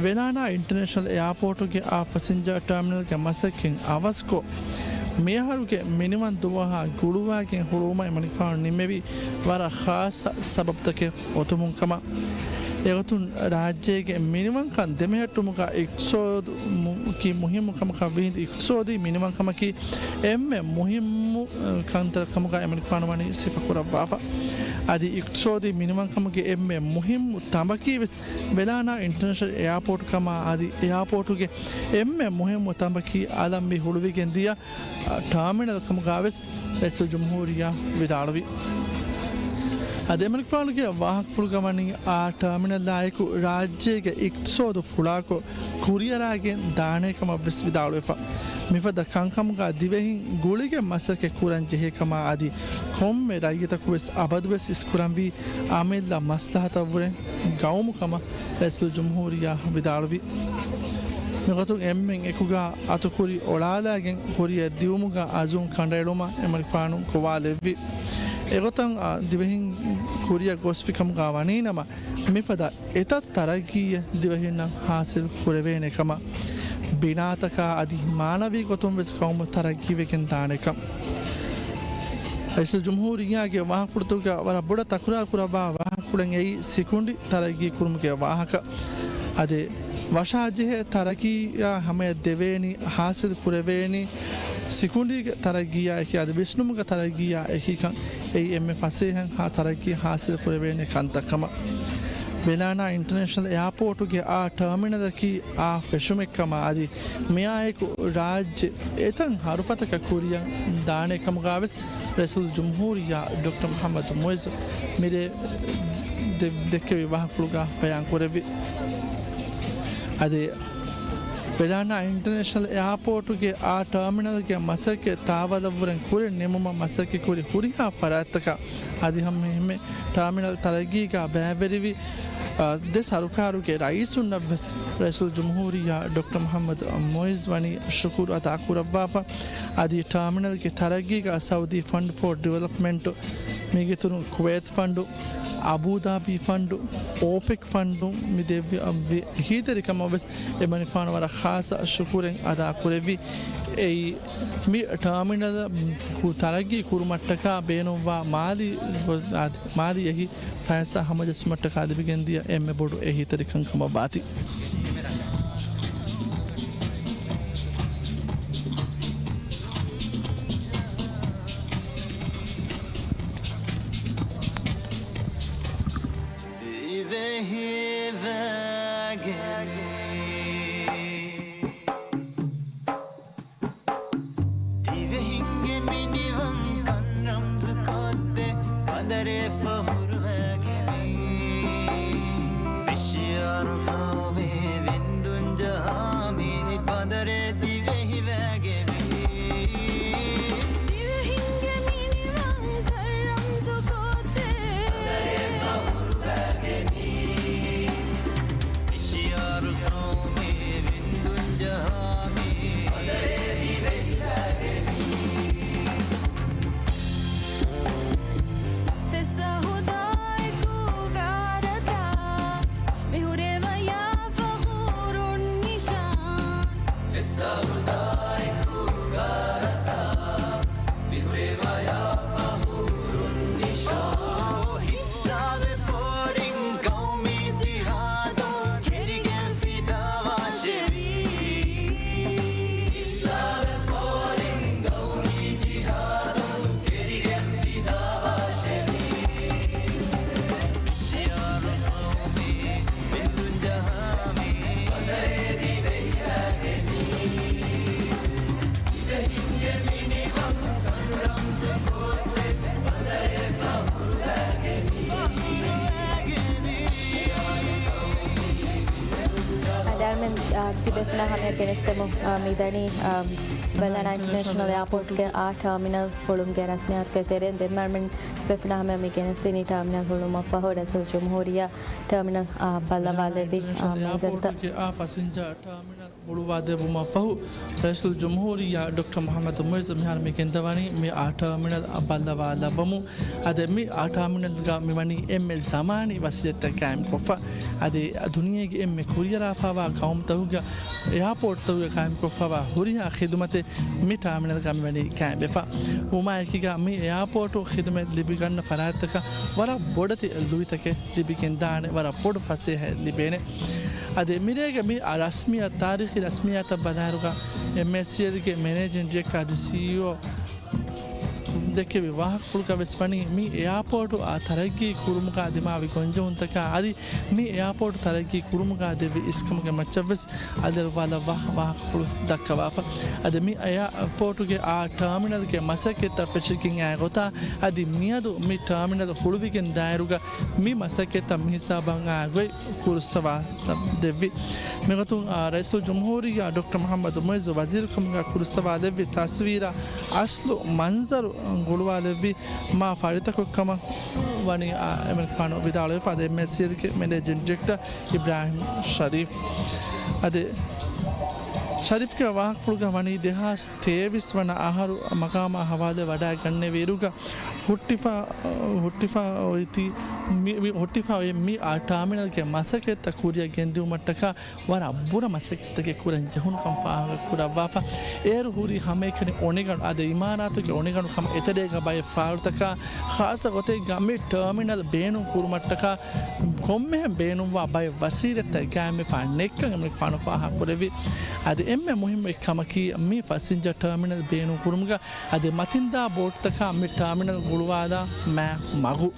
ވެލާނާ އިންޓަރނޭޝަނަލް އެއާޕޯޓުގެ އާ ފަސިންޖާ ޓާމިނަލްގެ މަސައްކަތް އަވަސްކޮށް، މިއަހަރުގެ މިނިވަން ދުވަހާ ގުޅުވާގެން ހުޅުވުމަށް އެމަނިކުފާނު ނިންމެވީ ވަރަށް ޚާއްޞަ ސަބަބުތަކެއް އޮތުމުން ކަމަށް. އެގޮތުން ރާއްޖޭގެ މިނިވަންކަން ދެމެހެއްޓުމުގަ އިޤްތިޞާދު މު-، ކީ މުހިއްމު ކަމަކަށް ވިހިން އިޤްތިޞާދީ މިނިވަންކަމަކީ އެންމެ މުހިއްމު، އަ، ކަންތައް ކަމުގަ އެމަނިކުފާނު ވަނީ ސިފަކުރައްވާފަ. އަދި އިޤްތިޞާދީ މިނިވަންކަމުގެ އެންމެ މުހިއްމު ތަނބަކީ ވެސް ވެލާނާ އިންޓަރނޭޝަނަލް އެއާޕޯޓު ކަމާ އަދި އެއާޕޯޓުގެ އެންމެ މުހިއްމު ތަނބަކީ އަލަށް މި ހުޅުވިގެން ދިޔަ، އަ، ޓާމިނަލް ކަމުގަ ވެސް ރައީސުލްޖުމްހޫރިއްޔާ ވިދާޅުވި. އަދި އެމަނިކުފާނުގެ ވާހަކަފުޅުގަ ވަނީ އާ ޓާމިނަލާއެކު ރާއްޖޭގެ އިޤްތިޞާދު ފުޅާކޮށް ކުރިއަރާގެން ދާނޭ ކަމަށް ވެސް ވިދާޅުވެފަ. މިފަދަ ކަންކަމުގަ ދިވެހިން ގުޅިގެން މަސައްކަތް ކުރަން ޖެހޭ ކަމާ އަދި ކޮންމެ ރައްޔިތަކު ވެސް އަބަދު ވެސް އިސްކުރަންވީ އަމިއްލަ މަސްލަހަތަށްވުރެ ގައުމު ކަމަށް ރައީސުލްޖުމްހޫރިއްޔާ ވިދާޅުވި. މިގޮތުން އެންމެން އެކުގަ އަތުކުރި އޮޅާލާގެން ކުރިއަށް ދިއުމުގަ އަޒުމް ކަނޑައެޅުމަށް އެމަނިކުފާނު ގޮވާލެއްވި. އެގޮތަށް އާ ދިވެހިން ކުރިއަށް ގޮސްފި ކަމުގަ ވަނީނަމަ، މިފަދަ އެތައް ތަރައްގީއެއް ދިވެހިންނަށް ހާސިލް ކުރެވޭނެ ކަމަށް، ބިނާތަކާ އަދި މާނަވީ ގޮތުން ވެސް ގައުމު ތަރައްގީވެގެން ދާނެ ކަން. ރައީސުލްޖުމްހޫރިއްޔާގެ ވާހަކަފުޅުތަކުގަ ވަރަށް ބޮޑަށް ތަކުރާރު ކުރައްވާ ވާހަކަފުޅެއް އެއީ ސިކުނޑި ތަރައްގީ ކުރުމުގެ ވާހަކަ. އަދި ވަށާޖެހޭ ތަރައްގީއާ ހަމަޔަށް ދެވޭނީ، ހާސިލް ކުރެވޭނީ، ސިކުނޑީގެ ތަރައްގީއާ އެކީ، އަދި ވިސްނުމުގެ ތަރައްގީއާ އެކީކަން އެއީ އެންމެ ފަސޭހައިން ހާ ތަރައްގީ ހާސިލް ކުރެވޭނެ ކަންތައް ކަމަށް. ވެލާނާ އިންޓަރނޭޝަނަލް އެއާޕޯޓުގެ އާ ޓާމިނަލަކީ އާ ފެށުމެއް ކަމާ އަދި މިއާއެކު ރާއްޖެ އެތައް ހަރުފަތަކަށް ކުރިއަށް ދާނެ ކަމުގަ ވެސް ރައީސުލްޖުމްހޫރިއްޔާ ޑޮކްޓަރ މުޙައްމަދު މުޢިއްޒު މިރޭ ދެ-، ދެއްކެވި ވާހަކަފުޅުގަ ބަޔާން ކުރެއްވި. އަދި ވެލާނާ އިންޓަރނޭޝަނަލް އެއާޕޯޓުގެ އާ ޓާމިނަލްގެ މަސައްކަތް ތާވަލަށްވުރެން ކުރިން ނިމުމަށް މަސައްކަތް ކުރި ހުރިހާ ފަރާތްތަކަށް އަދި ހަމަ އެހެންމެ ޓާމިނަލް ތަރައްގީގަ ބައިވެރިވި، އަ، ދެ ސަރުކާރުގެ ރައީސުންނަށްވެސް ރައީސުލްޖުމްހޫރިއްޔާ ޑޮކްޓަރ މުޙައްމަދު މުޢިއްޒު ވަނީ ޝުކުރު އަދާކުރައްވާފަ. އަދި ޓާމިނަލްގެ ތަރައްގީގަ ސައުދީ ފަންޑް ފޯ ޑިވެލޮޕްމަންޓު މީގެ އިތުރުން ކުވޭތު ފަންޑު، އަބޫދާބީ ފަންޑު، އޯޕެކް ފަންޑު މި ދެއްވި އެހީތެރިކަމަށް ވެސް އެމަނިކުފާނު ވަރަށް ޚާއްޞަ ޝުކުރެއް އަދާ ކުރެއްވި. އެއީ މި ޓާމިނަލް ތަރައްގީ ކުރުމަށްޓަކާ ބޭނުންވާ މާލީ މާލީ އެހީ ފައިސާ ހަމަޖެއްސުމަށްޓަކާ ލިބިގެންދިޔަ އެންމެ ބޮޑު އެހީތެރިކަން ކަމަށް ވާތީ. ދިވެހި ވެގެން ދިވެހިންގެ މިނިވަންކަން ރަމްޒު ކޮށްދޭ ބަނދަރެއް ފަހުރުވެގެނީ. މިޝިއަރު ޤައުމީ ވިންދުން ޖަހާ މި ބަނދަރެއް ދިވެހިވެގެނީ. ދިވެހިންގެ މިނިވަންކަން ރަމްޒު ކޮށްދޭ މިޝިއަރު ޤައުމީ ވިންދުން ޖަހާ މި ފެސަހުދާއެކު ގާރަތާ މިހުރެވަޔާ ފަޚުރުން ނިޝާން. ފެސަހުދާއެކު ގާރަތާ މިހުރެވަޔާ ފަޚުރުން ނިޝާން. ހިއްސާވެ ފޯރިން ޤައުމީ ޖިހާދު ކެރިގެން ފިދާވާށެވީ. ހިއްސާވެ ފޯރިން ޤައުމީ ޖިހާދު ކެރިގެން ފިދާވާށެވީ. މިޝިއަރު ޤައުމީ ވިންދުން ޖަހާ މި ބަނދަރެއް ދިވެހިވެގެނީ. ދިވެހިންގެ މިނިވަންކަން ރަމްޒު ކޮށްދޭ ބަނދަރެއް ފަހުރުވެގެނީ. އަދި އަޅުމެން، އާ، ތިބޭފުޅާ ހަމަޔަށް ގެނެސްދެމުން، އާ، މިދަނީ، އާ، ބަލާނާ އިންޓަރނޭޝަނަލް އެއާޕޯޓްގެ އާ ޓާމިނަލް ހުޅުމުގެ ރަސްމިއްޔާތުގެ ތެރެއިން ދެންމެ އަޅުމެން ތިބޭފުޅާ ހަމަޔަށް މި ގެނެސްދިނީ ޓާމިނަލް ހުޅުމަށްފަހު ރައީސުލްޖުމްހޫރިއްޔާ ޓާމިނަލް، އާ، ބައްލަވާލެއްވި، އާ، މެނޭޖަރު އާ ޕޯޓުގެ އާ ފަސިންޖާ ޓާމިނަލް ހުޅުވާދެއްވުމަށްފަހު، ރައީސުލްޖުމްހޫރިއްޔާ ޑޮކްޓަރ މުޙައްމަދު މުޢިއްޒު މިހާރު މި ގެންދަވަނީ މި އާ ޓާމިނަލް ބައްލަވާލައްވަމުން. އަދި މި އާ ޓާމިނަލްގަ މިވަނީ އެންމެ ޒަމާނީ ވަސީލަތްތައް ގާއިމްކޮށްފަ. އަދި ދުނިޔޭގެ އެންމެ ކުރިއަރާފަވާ ޤައުމުތަކުގަ އެއާޕޯޓްތަކުގަ ގާއިމްކޮށްފަވާ ހުރިހާ ޚިދުމަތެއް މި ޓާމިނަލްގަ މިވަނީ ގާއިމްވެފަ. ވުމާއެކީގަ މި އެއާޕޯޓު ޚިދުމަތް ލިބިގަންނަ ފަރާތްތަކަށް ވަރަށް ބޮޑެތި ލުއިތަކެއް ލިބިގެންދާނެ، ވަރަށް ބޮޑު ފަސޭހައެއް ލިބޭނެ. އަދި މިރޭގެ މި ރަސްމިއްޔާ، ތާރީޚީ ރަސްމިއްޔާތަށް ބަލާއިރުގަ އެމްއޭސީއެލްގެ މެނޭޖިން ޑިރެކްޓަރ އަދި ސީއީއޯ ދެއްކެވި ވާހަކަފުޅުގަ ވެސް ވަނީ މި އެއާޕޯޓު އާ ތަރައްގީ ކުރުމުގަ ދިމާވި ގޮންޖެހުންތަކާ އަދި މި އެއާޕޯޓު ތަރައްގީ ކުރުމުގަ ދެއްވި އިސްކަމުގެ މައްޗަށް ވެސް އަލިއަޅުވާލައްވާ ވާހަކަފުޅު ދައްކަވާފަ. އަދި މި އެއާޕޯޓުގެ އާ ޓާމިނަލްގެ މަސައްކަތްތައް ފެށިގެން އާ ގޮތާ އަދި މިއަދު މި ޓާމިނަލް ހުޅުވިގެން ދާއިރުގަ މި މަސައްކަތްތައް މިހިސާބަށް އާ ގޮތް ކުރުއްސަވާ ދެއްވި. މިގޮތުން، އާ، ރައީސުލްޖުމްހޫރިއްޔާ ޑޮކްޓަރ މުޙައްމަދު މުޢިއްޒު ވަޒީރުކަމުގަ ކުރުއްސަވާލެއްވި ތަސްވީރާ އަސްލު މަންޒަރު ގުޅުވާލެއްވި މާ ފަރިތަކެއްކަމަށް ވަނީ، އާ، އެމެން ފާނު ވިދާޅުވެފަ. އަދި އެމްއޭސީއެލްގެ މެނޭޖިން ޑިރެކްޓަރ އިބްރާހިމް ޝަރީފް. އަދި ޝަރީފްގެ ވާހަކަފުޅުގަ ވަނީ ދެހާސް ތޭވީސް ވަނަ އަހަރު މަގާމާ ހަވާލުވެ ވަޑައިގަންނެވި އިރުގަ ހުއްޓިފަ، ހުއްޓިފަ އޮތީ މި، މި ހުއްޓިފަ އޮތް މި އާ ޓާމިނަލްގެ މަސައްކަތްތައް ކުރިއަށް ގެންދިއުމަށްޓަކާ ވަރަށް ބުރަ މަސައްކަތްތަކެއް ކުރަން ޖެހުނުކަން ފާހަގަ ކުރައްވާފަ. އޭރު ހުރީ ހަމައެކަނި އޮނިގަނޑު، އަދި އިމާރާތުގެ އޮނިގަނޑު ހަމަ އެތެރޭގަ ބައެއް ފާޅުތަކާ، ޚާއްޞަ ގޮތެއްގަ މި ޓާމިނަލް ބޭނުން ކުރުމަށްޓަކާ ކޮންމެހެން ބޭނުންވާ ބައެއް ވަސީލަތްތައް ގާއިމްވެފާ ނެތްކަން އެމަނިކުފާނު ފާހަގަކުރެއްވި. އަދި އެންމެ މުހިއްމު އެއްކަމަކީ، މި ފަސިންޖަރ ޓާމިނަލް ބޭނުން ކުރުމުގަ އަދި މަތިންދާ ބޯޓުތަކާ މި ޓާމިނަލް ގުޅުވާލާ މާ މަގު.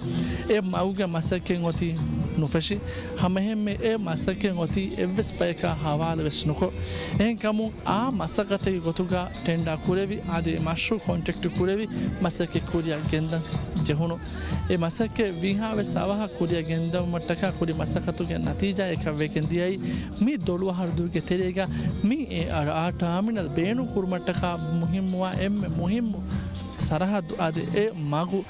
އެ މަގުގެ މަސައްކަތް އޮތީ ނުފެށި. ހަމައެހެންމެ އެ މަސައްކަތް އޮތީ އެއްވެސް ބަޔަކާ ހަވާލު ވެސް ނުކޮށް. އެހެންކަމުން އާ މަސައްކަތެއްގެ ގޮތުގަ ޓެންޑާ ކުރެވި، އަދި މަޝްރޫއު ކޮންޓްރެކްޓް ކުރެވި، މަސައްކަތް ކުރިއަށް ގެންދަން ޖެހުނު. އެ މަސައްކަތް ވީހާވެސް އަވަހަށް ކުރިއަށް ގެންދަވުމަށްޓަކާ ކުރި މަސައްކަތުގެ ނަތީޖާއެއް އެކަށް ވެގެން ދިޔައީ، މި ދޮޅު އަހަރު ދުވަހުގެ ތެރޭގަ މި އެ އާ ޓާމިނަލް ބޭނުން ކުރުމަށްޓަކާ މުހިއްމުވާ އެންމެ މުހިއްމު ސަރަހައްދު އަދި އެ މަގު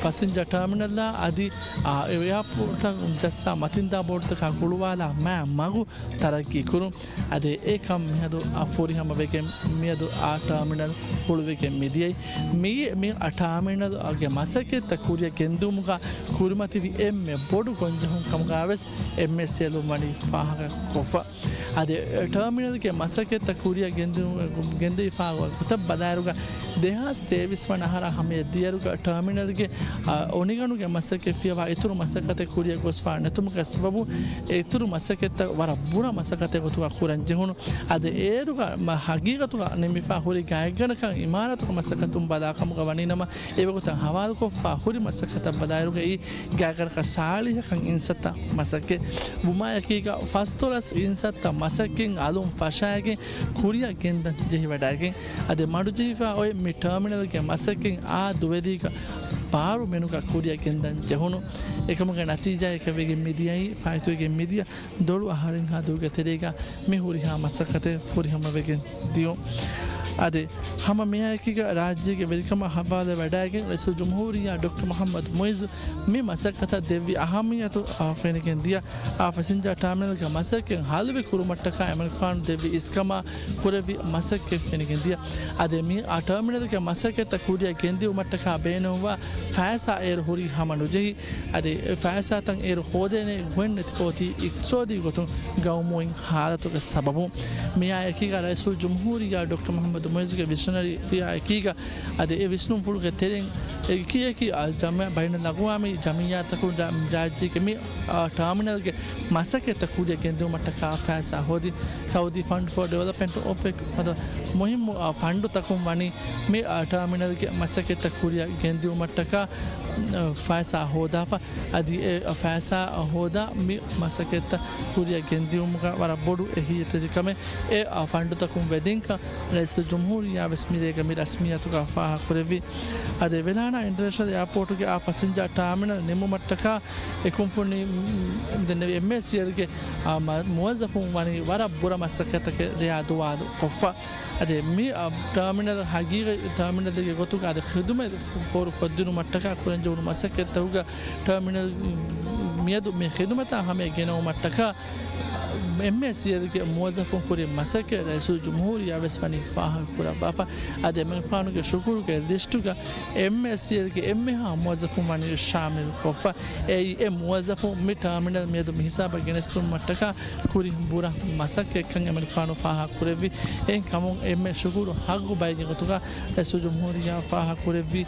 ފަސިންޖާ ޓާމިނަލްއާ އަދި އާ އެއާޕޯޓަށް ޖައްސާ މަތިންދާ ބޯޓުތަކާ ގުޅުވާލާ މާ މަގު ތަރައްގީ ކުރުން. އަދި އެކަން މިހަދު އާ ފުރިހަމަވެގެން މިއަދު އާ ޓާމިނަލް ހުޅުވިގެން މިދިޔައީ. މި، މި އާ ޓާމިނަލްގެ މަސައްކަތްތައް ކުރިއަށް ގެންދިއުމުގަ ކުރިމަތިވި އެންމެ ބޮޑު ގޮންޖެހުން ކަމުގަވެސް އެމްއޭސީއެލުން ވަނީ ފާހަގަކޮށްފަ. އަދި ޓާމިނަލްގެ މަސައްކަތްތައް ކުރިއަށް ގެންދިއު-، ގެންދެވިފާ ގޮތަށް ބަލާއިރުގަ، ދެހާސް ތޭވީސް ވަނަ އަހަރާ ހަމަޔަށް ދިޔައިރުގަ ޓާމިނަލްގެ، އާ، އޮނިގަނޑުގެ މަސައްކަތް ފިޔަވާ އިތުރު މަސައްކަތެއް ކުރިއަށް ގޮސްފާ ނެތުމުގެ ސަބަބުން އެ އިތުރު މަސައްކަތްތައް ވަރަށް ބުރަ މަސައްކަތެއް ގޮތުގަ ކުރަން ޖެހުނު. އަދި އޭރުގަ މަ-، ހަގީގަތުގަ ނިމިފާ ހުރި ގާތްގަނޑަކަށް އިމާރާތުގެ މަސައްކަތުން ބަލާ ކަމުގަ ވަނީނަމަ، އެވަގުތަށް ހަވާލުކޮށްފާ ހުރި މަސައްކަތަށް ބަލާއިރުގައި، ގާތްގަނޑަކަށް ސާޅީހަކަށް އިންސައްތަ މަސައްކަތް ވުމާއެކީގަ، ފަސްދޮޅަސް އިންސައްތަ މަސައްކަތް އަލުން ފަށާގެން ކުރިއަށް ގެންދަން ޖެހިވަޑައިގެން، އަދި މަޑުޖެހިފާ އޮތް މި ޓާމިނަލްގެ މަސައްކަތް އާ ދުވެލީގަ ބާރު މިނުގަ ކުރިއަށް ގެންދަން ޖެހުނު. އެކަމުގެ ނަތީޖާއަކަށް ވެގެން މިދިޔައީ، ފާއިތުވެގެން މިދިޔަ ދޮޅު އަހަރެއްހާ ދުވަހުގެ ތެރޭގަ މި ހުރިހާ މަސައްކަތެއް ފުރިހަމަވެގެން ދިޔުން. އަދި ހަމަ މިއާއެކީގަ ރާއްޖޭގެ ވެރިކަމާ ހަވާލުވެވަޑައިގެން ރައީސުލްޖުމްހޫރިއްޔާ ޑޮކްޓަރ މުޙައްމަދު މުޢިއްޒު މި މަސައްކަތަށް ދެއްވި އަހައްމިއްޔަތު، އާ، ފެނިގެން ދިޔަ، އާ، ފަސިންޖާ ޓާމިނަލްގެ މަސައްކަތް ހަލުވި ކުރުމަށްޓަކާ އެމެރިކާނު ދެއްވި އިސްކަމާ ކުރެއްވި މަސައްކަތް ފެނިގެން ދިޔަ. އަދި މި، އާ، ޓާމިނަލްގެ މަސައްކަތްތައް ކުރިއަށް ގެންދިއުމަށްޓަކާ ބޭނުންވާ ފައިސާ އޭރު ހުރީ ހަމަ ނުޖެހި. އަދި އެ ފައިސާތައް އޭރު ހޯދޭނެ ގޮތް ނެތިފަ އޮތީ އިޤްތިޞާދީ ގޮތުން ގައުމުއިން ހާލަތުގެ ސަބަބުން. މިއާ އެކީގަ ރައީސުލްޖުމްހޫރިއްޔާ ޑޮކްޓަރ މުޙައްމަދު މުޢިއްޒުގެ ވިޝަނަރީ އެއާ އެކީގަ، އަދި އެ ވިސްނުންފުޅުގެ ތެރެއިން އެކި އެކި އަލްޖަމިއްޔާ ބައިނަލްއަގުވާމީ ޖަމިއްޔާތަކުން ރާ-، ރާއްޖޭގެ މި، އާ، ޓާމިނަލްގެ މަސައްކަތްތައް ކުރިއަށް ގެންދިއުމަށްޓަކާ ފައިސާ ހޯދި، ސައުދީ ފަންޑް ފޯ ޑިވެލޮޕްމަންޓް، އޮޕެކް، ފަދަ މުހިއްމު، އާ، ފަންޑުތަކުން ވަނީ މި، އާ، ޓާމިނަލްގެ މަސައްކަތްތައް ކުރިއަށް ގެންދިއުމަށްޓަކާ، އާ، ފައިސާ ހޯދާފަ. އަދި އެ ފައިސާ ހޯދާ މި މަސައްކަތްތައް ކުރިއަށް ގެންދިއުމުގަ ވަރަށް ބޮޑު އެހީތެރިކަމެއް އެ، އާ، ފަންޑުތަކުން ވެދިންކަން ރައީސުލްޖުމްހޫރިއްޔާ ވެސް މިރޭގަ މި ރަސްމިއްޔަތުގަ ފާހަގަކުރެއްވި. އަދި ވެލާނާ އިންޓަރނޭޝަނަލް އެއާޕޯޓުގެ އާ ފަސިންޖާ ޓާމިނަލް ނިމުމަށްޓަކާ އެ ކުންފުނި ދެންނެވި އެމްއޭސީއެލްގެ، އާ، މަ-، މުވައްޒަފުން ވަނީ ވަރަށް ބުރަ މަސައްކަތަކަށް ރެޔާ ދުވާލު ކޮށްފަ. އަދި މި، އާ، ޓާމިނަލް ހަގީގަތް ޓާމިނަލްގެ ގޮތުގަ އަދި ޚިދުމަތް ފޯރުކޮށްދިނުމަށްޓަކާ ކުރަންޖެހުނު މަސައްކަތްތަކުގަ ޓާމިނަލް މިއަދު މި ޚިދުމަތާ ހަމަޔަށް ގެނައުމަށްޓަކާ އެމްއޭސީއެލްގެ މުވައްޒަފުން ކުރި މަސައްކަތް ރައީސުލްޖުމްހޫރިއްޔާ ވެސް ވަނީ ފާހަގަކުރައްވާފަ. އަދި އެމެރިކާނުގެ ޝުކުރުގެ ލިސްޓުގަ އެމްއޭސީއެލްގެ އެންމެހާ މުވައްޒަފުން ވަނީ ޝާމިލްކޮށްފަ. އެއީ އެ މުވައްޒަފުން މި ޓާމިނަލް މިއަދު މިހިސާބަށް ގެނެސްދިނުމަށްޓަކާ ކުރި ބުރަ މަސައްކަތްކަން އެމެރިކާނު ފާހަގަކުރެއްވި. އެހެންކަމުން އެންމެ ޝުކުރު ހައްގު ބައެއްގެ ގޮތުގަ ރައީސުލްޖުމްހޫރިއްޔާ ފާހަގަކުރެއްވި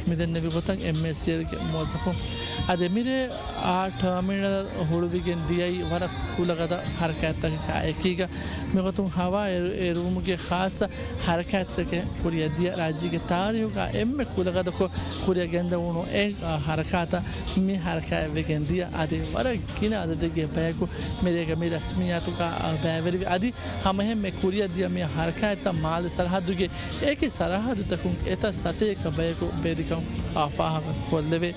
މިދެންނެވި ގޮތަށް އެމްއޭސީއެލްގެ މުވައްޒަފުން. އަދި މިރޭ އާ ޓާމިނަލް ހުޅުވިގެން ދިޔައީ ވަރަށް ކުލަގަދަ ހަރަކާތްތަކަކާ އެކީގަ، މިގޮތުން ހަވާ އެރު-، އެރުވުމުގެ ޚާއްޞަ ހަރަކާތްތަކެއް ކުރިއަށް ދިޔަ ރާއްޖޭގެ ތާރީހުގަ އެންމެ ކުލަގަދަކޮށް ކުރިއަށް ގެންދަވުނު އެ، އާ، ހަރަކާތަށް މި ހަރަކާތްވެގެން ދިޔަ. އަދި ވަރަށް ގިނަ އަދަދެއްގެ ބަޔަކު މިރޭގަ މި ރަސްމިއްޔާތުގަ، އާ، ބައިވެރިވި. އަދި ހަމައެހެންމެ ކުރިއަށް ދިޔަ މި ހަރަކާތްތައް މާލެ ސަރަހައްދުގެ އެކި ސަރަހައްދުތަކުން އެތައް ސަތޭކަ ބަޔަކު ބެރިކަން، އާ، ފާހަގަކޮށްލެވޭ.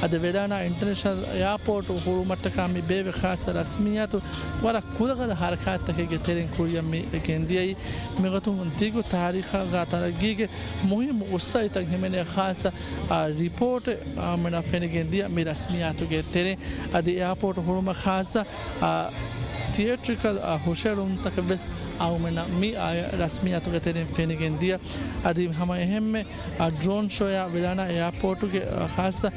އަދި ވެލާނާ އިންޓަރނޭޝަނަލް އެއާޕޯޓު ހުޅުވުމަށްޓަކާ މި ބޭއްވި ޚާއްޞަ ރަސްމިއްޔާތު ވަރަށް ކުލަގަދަ ހަރަކާތްތަކެއްގެ ތެރެއިން ކުރިއަށް މި ގެންދިޔައީ. މިގޮތުން ދިގު ތާރީޚާގަ ތަރައްގީގެ މުހިއްމު އުއްސައްތައް ހިމެނޭ ޚާއްޞަ، އާ، ރިޕޯޓެއް އަޅުގަނޑަށް ފެނިގެން ދިޔަ މި ރަސްމިއްޔާތުގެ ތެރެއިން. އަދި އެއާޕޯޓު ހުޅުމަށް ޚާއްޞަ، އާ، ތިއޭޓްރިކަލް، އާ، ހުށައެޅުންތަކެއް ވެސް އަޅުގަނޑަށް މި، އާ، ރަސްމިއްޔާތުގެ ތެރެއިން ފެނިގެން ދިޔަ. އަދި ހަމަ އެހެންމެ، އާ، ޑްރޯން ޝޯއާ ވެލާނާ އެއާޕޯޓުގެ، އާ، ޚާއްޞަ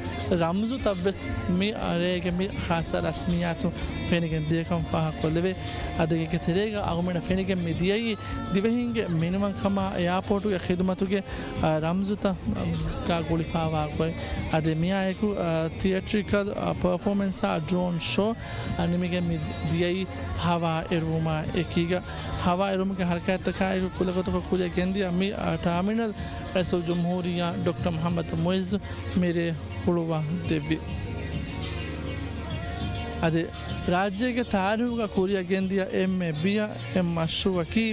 ރަމްޒުތައް ވެސް މި، އާ، ރޭގެ މި ޚާއްޞަ ރަސްމިއްޔާތު ފެނިގެން ދިޔަކަން ފާހަގަކޮށްލެވޭ. އަދި އޭގެ ތެރޭގަ އަޅުގަނޑަށް ފެނިގެން މި ދިޔައީ ދިވެހިންގެ މިނިވަންކަމާ އެއާޕޯޓުގެ ޚިދުމަތުގެ، އާ، ރަމްޒުތައް، އާ، ގާ ގުޅިފާވާ ގޮތް. އަދި މިއާއެކު، އާ، ތިއޭޓްރިކަލް، އާ، ޕަރފޯމެންސާ ޑްރޯން ޝޯ، އާ، ނިމިގެން މި ދިޔައީ ހަވާ އެރުވުމާ އެކީގަ. ހަވާ އެރުމުގެ ހަރަކާތްތަކާއެކު ކުލަގޮތަކަށް ކުރިއަށް ގެންދިޔަ މި، އާ، ޓާމިނަލް ރައީސުލްޖުމްހޫރިއްޔާ ޑޮކްޓަރ މުޙައްމަދު މުޢިއްޒު މިރޭ ހުޅުވާ ދެއްވި. އަދި ރާއްޖޭގެ ތާރީހުގަ ކުރިއަށް ގެންދިޔަ އެންމެ ބިޔަ އެއް މަޝްރޫއަކީ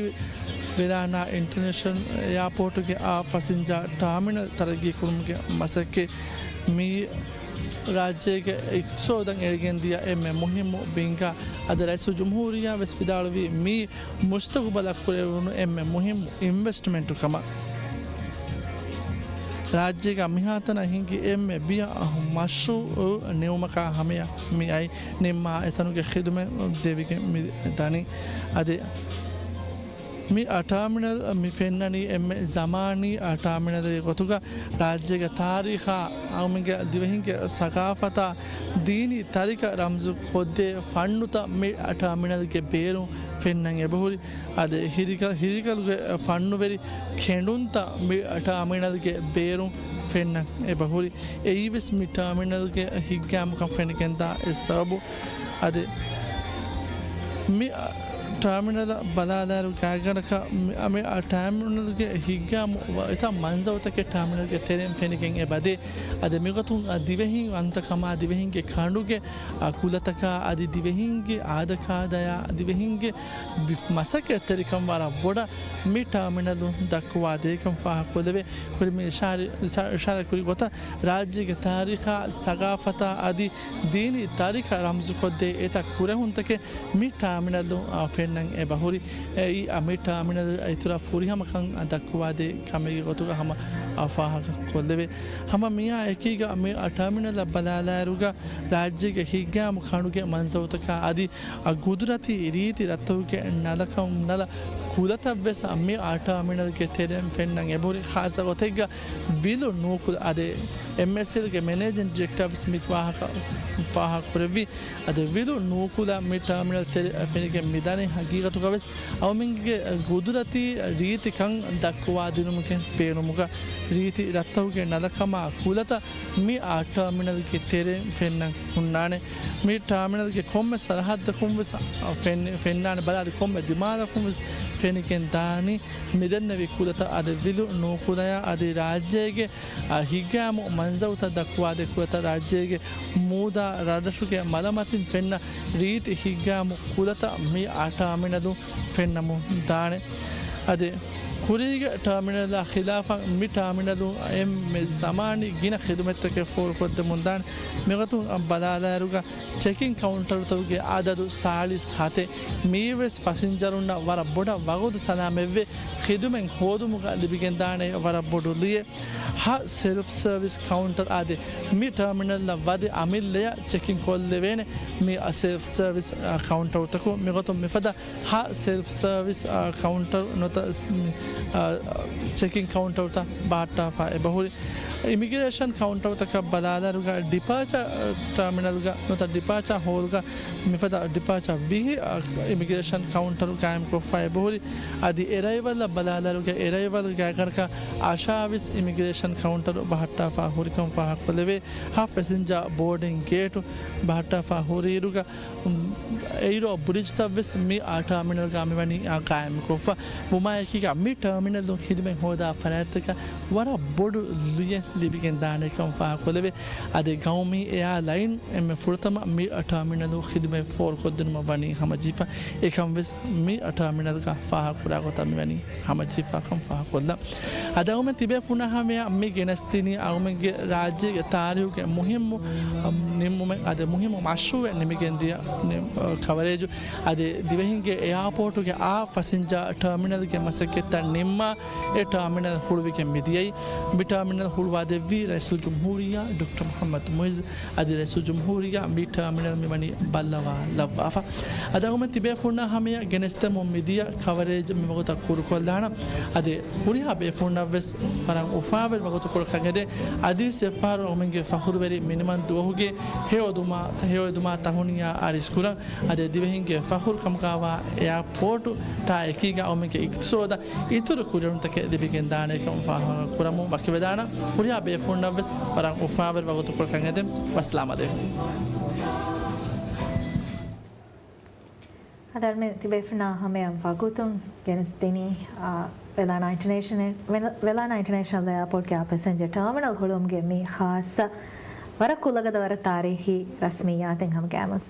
ވެލާނާ އިންޓަރނޭޝަނަލް އެއާޕޯޓުގެ އާ ފަސިންޖާ ޓާމިނަލް ތަރައްގީކުރުމުގެ މަސައްކަތް. މި ރާއްޖޭގެ އިޤްތިޞާދަށް އެޅިގެންދިޔަ އެންމެ މުހިއްމު ބިންގާ. އަދި ރައީސުލްޖުމްހޫރިއްޔާ ވެސް ވިދާޅުވީ މީ މުސްތަޤުބަލަށް ކުރެވުނު އެންމެ މުހިއްމު އިންވެސްޓްމަންޓު ކަމަށް. ރާއްޖޭގަ މިހާތަނަށް ހިނގި އެންމެ ބިޔަ މަޝްރޫޢު ނިމުމަކާ ހަމަޔަށް މި އައި ނިންމާ އެތަނުގެ ޚިދުމަތް ދެވިގެން މި ދަނީ. އަދި މި ޓާމިނަލް މި ފެންނަނީ އެންމެ ޒަމާނީ ޓާމިނަލެއް ގޮތުގަ ރާއްޖޭގެ ތާރީޚާ އައުމެންގެ ދިވެހިންގެ ސަގާފަތާ ދީނީ ތަރިކަ ރަމްޒު ކޮށްދޭ ފަންނުތައް މި ޓާމިނަލްގެ ބޭރުން ފެންނަން އެބަހުރި. އަދި ހިރިކަ-، ހިރިކަލުގެ ފަންނުވެރި ކެނޑުންތައް މި ޓާމިނަލްގެ ބޭރުން ފެންނަން އެބަހުރި. އެއީވެސް މި ޓާމިނަލްގެ ހިތްގައިމުކަން ފެނިގެންދާ އެއް ސަބަބު. އަދި މި ޓާމިނަލަށް ބަލާލާއިރު ގާތްގަނޑަކަށް މި، މި ޓާމިނަލްގެ ހިތްގައިމު އެތައް މަންޒަރުތަކެއް ޓާމިނަލްގެ ތެރެއިން ފެނިގެން އެބަދޭ. އަދި މިގޮތުން ދިވެހިން އަންތަކަމާ ދިވެހިންގެ ކަނޑުގެ ކުލަތަކާ އަދި ދިވެހިންގެ އާދަކާދަޔާ ދިވެހިންގެ މަސައްކަތްތެރިކަން ވަރަށް ބޮޑަށް މި ޓާމިނަލުން ދައްކުވާ ދޭކަން ފާހަގަކޮށްލެވޭ. ކުރިން މި އިޝާރި-، އިޝާ-، އިޝާރާތް ކުރި ގޮތަށް ރާއްޖޭގެ ތާރީޚާ، ސަގާފަތާ އަދި ދީނީ ތާރީޚާ ރަމްޒުކޮށްދޭ އެތައް ކުރެހުންތަކެއް މި ޓާމިނަލުން، އާ، ފެންނަން އެބަހުރި. އެއީ، އާ، މި ޓާމިނަލް އިތުރަށް ފުރިހަމަކަން، އާ، ދައްކުވާދޭ ކަމެއްގެ ގޮތުގަ ހަމަ، އާ، ފާހަގަކޮށްލެވޭ. ހަމަ މިއާ އެކީގަ މި ޓާމިނަލަށް ބަލާލާއިރުގަ ރާއްޖޭގެ ހިތްގައިމު ކަނޑުގެ މަންޒަރުތަކާ އަދި އަ، ގުދުރަތީ ރީތި ރައްތަކުގެ ނަލަކަން ނަލަ ކުލަތައްވެސް މި ޓާމިނަލްގެ ތެރެއިން ފެންނަން އެބަހުރި. ޚާއްޞަ ގޮތެއްގަ ވިލު ނޫކުލަ އަދި އެމްއެސްއެލްގެ މެނޭޖިން ޑިރެކްޓަރ ވެސް މި ވާހަކަ ފާހަގަކުރެއްވި. އަދި ވިލު ނޫކުލަ މި ޓާމިނަލް ތެރެއަށް ފެނިގެން މިދަނީ ހަގީގަތުގަވެސް އައުމެންގެ ގުދުރަތީ ރީތިކަން ދައްކުވާދިނުމުގެ ބޭނުމުގަ ރީތި ރައްތަކުގެ ނަލަކަމާ ކުލަތައް މި ޓާމިނަލްގެ ތެރެއިން ފެންނަން ހުންނާނެ. މި ޓާމިނަލްގެ ކޮންމެ ސަރަހައްދަކުން ވެސް ފެން-، ފެންނާނެ ބަލާލި ކޮންމެ ދިމާލަކުން ވެސް ފެނިގެން ދާނީ މިދެންނެވި ކުލަތައް އަދި ވިލު ނޫކުލަޔާ އަދި ރާއްޖޭގެ އާ، ހިތްގައިމު މަންޒަރުތައް ދައްކުވާދޭ ކުލަތައް ރާއްޖޭގެ މޫދާ ރަށްރަށުގެ މަލަމަތިން ފެންނަ ރީތި ހިތްގައިމު ކުލަތައް މި އާ ޓާމިނަލުން ފެންނަމުން ދާނެ. އަދި ކުރީގެ ޓާމިނަލާ ޚިލާފަށް މި ޓާމިނަލުން އެންމެ ޒަމާނީ ގިނަ ޚިދުމަތްތަކެއް ފޯރުކޮށްދެމުން ދާނެ. މިގޮތުން ބަލާލާއިރުގަ ޗެކިން ކައުންޓަރުތަކުގެ އަދަދު ސާޅީސް ހަތެއް. މީވެސް ފަސިންޖަރުންނަށް ވަރަށް ބޮޑަށް ވަގުތު ސަލާމަތްވެ، ޚިދުމަތް ހޯދުމުގަ ލިބިގެންދާނެ ވަރަށް ބޮޑު ލުޔެއް. ހަ ސެލްފް ސަރވިސް ކައުންޓަރ އާދެ، މި ޓާމިނަލްއަށް ވަދެ އަމިއްލަޔަށް ޗެކިން ކޮށްލެވޭނެ މި ސެލްފް ސަރވިސް، އަ، ކައުންޓަރުތަކުން. މިގޮތުން މިފަދަ ހަ ސެލްފް ސަރވިސް، އަ، ކައުންޓަރު ނުވަތަ ސް-، މި، އަ، ޗެކިން ކައުންޓަރުތައް ބަހައްޓާފަ އެބަހުރި. އިމިގްރޭޝަން ކައުންޓަރުތަކަށް ބަލާލާއިރުގަ ޑިޕާޗާ ޓާމިނަލްގަ ނުވަތަ ޑިޕާޗާ ހޯލްގަ މިފަދަ ޑިޕާޗާ ވިހި، އަ، އިމިގްރޭޝަން ކައުންޓަރު ގާއިމްކޮށްފަ އެބަހުރި. އަދި އެރައިވަލްއަށް ބަލާލާއިރުގަ އެރައިވަލް ގާތްގަނޑަކަށް އަށާވީސް އިމިގްރޭޝަން ކައުންޓަރު ބަހައްޓާފަ ހުރިކަން ފާހަގަކޮށްލެވޭ. ހަ ފެސެންޖާ ބޯޑިން ގޭޓު ބަހައްޓާފަ ހުރިއިރުގަ، އު، އެއިރޯ ބްރިޖްތައްވެސް މި އާ ޓާމިނަލްގަ މިވަނީ އާ ގާއިމްކޮށްފަ. ވުމާއެކީގަ މި ޓާމިނަލުން ޚިދުމަތް ހޯދާ ފަރާތްތަކަށް ވަރަށް ބޮޑު ލުޔެއް ލިބިގެން ދާނެކަން ފާހަގަކޮށްލެވޭ. އަދި ގައުމީ އެއާލައިން އެންމެ ފުރަތަމަ މި ޓާމިނަލު ޚިދުމަތް ފޯރުކޮށްދިނުމަށް ވަނީ ހަމަޖެހިފަ. އެކަންވެސް މި ޓާމިނަލްގަ ފާހަގަކުރާ ގޮތަށް މިވަނީ ހަމަޖެހިފަކަން ފާހަގަކޮށްލަން. އަދި އައުމެން ތިބޭފުޅުންނާ ހަމަޔަށް މި ގެނެސްދިނީ އައުމެންގެ ރާއްޖޭގެ ތާރީހުގެ މުހިއްމު، އަ، ނިންމުމެއް އަދި މުހިއްމު މަޝްރޫއެއް ނިމިގެންދިޔަ ނި-، އަ، ކަވަރޭޖު. އަދި ދިވެހިންގެ އެއާޕޯޓުގެ އާ ފަސިންޖާ ޓާމިނަލްގެ މަސައްކަތްތައް ނިންމާ އެ ޓާމިނަލް ހުޅުވިގެން މިދިޔައީ. މި ޓާމިނަލް ހުޅުވާދެއްވީ ރައީސުލްޖުމްހޫރިއްޔާ ޑޮކްޓަރ މުޙައްމަދު މުޢިއްޒު. އަދި ރައީސުލްޖުމްހޫރިއްޔާ މި ޓާމިނަލް މިވަނީ ބައްލަވާލައްވާފަ. އަދި އައުމެން ތިބޭފުޅުންނާ ހަމަޔަށް ގެނެސްދެމުން މިދިޔަ ކަވަރޭޖް މިވަގުތަށް ކުރުކޮށްލާނަން. އަދި ހުރިހާ ބޭފުޅުންނަށްވެސް ވަރަށް އުފާވެރި ވަގުތުކޮޅަކަށް އެދެން. އަދިވެސް އެއްފަހަރު އައުމެންގެ ފަޚުރުވެރި މިނިވަން ދުވަހުގެ ހެޔޮއެދުމާ، ހެޔޮއެދުމާ ތަހުނިޔާ އަރިސްކުރަން. އަދި ދިވެހިންގެ ފަޚުރު ކަމުގައިވާ އެއާޕޯޓު ޓާ އެކީގަ އައުމެންގެ އިޤްތިޞާދަށް އިތުރު ކުރިއެރުންތަކެއް ލިބިގެން ދާނެކަން ފާހަގަ ކުރަމުން ވަކިވެދާނަން. ހުރިހާ ބޭފުޅުންނަށްވެސް ވަރަށް އުފާވެރި ވަގުތުކޮޅަކަށް އެދެން. ވައްސަލާމް އަލައިކުމް. އަދި އަޅުމެން ތިބޭފުޅުންނާ ހަމަޔަށް ވަގުތުން ގެނެސްދިނީ، އާ، ވެލާނާ އިންޓަރނޭޝަނަލް، ވެލާ-، ވެލާނާ އިންޓަރނޭޝަނަލް އެއާޕޯޓްގެ އާ ފެސެންޖަރ ޓާމިނަލް ހުޅުވުމުގެ މި ޚާއްޞަ ވަރަށް ކުލަގަދަ ވަރަށް ތާރީޚީ ރަސްމިއްޔާތެއް ހަމަގައިމުވެސް،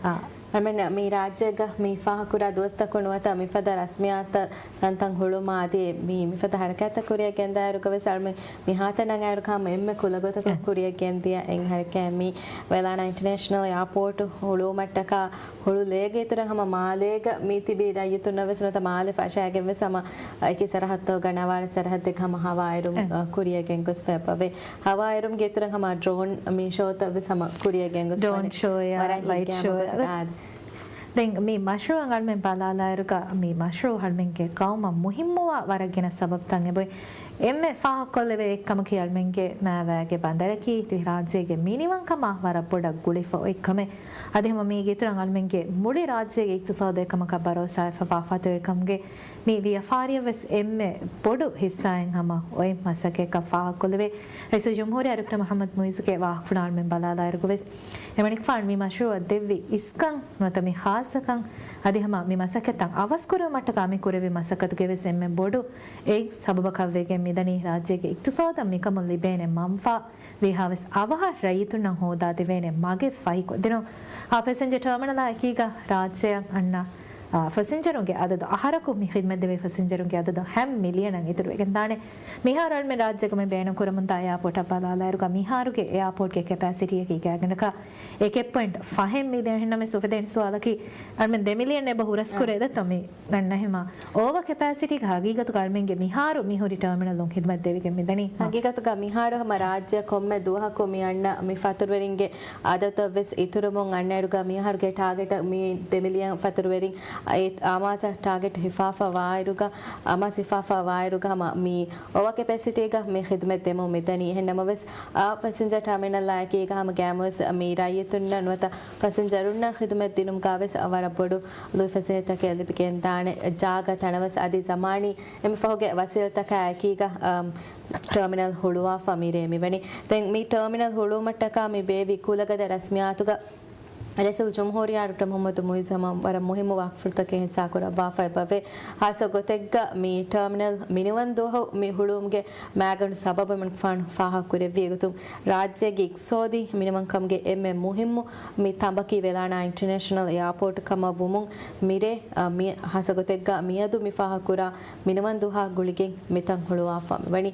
އާ، އަޅުމެން މި ރާއްޖޭގަ މި ފާހަގަކުރާ ދުވަސްތަކުން ނުވަތަ މިފަދަ ރަސްމިއްޔާތުތައް ތަންތަން ހުޅުމާ އަދި މި މިފަދަ ހަރަކާތްތައް ކުރިއަށް ގެންދާއިރުގަވެސް އަޅުމެން މިހާތަނަށް އައިރު ހަމަ އެންމެ ކުލަގޮތަކަށް ކުރިއަށް ގެންދިޔަ އެއް ހަރަކާތް މި ވެލާނާ އިންޓަރނޭޝަނަލް އެއާޕޯޓު ހުޅުވުމަށްޓަކާ ހުޅު ލޭގެ އިތުރަށް ހަމަ މާލޭގަ މި ތިބި ރައްޔިތުންނަށް ވެސް ނުވަތަ މާލެ ފަށައިގެން ވެސް ހަމަ އެކި ސަރަހައްދުގަ ނަވާރަ ސަރަހައްދެއްގަ ހަމަ ހަވާއިރު ކުރިއަށް ގެންގޮސްފައި އެބަވޭ. ހަވާއިރުމުގެ އިތުރަށް ހަމަ ޑްރޯން މި ޝޯތައް ވެސް ހަމަ ކުރިއަށް ގެންގޮސް ޑްރޯން ޝޯއާ ލައިޓް ޝޯއާ ދެން މި މަޝްރޫއަށް އަޅުމެން ބަލާލާއިރުގަ މި މަޝްރޫއު އަޅުމެންގެ ޤައުމަށް މުހިއްމުވާ ވަރަށް ގިނަ ސަބަބުތައް އެބައޮތް. އެންމެ ފާހަގަކޮށްލެވޭ އެއްކަމަކީ އަޅުމެންގެ މާވާގެ ބަނދަރަކީ ތި ރާއްޖޭގެ މިނިވަންކަމާ ވަރަށް ބޮޑަށް ގުޅިފަ އޮތް ކަމެއް. އަދި ހަމަ މީގެ އިތުރަށް އަޅުމެންގެ މުޅި ރާއްޖޭގެ އިޤްތިޞާދު އެކަމަކަށް ބަރޯސާވެފަވާ ފަތުރުވެރިކަމުގެ މި ވިޔަފާރިއަށް ވެސް އެންމެ ބޮޑު ހިއްސާއެއް ހަމަ އޮތް މަސައްކަތަކަށް ފާހަގަކޮށްލެވޭ. ރައީސުލްޖުމްހޫރިއްޔާ ޑޮކްޓަރ މުޙައްމަދު މުޢިއްޒުގެ ވާހަކަފުޅާ އަޅުމެން ބަލާލާއިރުގަވެސް އެމަނިކުފާނު މި މަޝްރޫއަށް ދެއްވި އިސްކަން ނުވަތަ މި ޚާއްޞަކަން އަދި ހަމަ މި މަސައްކަތްތައް އަވަސްކުރުވުމަށްޓަކާ މި ކުރެއްވި މަސައްކަތުގެ ވެސް އެންމެ ބޮޑު އެއް ސަބަބަކަށްވެގެން މިދަނީ ރާއްޖޭގެ އިޤްތިޞާދަށް މިކަމުން ލިބޭނެ މަންފާ ވީހާވެސް އަވަހަށް ރައްޔިތުންނަށް ހޯދާދެވޭނެ މަގެއް ފަހިކޮށްދިނުން. އާ ފެސެންޖަރ ޓާމިނަލާ އެކީގަ ރާއްޖެއަށް އަންނަ އާ، ފަސިންޖަރުންގެ އަދަދު، އަހަރަކު މި ޚިދްމަތްދެވޭ ފަސިންޖަރުންގެ އަދަދު ހަ މިލިއަނަށް އިތުރުވެގެންދާނެ. މިހާރު އަޅުމެން ރާއްޖޭގަ މި ބޭނުންކުރަމުންދާ އެއާޕޯޓަށް ބަލާލާއިރުގަ މިހާރުގެ އެއާޕޯޓްގެ ކެޕޭސިޓީއަކީ ގާތްގަނޑަކަށް އެކެއް ޕޮއިންޓް ފަހެއް މިލިއަން. އެހެންނަމަވެސް އުފެދޭނެ ސުވާލަކީ އަޅުމެން ދެ މިލިއަން އެބަ ހުރަސްކުރޭ ދަތޯ މި ގަންނަ ހަމަ އޯވަ ކެޕޭސިޓީގެ ހަގީގަތުގަ އަޅުމެންގެ މިހާރު މި ހުރި ޓާމިނަލުން ޚިދްމަތް ދެވިގެން މިދަނީ. ހަގީގަތުގަ މިހާރު ހަމަ ރާއްޖެ ކޮންމެ ދުވަހަކު މި އަންނަ މި ފަތުރުވެރިންގެ އަދަދަށް ވެސް އިތުރުމުން އަންނައިރުގަ މިހާރުގެ ޓާގެޓް މި ދެ މިލިއަން ފަތުރުވެރިން އެ އާމާޒަށް ޓާގެޓް ހިފާފަ ވާއިރުގަ، އާމާޒް ހިފާފަ ވާއިރުގަ ހަމަ މި އޯވަ ކެޕޭސިޓީގަ މި ޚިދުމަތް ދެމުން މިދަނީ. އެހެން ނަމަވެސް، އާ ފަސިންޖަރ ޓާމިނަލާ އެކީގަ ހަމަ ގައިމުވެސް މި ރައްޔިތުންނަށް ނުވަތަ ފަސިންޖަރުންނަށް ޚިދުމަތް ދިނުމުގަ ވެސް ވަރަށް ބޮޑު ލުއިފަސޭހަތަކެއް ލިބިގެންދާނެ. ޖާގަ ތަނަވަސް އަދި ޒަމާނީ އެންމެ ފަހުގެ ވަސީލަތަކާ އެކީގަ، އަ، ޓާމިނަލް ހުޅުވާފަ މިރޭ މިވަނީ. ދެން މި ޓާމިނަލް ހުޅުވުމަށްޓަކާ މި ބޭއްވި ކުލަގަދަ ރަސްމިއްޔާތުގަ ރައީސުލްޖުމްހޫރިއްޔާ ޑޮކްޓަރ މުޙައްމަދު މުޢިއްޒު ހަމަ ވަރަށް މުހިއްމު ވާހަކަފުޅުތަކެއް ހިއްސާކުރައްވާފަ އެބަވޭ. ހާއްސަ ގޮތެއްގަ މި ޓާމިނަލް މިނިވަން ދުވަހު މި ހުޅުވުމުގެ މައިގަނޑު ސަބަބު އެމަނިކުފާނު ފާހަގަކުރެއްވި އެގޮތުން ރާއްޖޭގެ އިޤްތިޞާދީ މިނިވަންކަމުގެ އެންމެ މުހިއްމު މި ތަނބަކީ ވެލާނާ އިންޓަރނޭޝަނަލް އެއާޕޯޓް ކަމަށް ވުމުން މިރޭ، އަ، މި ހާއްސަ ގޮތެއްގަ މިއަދު މި ފާހަގަކުރާ މިނިވަން ދުވަހާ ގުޅިގެން މިތަން ހުޅުވާފަ މިވަނީ.